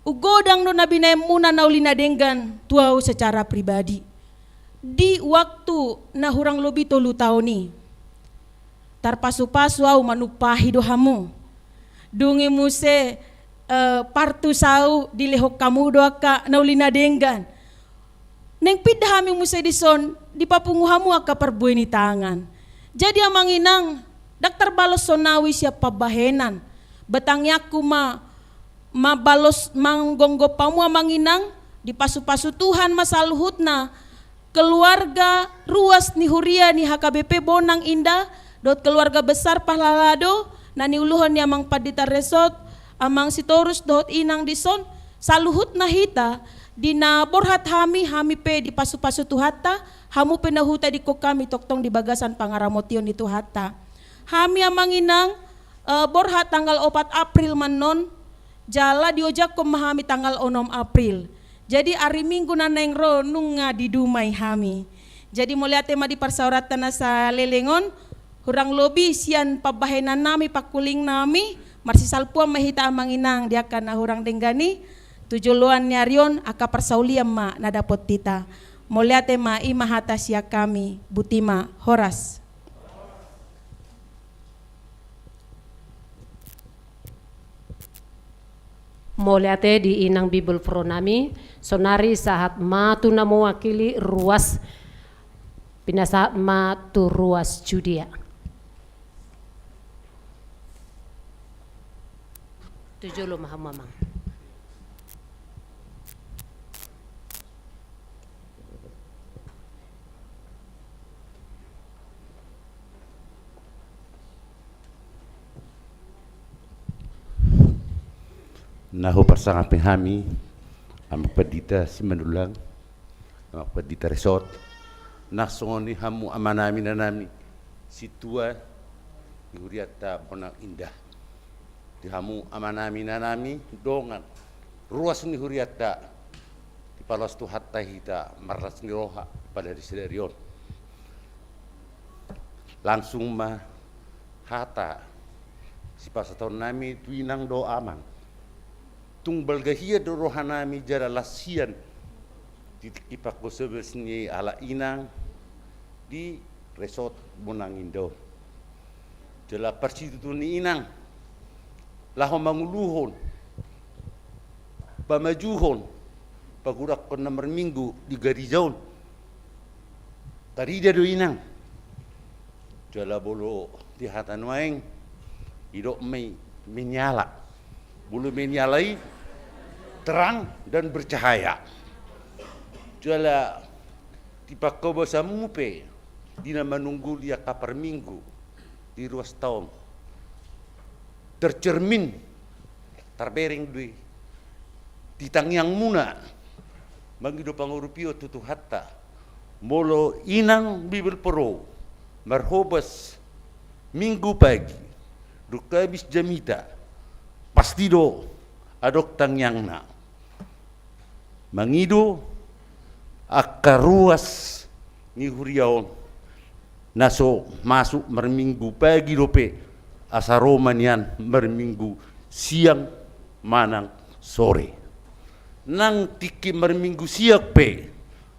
godang do na binaenmuna na uli na denggan tu ahu secara pribadi. Di waktu na hurang lobi tolu taon i, tarpasupasu ahu manumpahi do hamu. Dung i muse, eh, partus ahu dilehon hamu do angka na uli na denggan. Naeng pinda hami muse dison, dipapungu hamu angka parbue ni tangan. Jadi amang inang, ndang tarbalos songon ahu i sian pambahenan. Ba tangiangku ma, mabalos manggonggop hamu amang inang, dipasupasu Tuhan ma saluhutna keluarga ruas ni huria ni H K B P Bonang Indah, dohot keluarga besar Pahlado, na niuluhon ni amang pandita Resot, amang Sitorus dohot inang dison, saluhutna hita, di na borhat hami, hami pe dipasupasu Tuhanta, hamu pe na hutadingkon hami tongtong di bagasan pangaramotion ni Tuhanta. Hami amang inang, eh, borhat tanggal opat April ma annon, jala diojakhon ma hami tanggal onom April. Jadi ari Minggu na naeng ro nunga didumai hami. Jadi mauliate ma di parsaoranta na saleleng on, hurang lobi sian pambahenan nami, pangkuling nami, marsisalpuan ma hita amang inang di angka na hurang denggan i, tu joloan ni ari on angka parsaulian ma na dapot hita. Mauliate ma, i ma hata sian hami, botima, horas. Mauliate di inang Bibelvrouw nami, saonari sahat ma tu na mewakili ruas, pinasahat ma tu ruas Judea. Tu jolo ma hamu amang. Na huparsangapi hami, amang pandita Simanullang, amang pandita Resot, nang songon i hamu amanami inanami, sintua ni hurianta Bonang Indah. Di hamu amanami inanami, dongan ruas ni hurianta, dipaloas Tuhanta hita marlas ni roha pada di sadari on. Langsung ma hata sipasahatonnami tu inang dohot amang. Tung balga hian do rohanami jala las hian di tingki pangkosobas ni halak inang di Resot Bonang Indah on. Jala parsitutu ni inang laho manguluhon, pamajuhon, pagurakhon na marminggu di gareja on. Tarida do inang. Jala molo di hata nuaeng, didok ma i menyala. Molo menyala i terang dan bercahaya. Jala di pangkobasanmu pe, di na manungguli angka parminggu di ruasta on, tercermin, tarbereng do i di tangiangmuna mangido pangurupion tu Tuhanta. Molo inang Bibelvrouw marhobas Minggu pagi dung habis jamita, pasti do adong tangiangna mangido angka ruas ni huria on na so masuk marminggu pagi dope, asa ro ma nian marminggu siang manang sore. Nang tingki marminggu siang pe,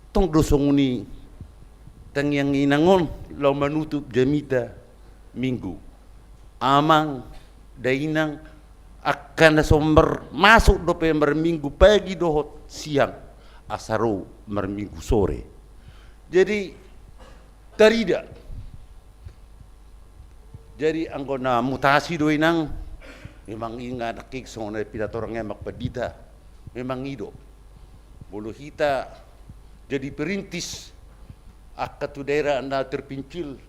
tong do songon i tangiang inang on laho manutup jamita Minggu. Amang, dainang, angka na so mar-, masuk dope marminggu pagi dohot siang, asa ro marminggu sore. Jadi, tarida. Jadi, anggo na mutasi do inang, memang i nga nangkin songon na pinatorang i amang pandita. Memang i do. Molo hita jadi perintis, angka tu daerah na terpencil,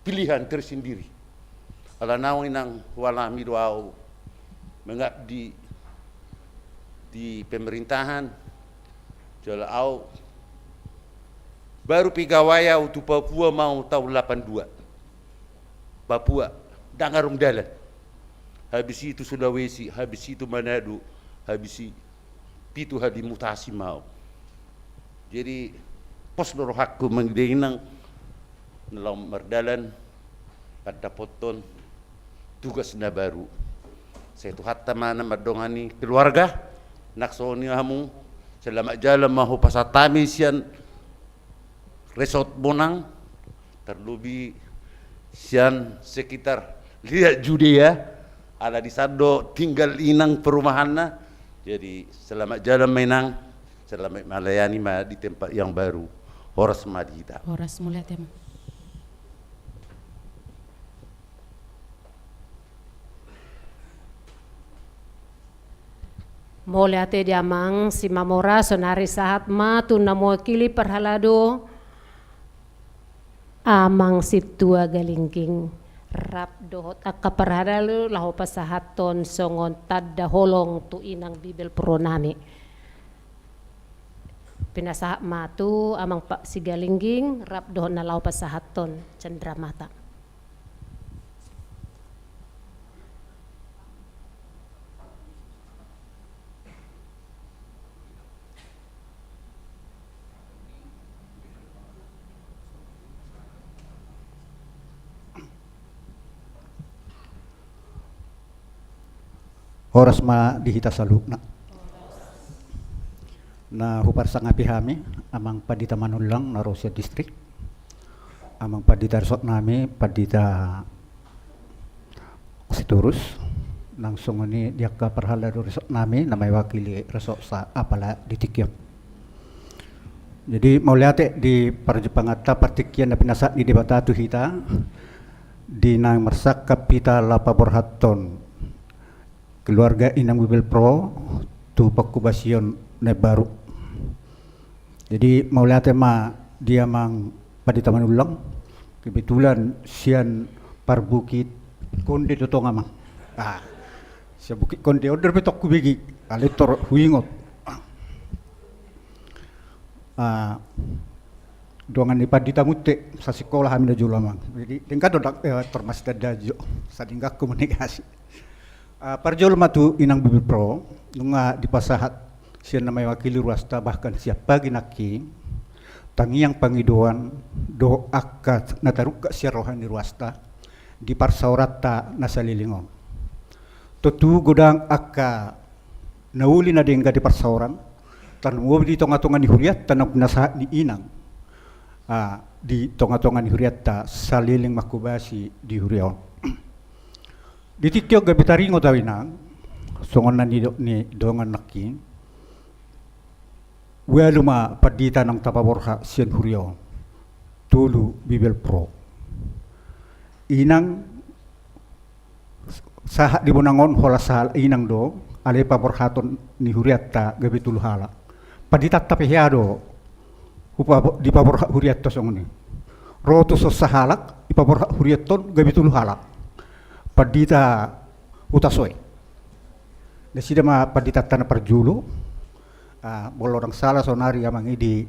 pilihan tersendiri. Ala naung inang hualami do au mengabdi di pemerintahan, jala au baru pe gawai au tu Papua mau taon lapan dua. Papua, ndang adong dalan. Habis i tu Sulawesi, habis i tu Manado, habis i pitu hali mutasi ma au. Jadi, pos do rohangku mangido inang, na laho mardalan, Pandapothon tugas na baru. Sai Tuhanta ma na mandongani keluarga, nang songon i hamu, selamat jalan ma hupasahat hami sian resort Bonang, terlebih sian sekitar liat Judea, ala di san do tinggal inang perumahanna. Jadi selamat jalan ma inang, selamat melayani ma di tempat yang baru. Horas ma di hita. Horas, mauliate ma. Mauliate di amang Simamora, sonari sahat ma tu na mewakili parhalado, amang Sintua Galingging, rap dohot angka parhalado laho pasahathon songon tanda holong tu inang Bibelvrouw nami. Pinasahat ma tu amang Pak Sigalingging, rap dohot na laho pasahathon cendramata. Horas ma di hita saluhutna. Na huparsangapi hami, amang Pandita Manullang na ro sian distrik, amang pandita resort nami, Pandita Sitorus, nang songon i di angka parhalado resort nami na mewakili resort sa apala di tingki on. Jadi mauliate di parjumpanganta, partingkian na pinasahat ni Debata tu hita, di na marsangkap hita laho paborhathon keluarga inang Bibelvrouw tu pangkobasion na baru. Jadi mauliate ma di amang Pandita Manullang, kebetulan sian parbukit Konde do tong amang. Ah, sian Bukit Konde on do berarti hubege, alai tor huingot. Ah, dongan ni Pandita Munte, sasikola hami na jolo amang. Jadi denggan do, eh, tor masitanda jo, sadenggan komunikasi. Ah, parjolo ma tu inang Bibelvrouw, nunga dipasahat sian na mewakili ruasta, bahkan sian pagi nangkin, tangiang pangidoan dohot angka na tarungkap sian roha ni ruasta di parsaoranta na saleleng on. Tontu godang angka na uli na denggan di parsaoran, tarlumobi di tongatonga ni hurianta na pinasahat ni inang, ah, di tongatonga ni hurianta saleleng mangkobasi di huria on. Di tingki on gabe taringot au inang, songon na nidok ni dongan nangkin, ualu ma pandita naung tapaborhat sian huria on, tolu Bibelvrouw. Inang sahat di Bonang on holan sahalak inang do, alai paborhaton ni hurianta gabe tolu halak. Panditanta pe hea do, hupa-, dipaborhat hurianta songon i. Ro tuson sahalak, dipaborhat hurianta on gabe tolu halak. Pandita Hutasoe. Nasida ma panditanta na parjolo, ah, molo ndang sala sonari amang i di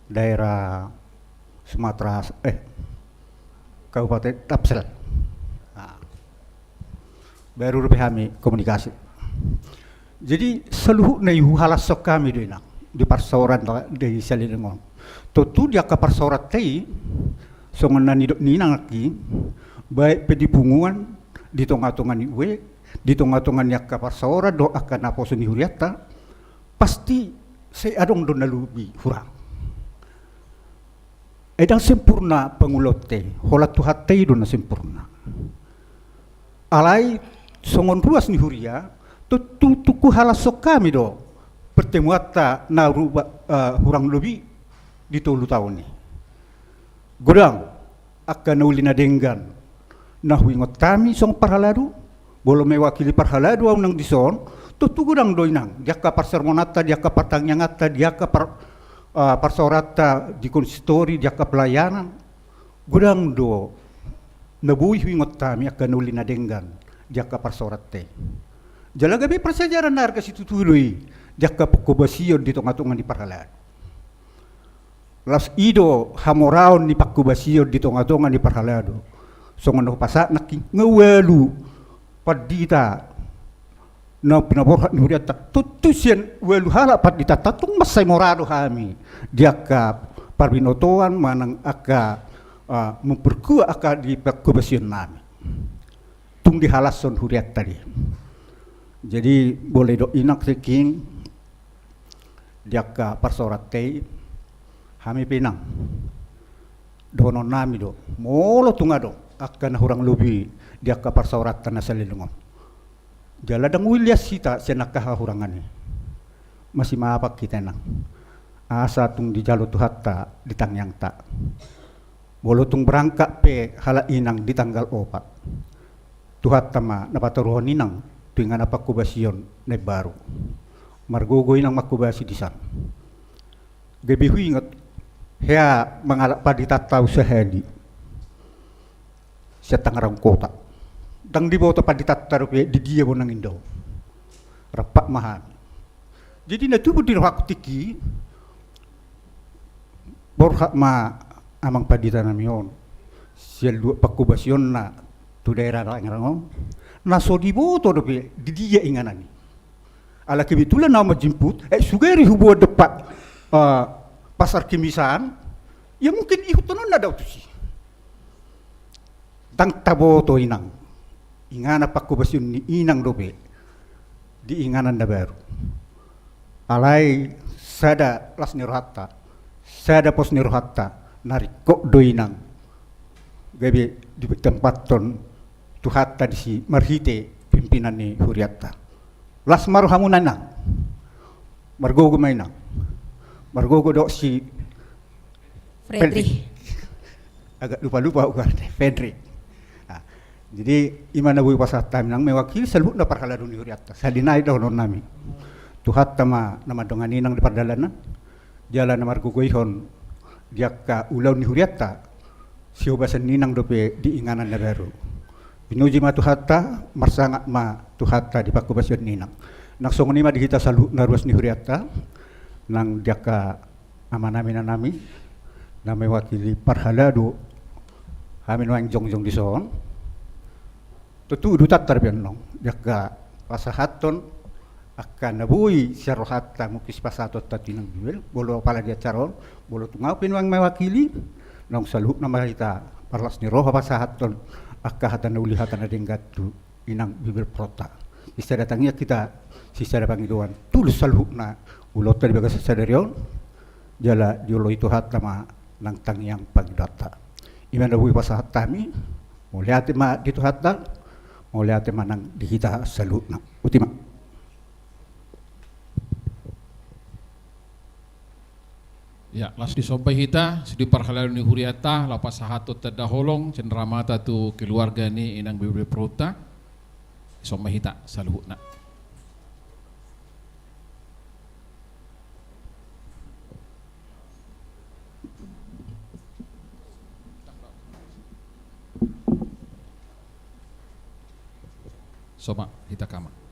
daerah Sumatera, eh, Kabupaten Tapsel. Ah. Baru dope hami komunikasi. Jadi saluhutna i huhalashon hami do inang di parsaoran di saleleng on. Tontu di angka parsaoranta i, songon na nidok ni inang nangkin, baik pe di punguan, di tongatonga ni ue, di tongatonga ni angka parsaoran dohot angka naposo ni hurianta, pasti sai adong do na lobi hurang. Ai ndang sempurna pangulaonta i, holan Tuhanta i do na sempurna. Alai songon ruas ni huria, tontu tung huhalashon hami do pertemuanta na ruba, eh, hurang lobi di tolu taon i. Godang angka na uli na denggan na huingot hami songon parhalado, molo mewakili parhalado au nang dison, tontu godang do inang, di angka parsermonanta, di angka partangianganta, di angka par-, ah, parsaoranta, di konsistori, di angka pelayanan, godang do na boi huingot hami angka na uli na denggan di angka parsaoranta i. Jala gabe parsiajaran na arga situtu do i di angka pangkobasion di tongatonga ni parhalado. Laos i do hamoraon ni pangkobasion di tongatonga ni parhalado. Songon na hupasahat nangkin, nga ualu pandita na pinaborhat ni hurianta, tontu sian ualu halak panditanta tung mansai mora do hami di angka parbinotoan manang angka Ah, memperkuat angka di pangkobasion nami. Tung dihalashon hurianta do i. Jadi, molo didok inang tingki di angka parsaoranta i, hami pe inang, dohonon nami do, molo tung adong angka na hurang lobi di angka parsaoranta na saleleng on, jala ndang uli las hita sian angka hahurangan i, masimaafan hita inang. Asa tung dijalo Tuhanta di tangiangta. Molo tung berangkat pe halak inang di tanggal opat, Tuhanta ma na patoruhon inang tu inganan pangkobasion na imbaru. Margogo inang mangkobasi di san. Gabe huingot, hea mangalap panditanta au sahali sian Tangerang kota. Ndang diboto panditanta dope di dia bonang inda on. Rap ma hami. Jadi na tubu di rohangku tingki, borhat ma amang pandita nami on sian luat pangkobasionna tu daerah Tangerang on, na so diboto dope di dia inganan i. Ala kebetulan na manjemput, eh, sugari huboan dompak, eh, pasar Kemisan, ya mungkin ihuthononna do au tusi. Ndang taboto inang, inganan pangkobasion ni inang dope di inganan na baru. Alai sada las ni rohanta, sada pos ni rohanta, na ringkot do inang gabe ditempathon Tuhanta disi marhite pimpinan ni hurianta. Las ma rohamuna inang. Margogo ma inang. Margogo dohot si Fredrik. Fredrik. Agak lupa-lupa au goarna, Fredrik. Nah, jadi, i ma na boi pasahat hami nang mewakili saluhutna parhalado ni hurianta. Sahali nai dohonon nami. Tuhanta ma na mandongani inang di pardalanan. Jala na margogoihon di angka ulaon ni hurianta, sihobasan ni inang dope di inganan na baru. Pinuji ma Tuhanta, marsangap ma Tuhanta di pangkobasion ni inang. Nang songon i ma di hita saluhutna ruas ni hurianta, nang di angka amanami, inanami, na mewakili parhalado hami nuaeng jongjong dison. Tontu udutan tarbian nong, di angka pasahathon angka na boi sian rohanta mungkin sipasahatonta tu inang Bibel, molo apala di acara on, molo tung au pe nuaeng mewakili, naung saluhutna ma hita parlas ni roha pasahathon angka hata na uli hata na denggan tu inang Bibel Pro ta. Sisada tangiang hita, sisada pangidoan, tulus saluhutna ulaonta di bagasan sadari on, jala dioloi Tuhanta ma nang tangiang pangidoanta. I ma na boi pasahat hami, mauliate ma di Tuhanta, mauliate ma nang di hita saluhutna. Boti ma. Ya, laos disomba hita, sude parhalado ni hurianta, laho pasahathon tanda holong, cenderamata tu keluarga ni inang Bibel Pro ta, disomba hita saluhutna. Somba hita, Kama.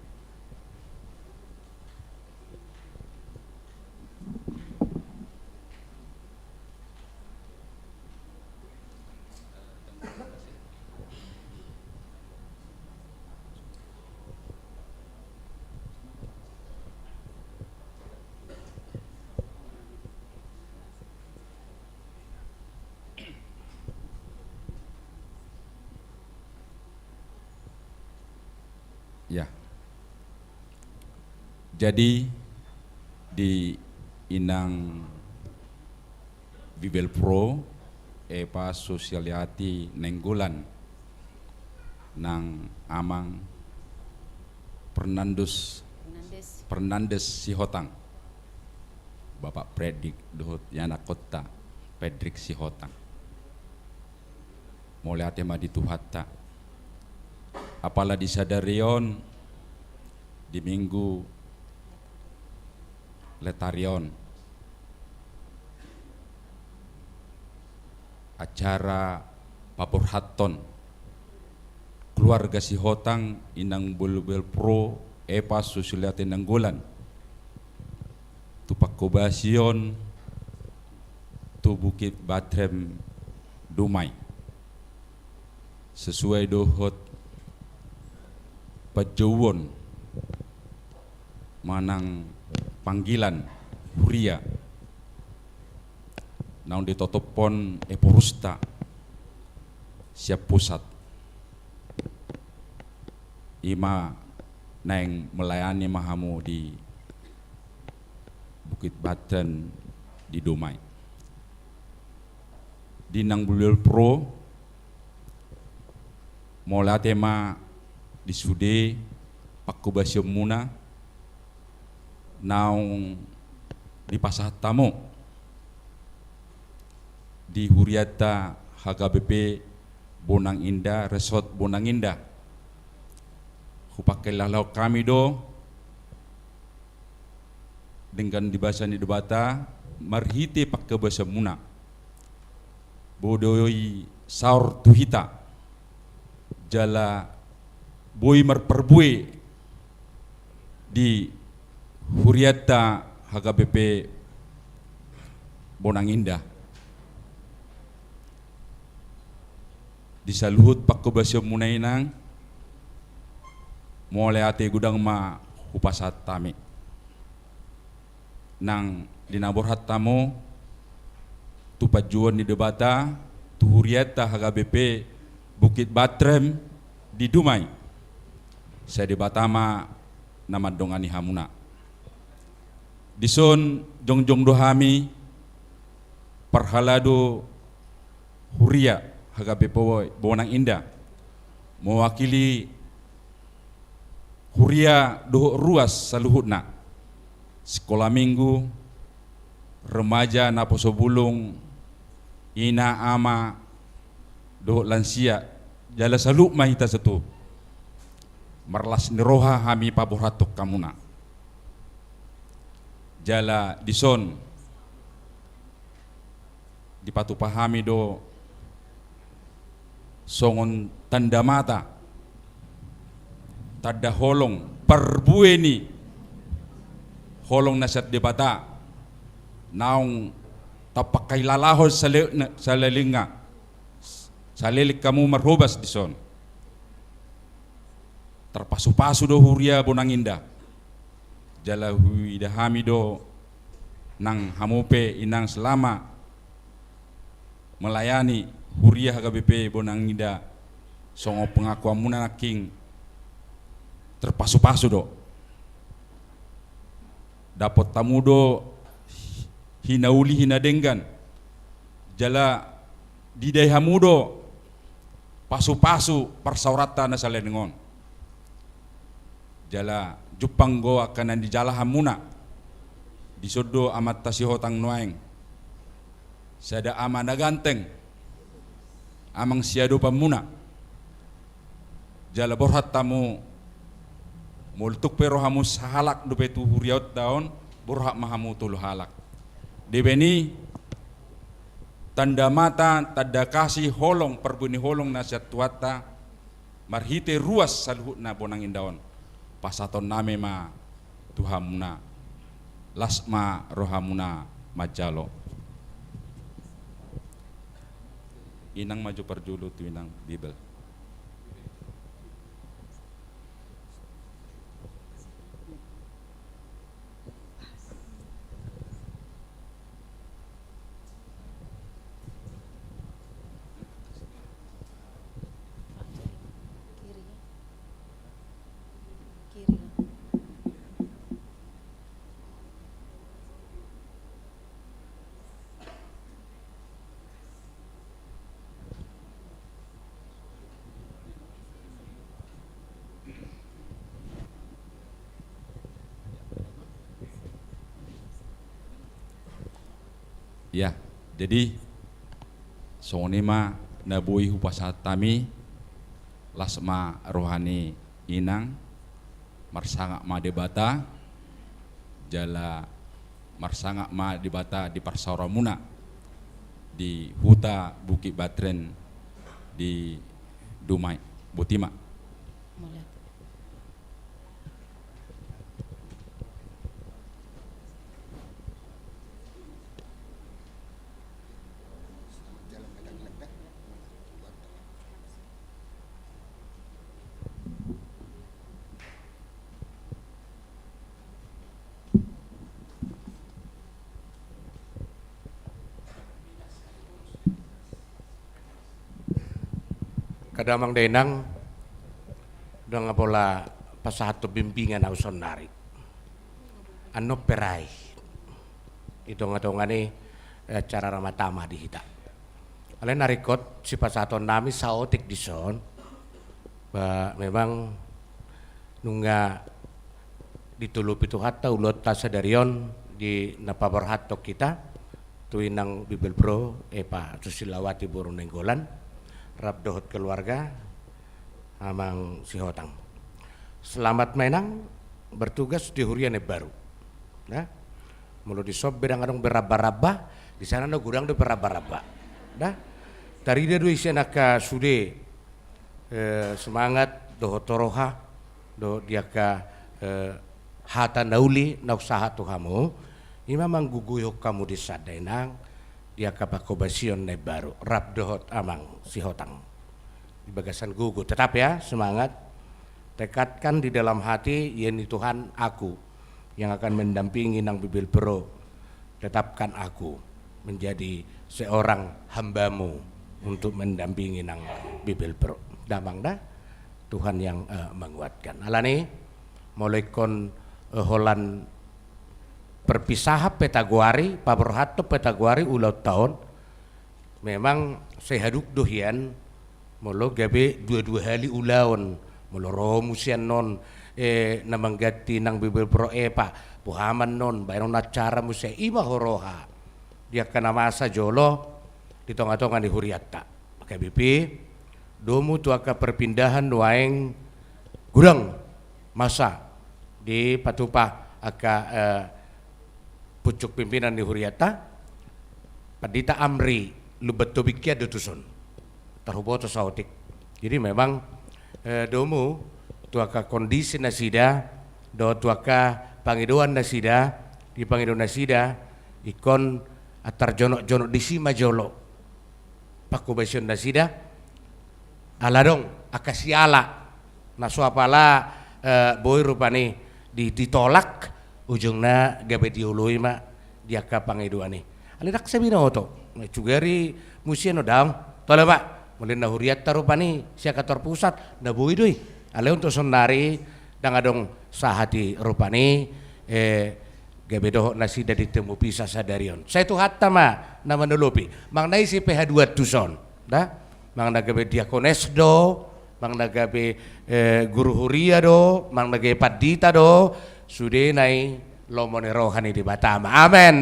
Ya. Jadi, di inang Bibel Pro, Eva Susialiati Nainggolan, nang amang Fernandus, Fernandes. Fernandes Sihotang, Bapak Fredrik dohot ianakhonta Fredrik Sihotang. Mauliate ma di Tuhanta. Apala di sadari on, di Minggu Letari on, acara paborhathon keluarga Sihotang, inang Bibel Pro Eva Susialiati Nainggolan, tu pangkobasion tu Bukit Batrem Dumai, sesuai dohot panjouon manang panggilan huria naung ditotophon eporusta sian pusat. Ima naeng melayani ma hamu di Bukit Batren di Dumai. Di nang Bulbul Pro, mauliate ma di sude panghobasionmuna naung dipasahat hamu di hurianta H K B P Bonang Indah, Resort Bonang Indah. Hupangkilalahon hami do denggan di basa ni Debata marhite panghobasionmuna. Boi do i saor tu hita jala boi marparbue di hurianta H K B P Bonang Indah. Di saluhut panghobasionmuna, Inang, mauliate godang ma hupasahat hami. Nang di na borhat hamu tu panjouon ni Debata tu hurianta H K B P Bukit Batren di Dumai, sai Debata ma na mandongani hamuna. Dison jongjong do hami parhalado huria H K B P Bonang Indah, mewakili huria dohot ruas saluhutna, sikola minggu, remaja, naposo bulung, ina, ama, dohot lansia, jala saluhut ma hita saluhut. Marlas ni roha hami paborhathon hamuna. Jala dison dipatupa hami do songon tanda mata, tanda holong, parbue ni holong na sian Debata naung tapangkilalahon sale-, saleleng, saleleng hamu marhobas dison. Tarpasupasu do huria Bonang Indah. Jala huida hami do nang hamu pe, Inang, selama melayani huria H K B P Bonang Indah, songon pengakuanmuna nangkin, tarpasupasu do. Dapot hamu do hinauli, hinadenggan, jala didai hamu do pasupasu parsaoranta na saleleng on. Jala jumpang do angka na nijalahanmuna. Dison do amanta Sihotang nuaeng, sada ama na ganteng, amang siadopanmuna. Jala borhat hamu, molo tung pe ro hamu sahalak dope tu huriaonta on, borhat ma hamu tolu halak. Dibaen i tanda mata, tanda kasih, holong, parbue ni holong na sian Tuhanta marhite ruas saluhutna Bonang Indah on, pasahatonnami ma tu hamuna. Las ma rohamuna manjalo. Inang, maju parjolo tu Inang Bibel. Ya, jadi songon i ma na boi hupasahat hami. Las ma roha ni Inang, marsangap ma Debata, jala marsangap ma Debata di parsaoranmuna di huta Bukit Batren di Dumai. Boti ma. Damang dainang, ndang pola pasahathon bimbingan au saonnari. Annon pe ra i di tongatonga ni acara ramatama di hita. Alai na ringkot sipasahatonnami saotik dison, ba memang nunga ditolopi Tuhanta ulaonta sadari on di na paborhathon hita tu inang Bibelvrouw Epa Susilawati boru Nainggolan rap dohot keluarga. Amang Sihotang, selamat ma inang bertugas di huria na imbaru. Molo dison be ndang adong be rambaramba, di sana na godang dope rambaramba. Tarida do i sian angka sude semangat dohot roha dohot di angka hata na uli na husahat tu hamu. Ima manggogoihon hamu di sada inang di angka panghobasion na imbaru rap dohot amang Sihotang. Di bagasan gogo tetap ya semangat. Tekadkan di dalam hati, ia ni Tuhan aku yang akan mendampingi nang Bibelvrouw. Tetapkan aku menjadi seorang hambamu untuk mendampingi nang Bibelvrouw. Damang da, Tuhan yang menguatkan. Alani molo ingkon holan perpisahan pe tagoari, paborhathon pe tagoari ulaonta on. Memang sai haduk do hian molo gabe dua-dua hali ulaon. Molo ro muse annon na mangganti nang Bibelvrouw Epa, boha ma annon baenon acara muse, ima ho roha di angka na masa jolo di tongatonga ni hurianta. Maka B P domu tu angka perpindahan nuaeng godang masa dipatupa angka pucuk pimpinan ni hurianta, Pandita Amri Lumban Tobing hian do tuson. Tarhuboto saotik. Jadi memang domu tu angka kondisi nasida dohot tu angka pangidoan nasida, di pangidoan nasida ingkon antar jonok-jonok disi ma jolo panghobasion nasida. Ala adong angka siala na so apala boi rupani ditolak, ujungna gabe dioloi ma di angka pangidoan i. Alai ndang sai binoto, sugari muse annon daong, tole ma. Molo na hurianta rupani sian kantor pusat na boi do i. Alai untuk saonnari ndang adong sahat i rupani. Gabe dohot nasida di tempo pisa sadari on. Sai Tuhanta ma na manolopi. Manang na ise pe haduan tuson da, manang na gabe diakones do, manang na gabe guru huria do, manang na gabe pandita do, sudena i lomo ni roha ni Debata ma. Amen.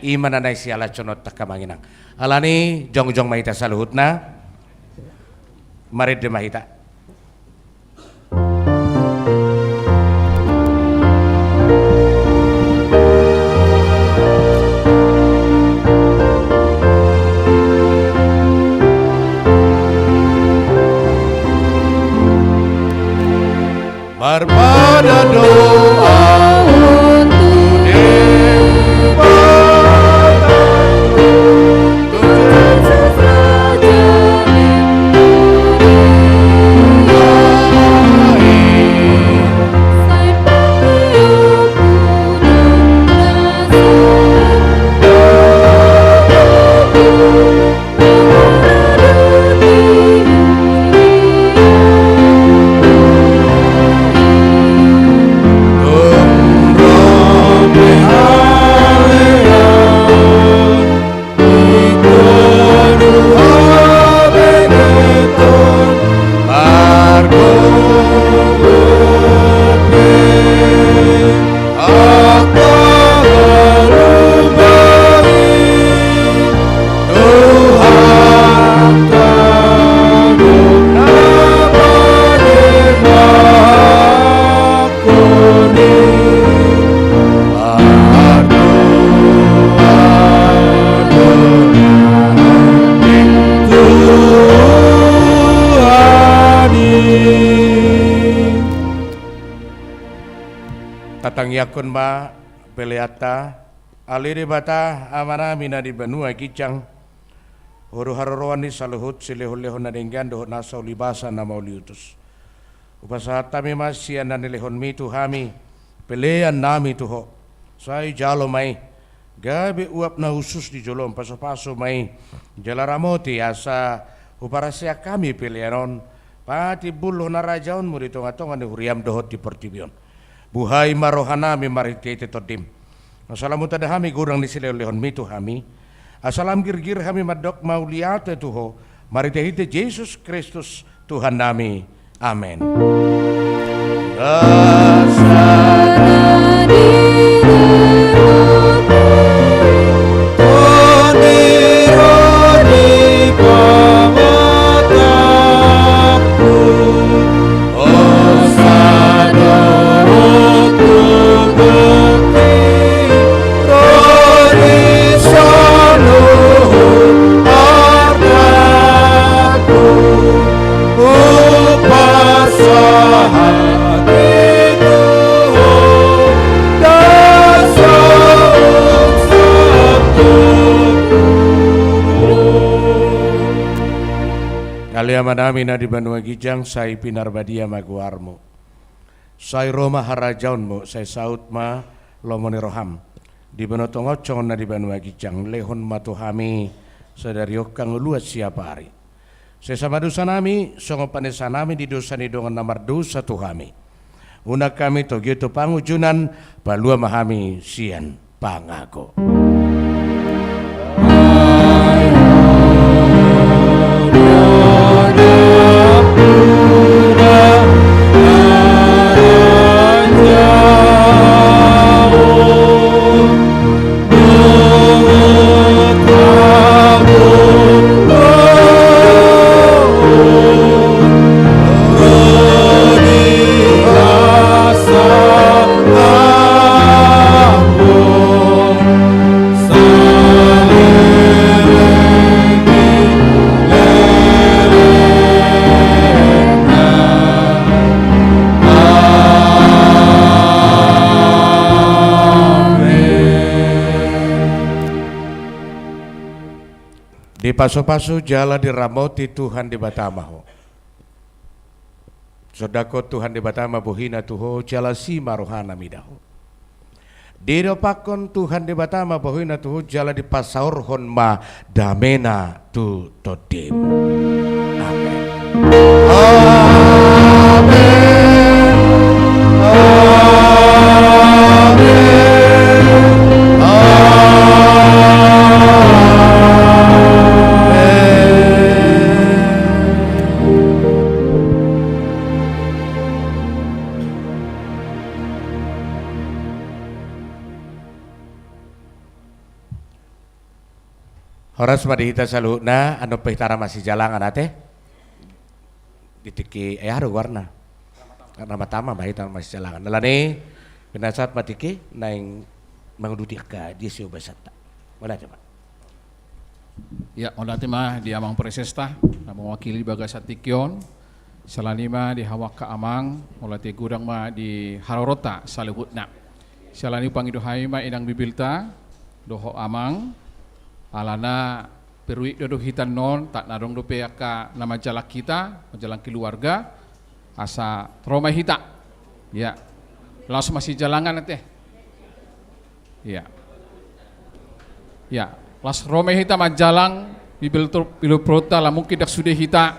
Ima na naeng sialashononta angka amang inang. Alani jongjong ma hita saluhutna. Marende ma hita. Marpadan do ahu tu Debata. Tatangiangkon ma peleanta. Ale Debata Amanami na di banua ginjang, Ho do haroroan ni saluhut silehonlehon na denggan dohot nasa ulibasa na mauliutus. Hupasahat hami ma sian na nilehonmi tu hami pelean nami tu Ho. Sai jalo ma i gabe uap na hushus di joloan, pasupasu ma i jala ramoti asa Huparsahat hami pelean on patimbulhon harajaonmu di tongatonga ni huriam dohot di portibi on. Buhai ma rohanami marhitehite Tondim. Asa lam hutanda hami godang ni silehonlehonmi tu hami. Asa lam girgir hami mandok mauliate tu Ho marhitehite Jesus Kristus Tuhannami. Amen. Ale Amanami na di banua ginjang, sai pinarbadia ma goarmu. Sai ro ma harajaonmu, sai saut ma lomo ni roham. Di banua tonga on songon na di banua ginjang, lehon ma tu hami sadari on hangoluan siapari. Sesa ma dosanami, songon panesanami di dosa ni dongan na mardosa tu hami. Unang hami togihon tu pangunjunan, palua ma hami sian pangago. Dipasupasu jala diramoti Tuhan Debata ma ho. Sondanghon Tuhan Debata ma bohina tu ho, jala asi ma rohana mida ho. Didompakkon Tuhan Debata ma bohina tu ho, jala dipasaorhon ma damena tu tondim. Amen. Amen. Amen. Amen. Horas ma di hita saluhutna, annon pe hita ra masijalangan ate. Di tingki, eh, aha do goarna? Ramatama ma hita masijalangan. Alani i, pinasahat ma tingki, naeng manguduti angka dia siobasanta. Mauliate ma. Ya, mauliate ma di amang presesta, na mewakili bagasan tingki on. Siala ni i ma di hamu angka amang, mauliate godang ma di haroronta saluhutna. Siala ni i hupangido hami ma inang bibilta, dohot amang, alana peruit do, do hita annon, tak na adong dope angka na manjalang hita, manjalang keluarga, asa ro ma hita. Ya. Laos masijalangan ate. Ya. Ya. Laos ro ma hita manjalang, bibil tru-, bibil prota, la mungkin ndang sude hita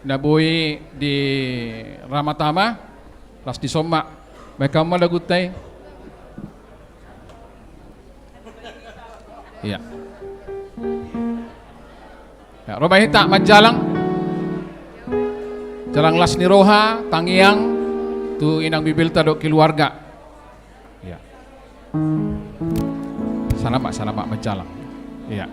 na boi di Ramatama, laos dison ma. Baen hamu ma laguta i. Ya. Ya, ro ma hita manjalang. Jalang las ni roha, tangiang, tu inang bibilta dohot keluarga. Ya. Sana ma, sana ma manjalang. Ya.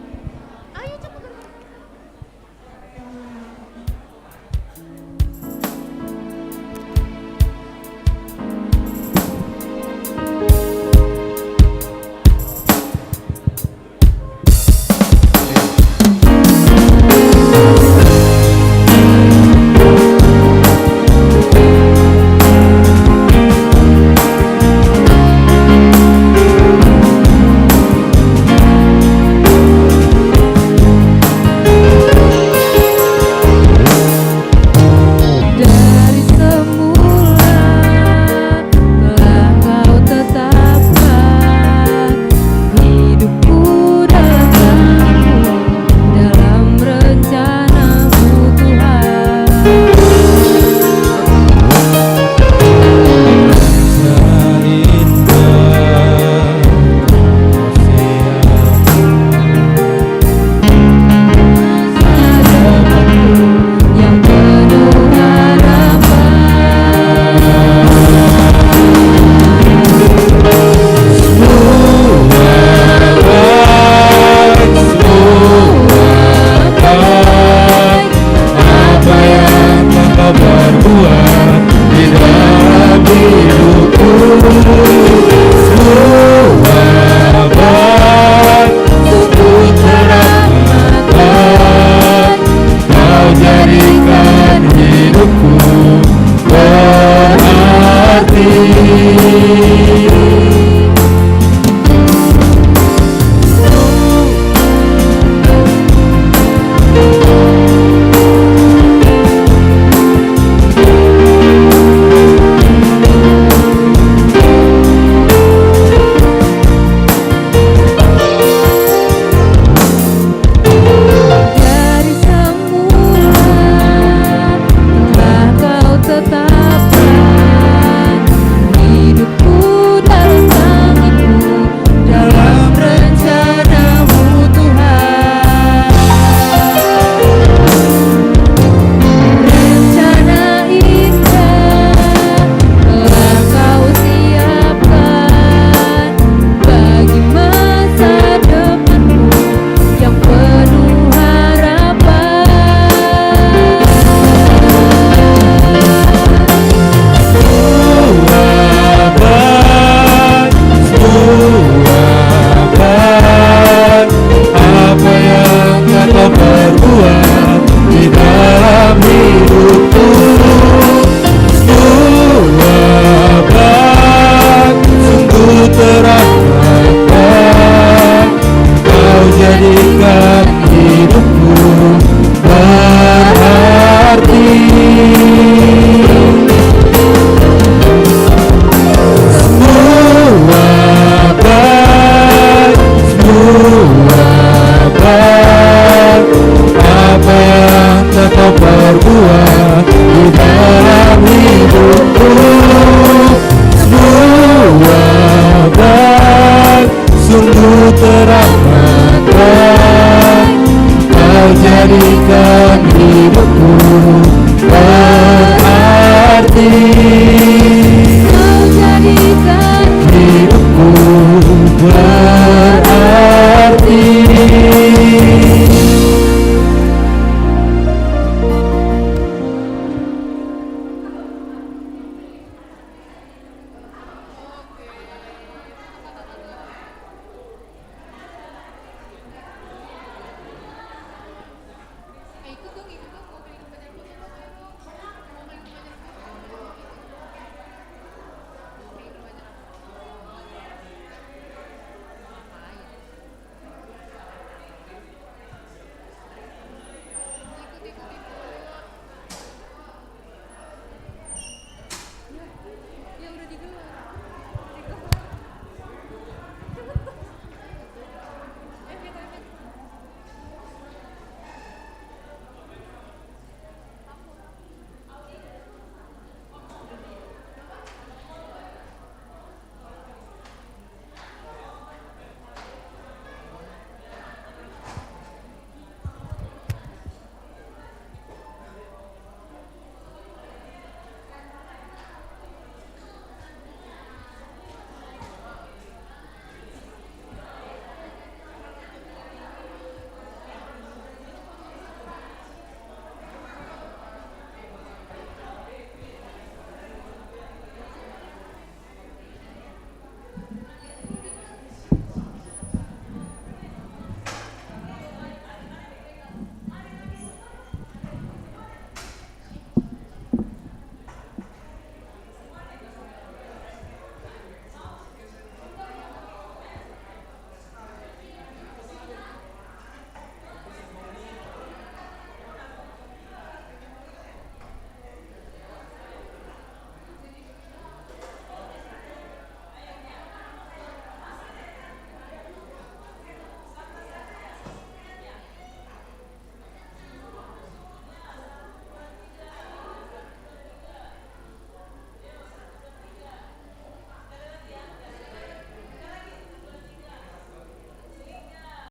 Tuhan, sungguh terang Tuhan, Kau jadikan hidupku berarti. Dari semula telah Kau tetapkan hidupku dalam tangan-Mu, dalam rencana-Mu, Tuhan. Rencana indah telah Kau siapkan bagi masa depanku yang penuh harapan. Tuhan, Tuhan, apa yang Kau perbuat di dalam hidupku. Tuhan, sungguh terang